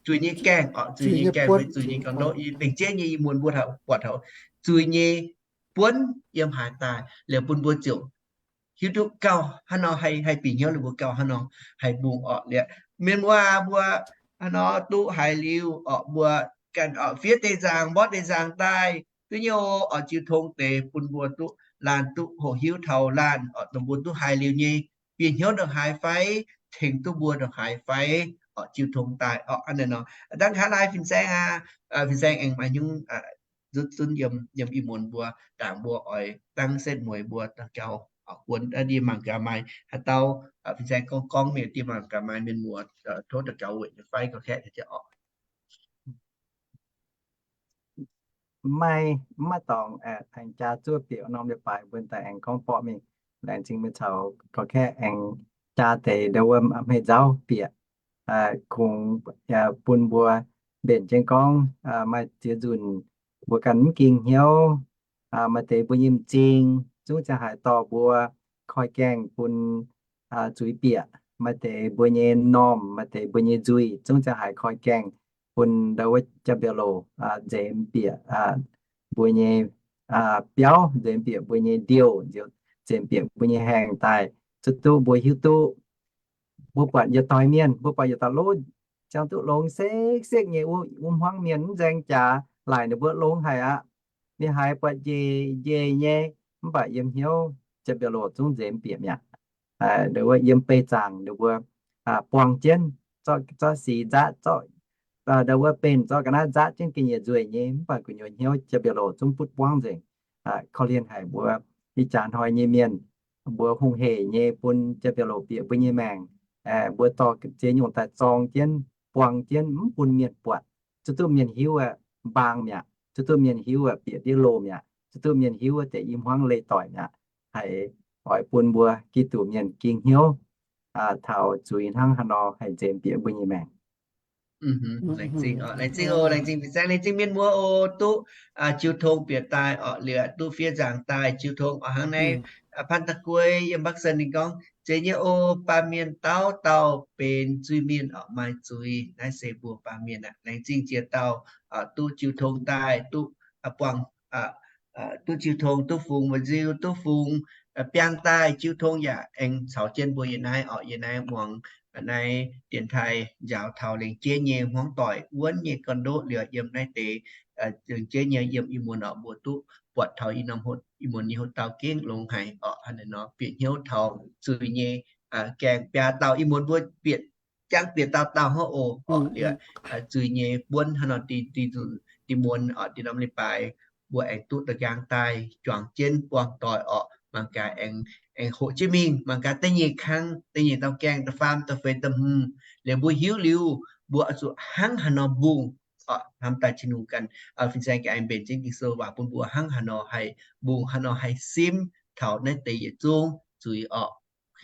zuiz nyei gaengh, zuiz nyei gaengh, zuiz nyei gorn-ndoqv. Lengc jeiv nyei ih muonz mbuo buatc taux zuiz nyei buonv yiem haaix daaih liuz bun mbuo ziouc hiuv duqv gauh hnangv nor haih, haih bieqc hnyouv liuz mbuo gauh hnangv nor haih mbungh orqc. Liuz mienh muoz mbuo hnangv nor duqv haiz liuz orqc, mbuo ganh orqc fiev deix nzaangc, mborqv deix nzaangc daaih duqv nyei oc. Orqc jiu tong deix bun mbuo duqv laanh duqv hoqc hiuv taux laanh orqc, dongh mbuo duqv haiz liuz nyei bieqc hnyouv ndongc haaix fai, tengx duqv mbuo ndongc haaix fai, orqc jiu tong daaih orqc. Hnangv naaiv nor, dangv nqa'haav laai fin-saeng aqv, fin-saeng aengx maaih nyungc zunv, zunv yiem, yiem ih muonz mbuo dangc mbuo oix dangv setv mueiz mbuo daux gaux, buonv ndie mangc gaax maaih haaix dauh, fin-saeng gorngv, gorngv mienh ndie mangc gaax maaih mienh muoz tov daux gaux weic nyei fai, gorqv-kaeqv orqc. Maiv, maiv maaih dorngx aengx jaa zuov bieqc norm leiz-baaix mbuo daaih aengx gorngv borqv mingh. Laengz zingh mienh caux gorqv-kaeqv aengx jaa deix ndau wuov hmei nzauv bieqc, kungx bun mbuo mbenc jienv gorngv maaih ziex nzunc mbuo ganh mv ging hnyouv, maaih deix mbuo nyei m'zing zungv ziangh haaix dorh mbuo koi gaengh bun zuiz bieqc, maaih deix mbuo nyei normh, maaih deix mbuo nyei nzuih zungv ziangh haaix koi gaengh bun ndau wuov jaa-mbiauh loc nzemx bieqc mbuo nyei biauv, nzemx bieqc mbuo nyei ndiouh, nzemx bieqc mbuo nyei haengh daaih, zuqc duqv mbuo hiuv duqv. Mbuo buatc yietc doix mienh, mbuo buatc yietc dauh lov ziangh duqv longx sekv-sekv nyei, wuov hmuangv mienh mv nzaeng jaax laaic ninh mbuo longx haic aqv. Ninh haiz buatc njiec njiec nyei, mv baac yiem hnyouv jaa-mbiauh loc zungv nzemx bieqc mi'aqv. Ndau wuov yiem beih zaangc ninh mbuo buangh jienv, zorqv sic nzaatv, zorqv ndau wuov benx zorqv ga'naaiv nzaatv jienv ga'nyiec nzueic nyei, mv baac gu'nyuoz hnyouv jaa-mbiauh loc zungv butv buangv nzengc. Korv-lienh haic mbuo ih jaax hnoi nyei mienh, mbuo hungh heic nyei bun jaa-mbiauh loc bieqc mbuo nyei maengc. Mbuo dorh ziex nyungc daaih zorng jienv, buangh jienv, mv bun mienh buatc. Zuqc duqv mienh hiuv aeqv, mbaang mi'aqv. Zuqc duqv mienh hiuv aeqv, bieqc ndiev loh mi'aqv. Zuqc duqv mienh hiuv aeqv, deix i hmuangv leih doic mi'aqv. Haiz oix bun mbuo Giduc mienh ging hnyouv taux zuiz hnangv haaix nor haih nzemx bieqc mbuo nyei maengc. Laengz zingh, laengz zingh oc, laengz zingh fin-saeng, laengz zingh mienh muoz oc, duqv jiu tong bieqc daaih orqc, liuz duqv fiev nzaangc daaih jiu tong orqc. Hnangv naaiv พันตะกรวย yiem ปากเซ ninh gorngv, Zeiz nyei oc, baamh mienh dauh dauh benx zuiz-mienh orqc, maaih zuiz. Naaiv se mbuo baamh mienh aqv. Laengz zingh ziex dauh duqv jiu tong daaih, duqv buangh, duqv jiu tong, duqv fungx mba'nziu, duqv fungx biangh daaih. Jiu tong yaac aengx caux jienv mbuo yiem naaiv orqc, yiem naaiv muangx naaiv dienx taaih njaaux taux lengc jeiv nyei hmuangv doic wuonv nyei gorn-ndoqv liuz yiem naaiv deix, lengc jeiv nyei yiem ih muonz orqc, mbuo duqv buatc taux ih norm, ih muonz nyei hoc-dauh gengh longx haic orqc. Hnangv naaiv nor bieqc hnyouv taux zuiz nyei gaengh biaa dauh. Ih muonz mbuo bieqc, jangx bieqc dauh dauh hnangv oc. Orqc liuz zuiz nyei buonv hnangv nor, dinh, dinh muonz orqc, dinh norm leiz-baaix mbuo aengx duqv da'nqaang daaih juangc jienv buangh doic orqc. Mangc gaax aengx, aengx hoqc jienv mingh, mangc gaax da'nyeic kang, da'nyeic dauh gaengh, da'faam, da'feix, da'hmz, liuz mbuo hiuv liuz mbuo oix zuqc hnangv haaix nor mbungh orqc. Hnamv daaih Tin-Hungh ganh, fin-saeng ganh aengx mbenc jienv Ging-Sou waac bun mbuo hnangv haaix nor haih mbungh, haaix nor haih simv taux naaiv deix yietc zungv zuiz orqc.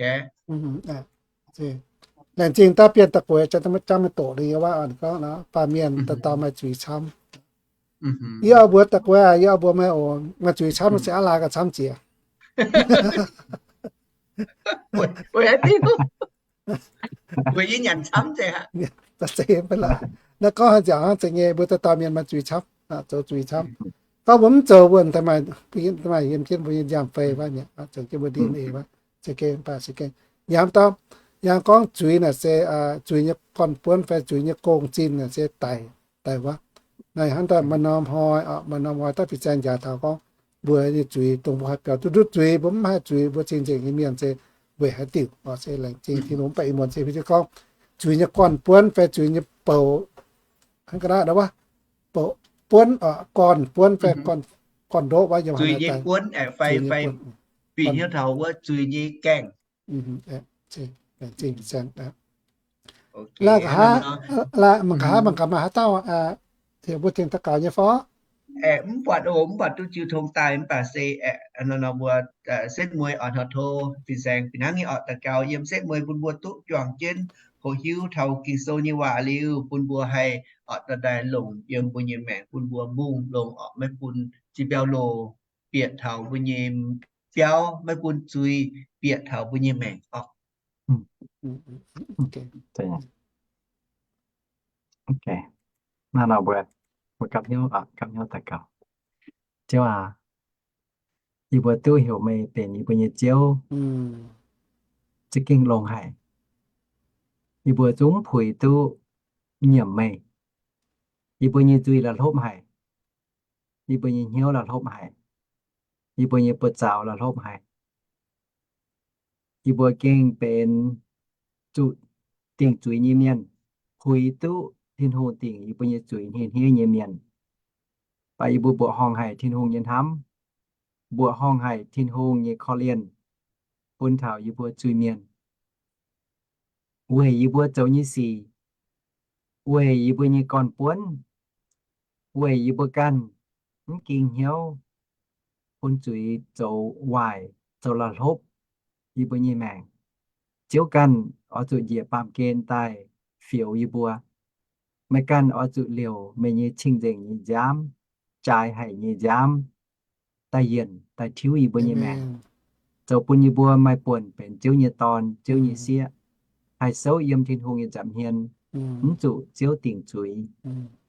Laengz zingh daaih bienh da'gueix, jangx meih doqc liuz yie wuov gorngv nor, baamh mienh dauh dauh maaih zuiz camv. Yie oix mbuox da'gueix, yie oix mbuox meih oc, maaih zuiz camv se aav laaix gauh camv jiex. Naaiv gorngv haaix nziaauc hnangv zeiz nyei, mbuo dauh dauh mienh maaih zuiz camv, zoux zuiz camv. Gorngv mbuo mv zoux, mbuo maaih, maaih yiem jienv mbuo nyei nziaamv-fei wuov, zoux jienv mbuo D N A wuov. Yangh dauh, yangh gorngv zuiz naaic se zuiz nyei gorn-buonv fai zuiz nyei gong-zinh naaic se daic, daic wuov. Naaiv hnangv daaih maaih norm hnoi, maaih norm hnoi daaih fin-saeng njaaux taux gorngv mbuo nyei zuiz, dongh mbuo haih biaux duqv ndutv zuiz, mbuo mv haih zuiz, mbuo cing-nzengc nyei mienh se weic haaix diuc. Se laengz zingh Tin-Hungh, mv baac ih muonz se mbuo gorngv zuiz nyei gorn-buonv fai zuiz nyei bouc, hnangv ga'naaiv wuov, bouc buonv, gorn-buonv fai gorn-ndoqv wuov, yiem haaix daaih, zuiz nyei buonv, bieqc hnyouv taux wuov zuiz nyei gaengh. Mangc gaax, mangc gaax maaih haaix dauh heuc mbuo tengx daux gaux nyei fai? Mv buatc oc, mv buatc duqv jiu tong daaih, mv baac se aeqv, nor mbuo setv mueiz oix hnoi tov fin-saeng fih hnangv nyei orqc, daux gaux yiem setv mueiz bun mbuo duqv juangc jienv hoqc hiuv taux Ging-Sou nyei waac liuz, bun mbuo haih orqc daaih longc yiem mbuo nyei maengc, bun mbuo mbungh longx orqc, maiv bun jiex biauv loz bieqc taux mbuo nyei biauv, maiv bun zuiz bieqc taux mbuo nyei maengc orqc. Naaiv nor mbuo, mbuo gapv hnyouv, gapv hnyouv daux gaux. Ziouv aac, yie mbuo duqv heuc meih benx yie mbuo nyei Ziouv, za'gengh longx haic. Yie mbuo zungv puix duqv nyiemc meih. Yie mbuo nyei nzuih la'hlopv haic. Yie mbuo nyei hnyouv la'hlopv haic. Yie mbuo nyei buoz-zaux la'hlopv haic. Yie mbuo gengh benx zuqc dingc zuiz nyei mienh, puix duqv Tin-Hungh dingc yie mbuo nyei zuiz hniev-hniev nyei mienh. Mv baac yie mbuo mbuoqc horngh haic Tin-Hungh nyei hnamv, mbuoqc horngh haic Tin-Hungh nyei korv-lienh bun taux yie mbuo zuiz-mienh. Weic yie mbuo zoux nyei sic, weic yie mbuo nyei gorn-buonv, weic yie mbuo ganh mv ging hnyouv, bun zuiz zoux waaic, zoux la'hlopv yie mbuo nyei maengc. Ziouv ganh oix zuqc njiec baamh gen daaih fioux yie mbuo. Meih ganh oix zuqc liouc meih nyei cing-nzengc nyei nziaamv, jaaix haic nyei nziaamv, daaih yienc daaih tiuv yie mbuo nyei maengc, zoux bun yie mbuo maaih buonc benx Ziouv nyei dorn, Ziouv nyei sieqv, haih souv yiem Tin-Hungh nyei nza'hmien, mv zuqc Ziouv dingc zuiz,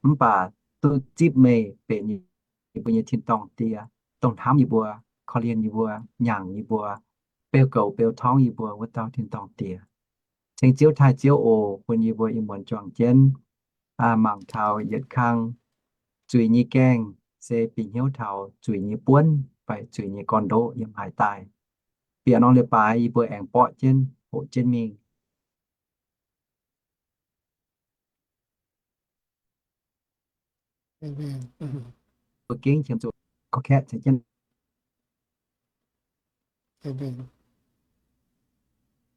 mv baac duqv zipv meih benx yie mbuo nyei tin-dorngh Die, dongh hnamv yie mbuo, korv-lienh yie mbuo, nyaangc yie mbuo, beu goux beu torngv yie mbuo wuov dauh tin-dorngh Die. Ceng Ziouv taaih Ziouv oc, bun yie mbuo ih muonz juangc jienv mangc taux yietc kang zuiz nyei gaengh se bieqc hnyouv taux zuiz nyei buonv fai zuiz nyei gorn-ndoqv yiem haaix daaih. Bieqc norm leiz-baaix yie mbuo aengx borqv jienv hoqc jienv mingh. Mbuo gengh qiemx zuqc korv-kaeqv caux jienv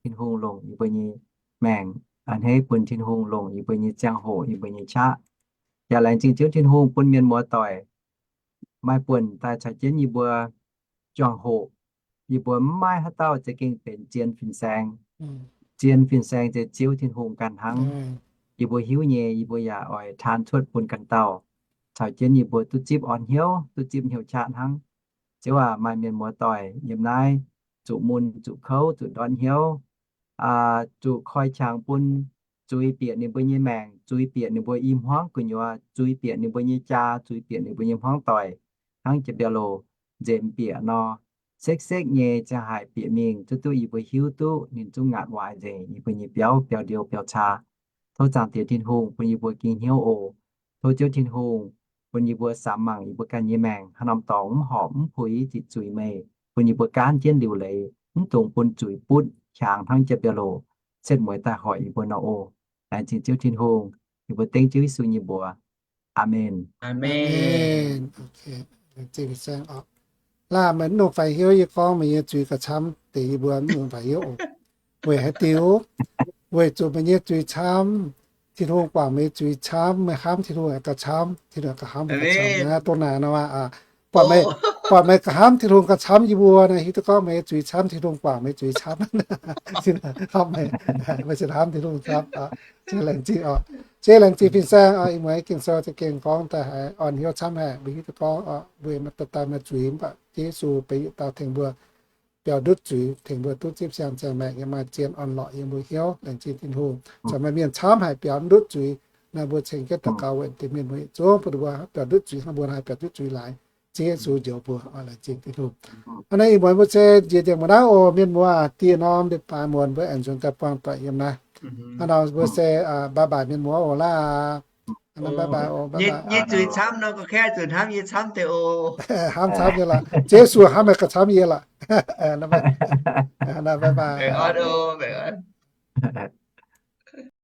Tin-Hungh longc yie mbuo nyei maengc, a'hneiv bun Tin-Hungh longc yie mbuo nyei ziangh hoc, yie mbuo nyei qaqv. Yaac laengz zingh Ziouv Tin-Hungh bun mienh muoz-doic maaih buonc daaih caux jienv yie mbuo juangc hoc. Yie mbuo mv maaih haaix dauh za'gengh benx zien fin-saeng. Zien fin-saeng se Ziouv Tin-Hungh ganh hnangv. Yie mbuo hiuv nyei, yie mbuo yaac oix taan cuotv bun ganh dauh, caux jienv yie mbuo duqv zipv orn hnyouv, duqv zipv hnyouv qaqv hnangv. Ziouv aac, maaih mienh muoz-doic yiem naaiv zuqc mun, zuqc kouv, zuqc ndortv hnyouv, zuqc koi qangx bun zuiz bieqc ninh mbuo nyei maengc, zuiz bieqc ninh mbuo i hmuangv gu'nyuoz, zuiz bieqc ninh mbuo nyei jaa, zuiz bieqc ninh mbuo nyei hmuangv doic, hnangv jiex biauv-loz nzemx bieqc nor, sekv-sekv nyei ziangh haaix bieqc mingh, zuqc duqv yie mbuo hiuv duqv ninh zungv ngaatc waaic nzengc yie mbuo nyei biauv, biauv-ndiouh, biauv-caa. Tov Zaangc Diex Tin-Hungh bun yie mbuo ging hnyouv oc. Tov Ziouv Tin-Hungh bun yie mbuo samx mangc yie mbuo ganh nyei maengc haaix norm dorngx mv horpc mv puix ziqc zuiz meih, bun yie mbuo gaanv jienv liuc leiz, mv dungx bun zuiz butv hiaangx hnangv jiex biauv-loz setv mueiz daaih hoic yie mbuo nor oc. Laengz zingh Ziouv Tin-Hungh. Yie mbuo dengv Ziouv Yesu nyei mbuox. Aamen. Laanh meih mv dungx faix hnyouv yie gorngv meih nyei zuiz gauh camv deix yie mbuo mv dungx faix hnyouv oc. Weic haaix diuc? Weic zuqc meih nyei zuiz camv, Tin-Hungh guangc meih nyei zuiz camv, meih hnamv Tin-Hungh gauh camv, Tin-Hungh gauh hnamv meih gauh camv. Dongh naaic nor, buatc meih buatc meih hnamv Tin-Hungh gauh camv yie mbuo naaic, hiuv duqv gorngv meih zuiz camv, Tin-Hungh guangc meih zuiz camv. Hnamv meih, meih se hnamv Tin-Hungh camv. Laengz zingh oc. Zeiz laengz zingh fin-saeng, ih muonz Ging-Sou za'gengh gorngv daaih haiz orn hnyouv camv haic, mbuo hiuv duqv gorngv mbuo daaih maaih zuiz mv baac Yesu benx yietc dauh tengx mbuo biaux ndutv zuiz, tengx mbuo duqv zipv siang ziangh maengc, yiem maaih zien orn-lorqc yiem mbuo hnyouv. Laengz zingh Tin-Hungh. Caux maaih mienh camv haic biaux ndutv zuiz, naaiv mbuo ceng jienv daux gaux weic dinh mienh mbuo yietc zungv bun mbuo biaux ndutv zuiz, hnangv mbuo haih biaux ndutv zuiz laaix. Ziouv Yesu njoux mbuo. Laengz zingh Tin-Hungh. Hnangv naaiv ih muonz mbuo se njiec nzengc mbuo naaiv oc, mienh muoz. Dieh norm leiz-baaix muonz mbuo aengx nzuonx daaih buangh doic yiem naaiv. Hnangv nor mbuo se bye bye mienh muoz oc laaix. Bye bye oc, bye bye. Nyei zuiz camv nor, ga'kaeqv zuqc hnamv yie camv deix oc. Hnamv camv nyei lorqc. Ziouv Yesu hnamv meih gauh camv yie lorqc. Bye bye.